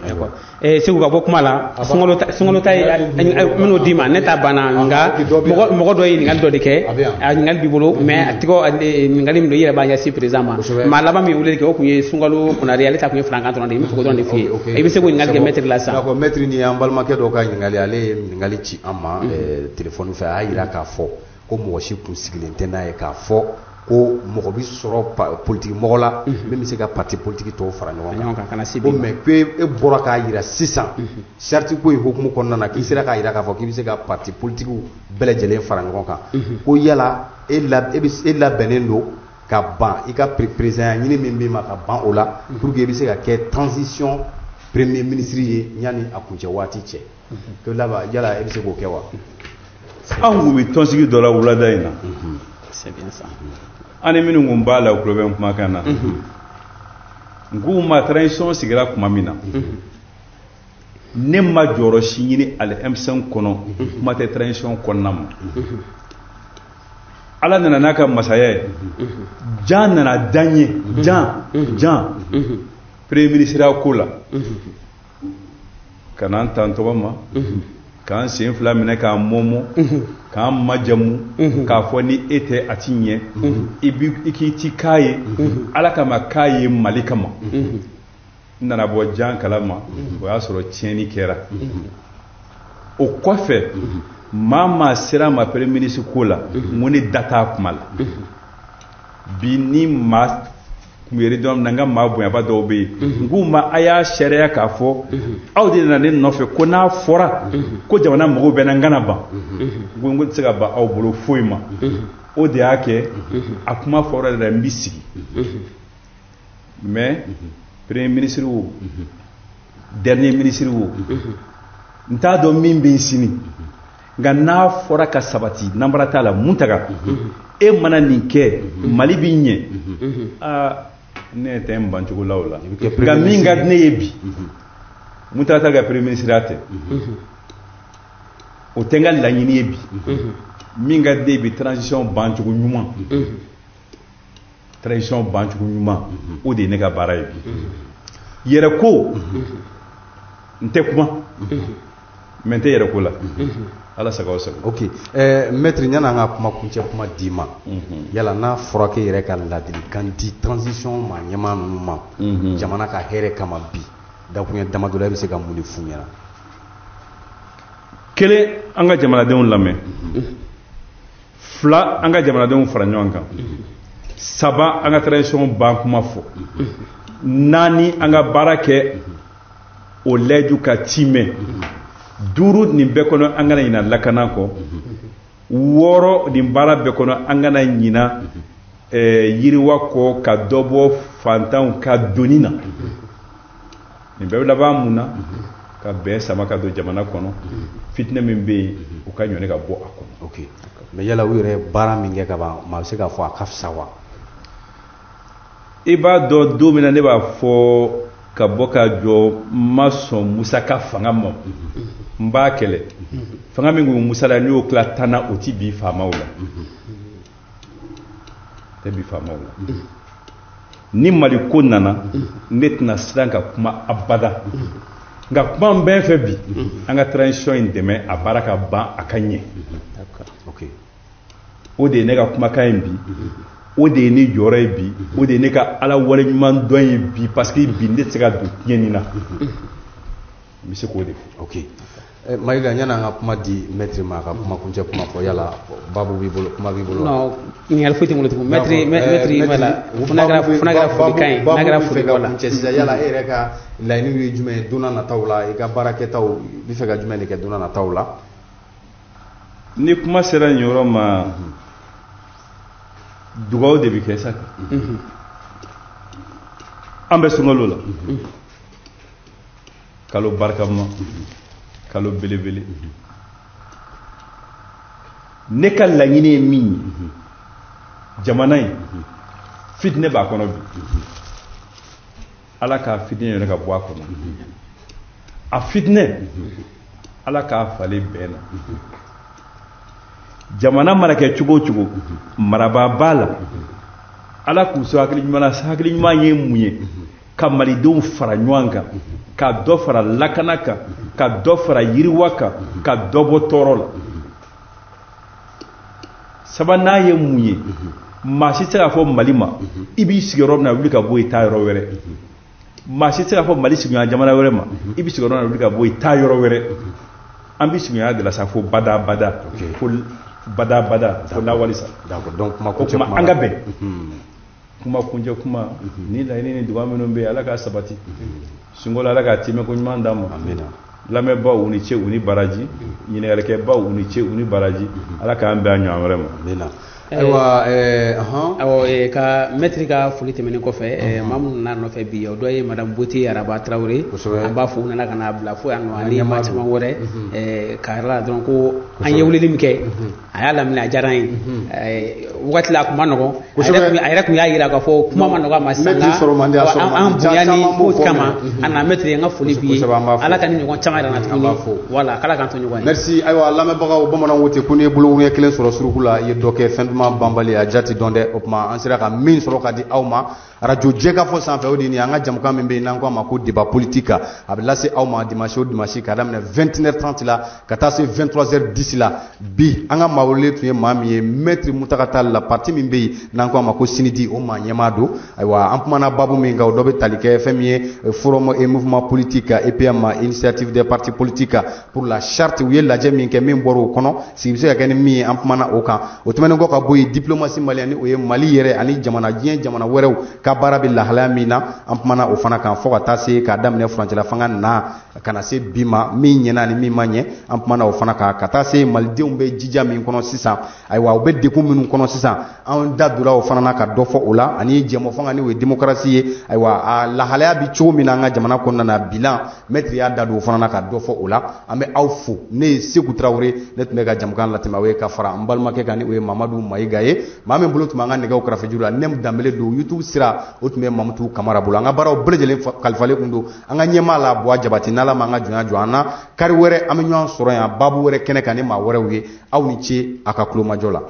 Segu, ka bɔ kuma la, sunkalo ta ye n bɛn'o d'i ma. Ne ta banna, nka mɔgɔ dɔ ye ɲininkali dɔ de kɛ. A ɲininkali b'i bolo, mais a tigɛ ɲininkali min don, i yɛrɛ b'a ɲɛsin président ma. Maa laban min ye weleli kɛ, o tun ye Sunkalo Konare, ale ta tun ye filankan dɔrɔn de ye. N bɛ fɛ k'o dɔrɔn de f'i ye. I bɛ se k'o ɲininkali kɛ maître la sisan.
D'accord, maître, ni y'an balimakɛ dɔ ka ɲininkali, ale ye ɲininkali ci an ma téléphone fɛ. A y'a jira k'a fɔ ko mɔgɔ si kun sigilen tɛ n'a ye k'a fɔ ko mɔgɔ bɛ sɔrɔ politique mɔgɔ la min bɛ se ka parti politique tɔw fara ɲɔgɔn kan. Ko mais ko e bɔra k'a jira sisan charte ko in hukumu kɔnɔna na, k'i sera k'a jira k'a fɔ k'i bɛ se ka parti politique bɛɛ lajɛlen fara ɲɔgɔn kan, ko yala e labɛnnen don ka ban i ka président ɲini min b'i ma, ka ban o la pour que i bɛ se ka kɛ transition premier ministre ye yanni a kuncɛ waati cɛ, ko laban yala e bɛ se k'o kɛ wa?
Anw kun bɛ tɔnsigi dɔ la wulada in na.
C'est bien ça.
An ni minnu kun b'a la, u tulo bɛ n kumakan na. N k'u ma, transition sigira tuma min na, ne ma jɔyɔrɔ si ɲini ale M5 kɔnɔ, kuma tɛ transition kɔnɔna ma. Ala nana n'a ka masaya ye, jan nana dan ye, jan premier ministre ko la, ka na n ta n tɔgɔ ma, k'an sen fila minɛ k'an mɔmɔ, k'an majamu, k'a fɔ ni e tɛ a ti ɲɛ, i bi i k'i ti k'a ye Ala kama, k'a ye Mali kama. N nana bɔ jan kalama, o y'a sɔrɔ tiɲɛni kɛra. O kɔfɛ, maa sera ma premier ministre ko la, n ko ne da t'a kuma la bi. Ni maa kun bɛ réunion min na, n ka maa bonyaba dɔw bɛ yen, n k'u ma, a y'a sariya k'a fɔ aw de nana ne nɔfɛ ko n'a fɔra ko jamana mago bɛ n na, n kana ban. N ko n tɛ se ka ban aw bolo foyi ma. O de y'a kɛ a kuma fɔra de la, n bɛ sigi. Mais premier ministre o, dernier ministre o, n t'a dɔn min bɛ yen sini, nka n'a fɔra ka sabati, nanbara t'a la. Mun taga e mana nin kɛ, Mali b'i ɲɛ. Aa, ne tɛ n ban cogo la o la, nka min ka di ne ye bi, mun taga ka premier ministre tɛ, o tɛ n ka laɲini ye bi. Min ka di ne ye bi, transition bancogo ɲuman, transition bancogo ɲuman, o de ye ne ka baara ye bi. Yɛrɛ ko n tɛ kuma, mais n tɛ yɛrɛ ko la. Ala sago sago.
Ok, maître, yanni an ka kuma kuncɛ kuma d'i ma, yala n'a fɔra k'e yɛrɛ ka ladilikan di transition maa ɲɛmaa ninnu ma jamana ka hɛrɛ kama bi, Dakuruɲɛ damadɔ la, e bɛ se ka mun de f'u ɲɛna?
Kelen, an ka jamanadenw lamɛn. Fila, an ka jamanadenw fara ɲɔgɔn kan. Saba, an ka transition ban kuma fɔ. Naani, an ka baara kɛ o layidu ka tiimɛ. Duuru, nin bɛɛ kɔnɔ, an kana ɲina lakana kɔ. Wɔɔrɔ, nin baara bɛɛ kɔnɔ, an kana ɲina yiriwa kɔ, ka dɔ bɔ fantanw ka doni na. Nin bɛɛ bɛ laban mun na? Ka bɛn sama ka don jamana kɔnɔ. Fitinɛ min bɛ yen, u ka ɲɔni ka bɔ a kɔnɔ.
Ok, mais yala u yɛrɛ ye baara min kɛ ka ban, maa bɛ se k'a fɔ a ka fisa wa?
I b'a dɔn, don min na ne b'a fɔ ka bɔ ka jɔ, n ma sɔn Musa ka fanga ma, n b'a kɛlɛ. Fanga min kun bɛ Musa la, n'i y'o tila 10 na, o ti bi faamaw la, tɛ bi faamaw la. Ni Mali ko nana, ne tɛna siran ka kuma abada. Nka kuma min bɛ n fɛ bi, an ka transition in dɛmɛ, a baara ka ban, a ka ɲɛ. O de ye ne ka kumakan ye bi, o de ye ne jɔyɔrɔ ye bi, o de ye ne ka Ala waleɲuman dɔn ye bi, parce que bi ne tɛ se ka don tiɲɛni na. N bɛ se k'o de fɔ.
Ok, Mayiga, yanni an ka kuma di maître ma, a ka kuma kuncɛ kuma fɔ, yala babu b'i bolo, kuma b'i bolo?
Non, ɲininkali foyi tɛ n bolo tugun. Maître, voilà, fo n'a kɛra folikan ye, n'a kɛra foli
voilà. Kuncɛ sisan, yala e yɛrɛ ka laɲiniw ye jumɛn ye don n'a nataw la? I ka baarakɛtaw, i bɛ fɛ ka jumɛn de kɛ don n'a nataw la?
Ni kuma sera nin yɔrɔ ma, dugawu de bɛ kɛ sa. An bɛ sunkalo la, kalo barikama, kalo belebele. Ne ka laɲini ye min ye, jamana in fitinɛ b'a kɔnɔ bi, Ala k'a fitinɛ yɛrɛ ka bɔ a kɔnɔ. A fitinɛ, Ala k'a falen bɛn na. Jamana mana kɛ cogo o cogo, marabaa b'a la, Ala k'u sɔn hakili ɲuman na. Hakili ɲuman ye mun ye? Ka malidenw fara ɲɔgɔn kan, ka dɔ fara lakana kan, ka dɔ fara yiriwa kan, ka dɔ bɔ tɔɔrɔ la. Sabanan ye mun ye? Maa si tɛ se k'a fɔ Mali ma i b'i sigiyɔrɔ min na, wuli ka bɔ yen, taa yɔrɔ wɛrɛ. Maa si tɛ se k'a fɔ Mali sigiɲɔgɔn jamana wɛrɛ ma i b'i sigiyɔrɔ min na, wuli ka bɔ yen, taa yɔrɔ wɛrɛ. An bɛ sigiɲɔgɔnya de la sa fo bada bada, fo bada bada, fo lawale sa.
Donc kuma
kuncɛ kuma, an ka bɛn. Kuma kuncɛ kuma, ni laɲini ni duga minnu bɛ yen, Ala k'a sabati. Sunkalo, Ala k'a timɛ ko ɲuman d'an ma. Lamɛnbaaw, u ni ce, u ni baraji. Ɲininkalikɛbaw, u ni ce, u ni baraji. Ala k'an bɛn a ɲɔgɔn wɛrɛ ma.
Ayiwa,
awɔ, ka maître ka foli tɛmɛnen kɔfɛ, maa minnu nana nɔfɛ bi, o dɔ ye madame Bote Araba Tarawele, an b'a fo, u nana ka n'a bila fo yan nɔ, ani maa caman wɛrɛ, k'a yira la dɔrɔn ko an ye weleli min kɛ, a y'a laminɛ, a diyara an ye. Wagati la a kun ma nɔgɔn, a yɛrɛ kun y'a yira k'a fɔ kuma ma nɔgɔn a ma sisan, nka an bonya ni ko kama a na. Maître, an ka foli b'i ye, Ala ka ni ɲɔgɔn caman yira n na tuguni, voilà, k'Ala k'an to ɲɔgɔn ye.
Merci. Ayiwa, lamɛnbagaw, bamananw ko ten ko n'i ye bolokuruɲɛ kelen sɔrɔ suruku la, i ye dɔ kɛ. Fɛn duman banbali, a jati dɔn dɛ. O tuma an sera ka min sɔrɔ ka di aw ma radio Jɛkafɔ sanfɛ, o de ye an ka jamukan min bɛ yen n'an ko a ma ko débat politique. A bɛ lase aw ma dimanche o dimanche, k'a daminɛ 21h30 la ka taa se 23h10 la. Bi an ka maa welelen tun ye maa min ye, maître Mountaga Tall la, parti min bɛ yen n'an ko a ma ko CNID, o maa ɲɛmaa don. Ayiwa, an kumana baabu min kan, o dɔ bɛ tali kɛ fɛn min ye forum et mouvement politique EPM, initiative des partis politiques pour la charte. U ye lajɛ min kɛ, min bɔra o kɔnɔ, sigi bɛ se ka kɛ ni min ye, an kumana o kan. O tɛmɛnen kɔ ka bɔ yen, diplomatie malienne, ni o ye Mali yɛrɛ ani jamana diɲɛ jamana wɛrɛw ka baara bɛ lahalaya min na, an kumana o fana kan, fo ka taa se k'a daminɛ furancɛla fanga na ka na se bi ma, min ɲɛna ni min ma ɲɛ, an kumana o fana kan, ka taa se malidenw bɛ jija min kɔnɔ sisan, ayiwa, u bɛ degun minnu kɔnɔ sisan, an da donna o fana na ka dɔ fɔ o la, ani jɛmɔ fanga, ni o ye démocratie ye, ayiwa, a lahalaya bi cogo min na an ka jamana kɔnɔna na, bilan, maître y'a da don o fana na ka dɔ fɔ o la. An bɛ aw fo. Ne ye Seku Tarawele, ne tun bɛ ka jamukan latɛmɛ aw ye ka fara n balimakɛ kan, ni o ye Mamadu Mayiga ye, maa min bolo tun b'an ka nɛgɛw kɛrɛfɛjuru la, Nɛmu Danbele don. YouTube sira, o tun bɛ Mamutu Kamara bolo. An ka baaraw bɛɛ lajɛlen kalifalen kun don an ka ɲɛmaa la, Buwa Jabati. N'Ala ma an ka jɔnya jɔ an na, kari wɛrɛ an bɛ ɲɔgɔn sɔrɔ yan, baabu wɛrɛ kɛnɛ kan ni maa wɛrɛw ye. Aw ni ce a ka kulomajɔ la.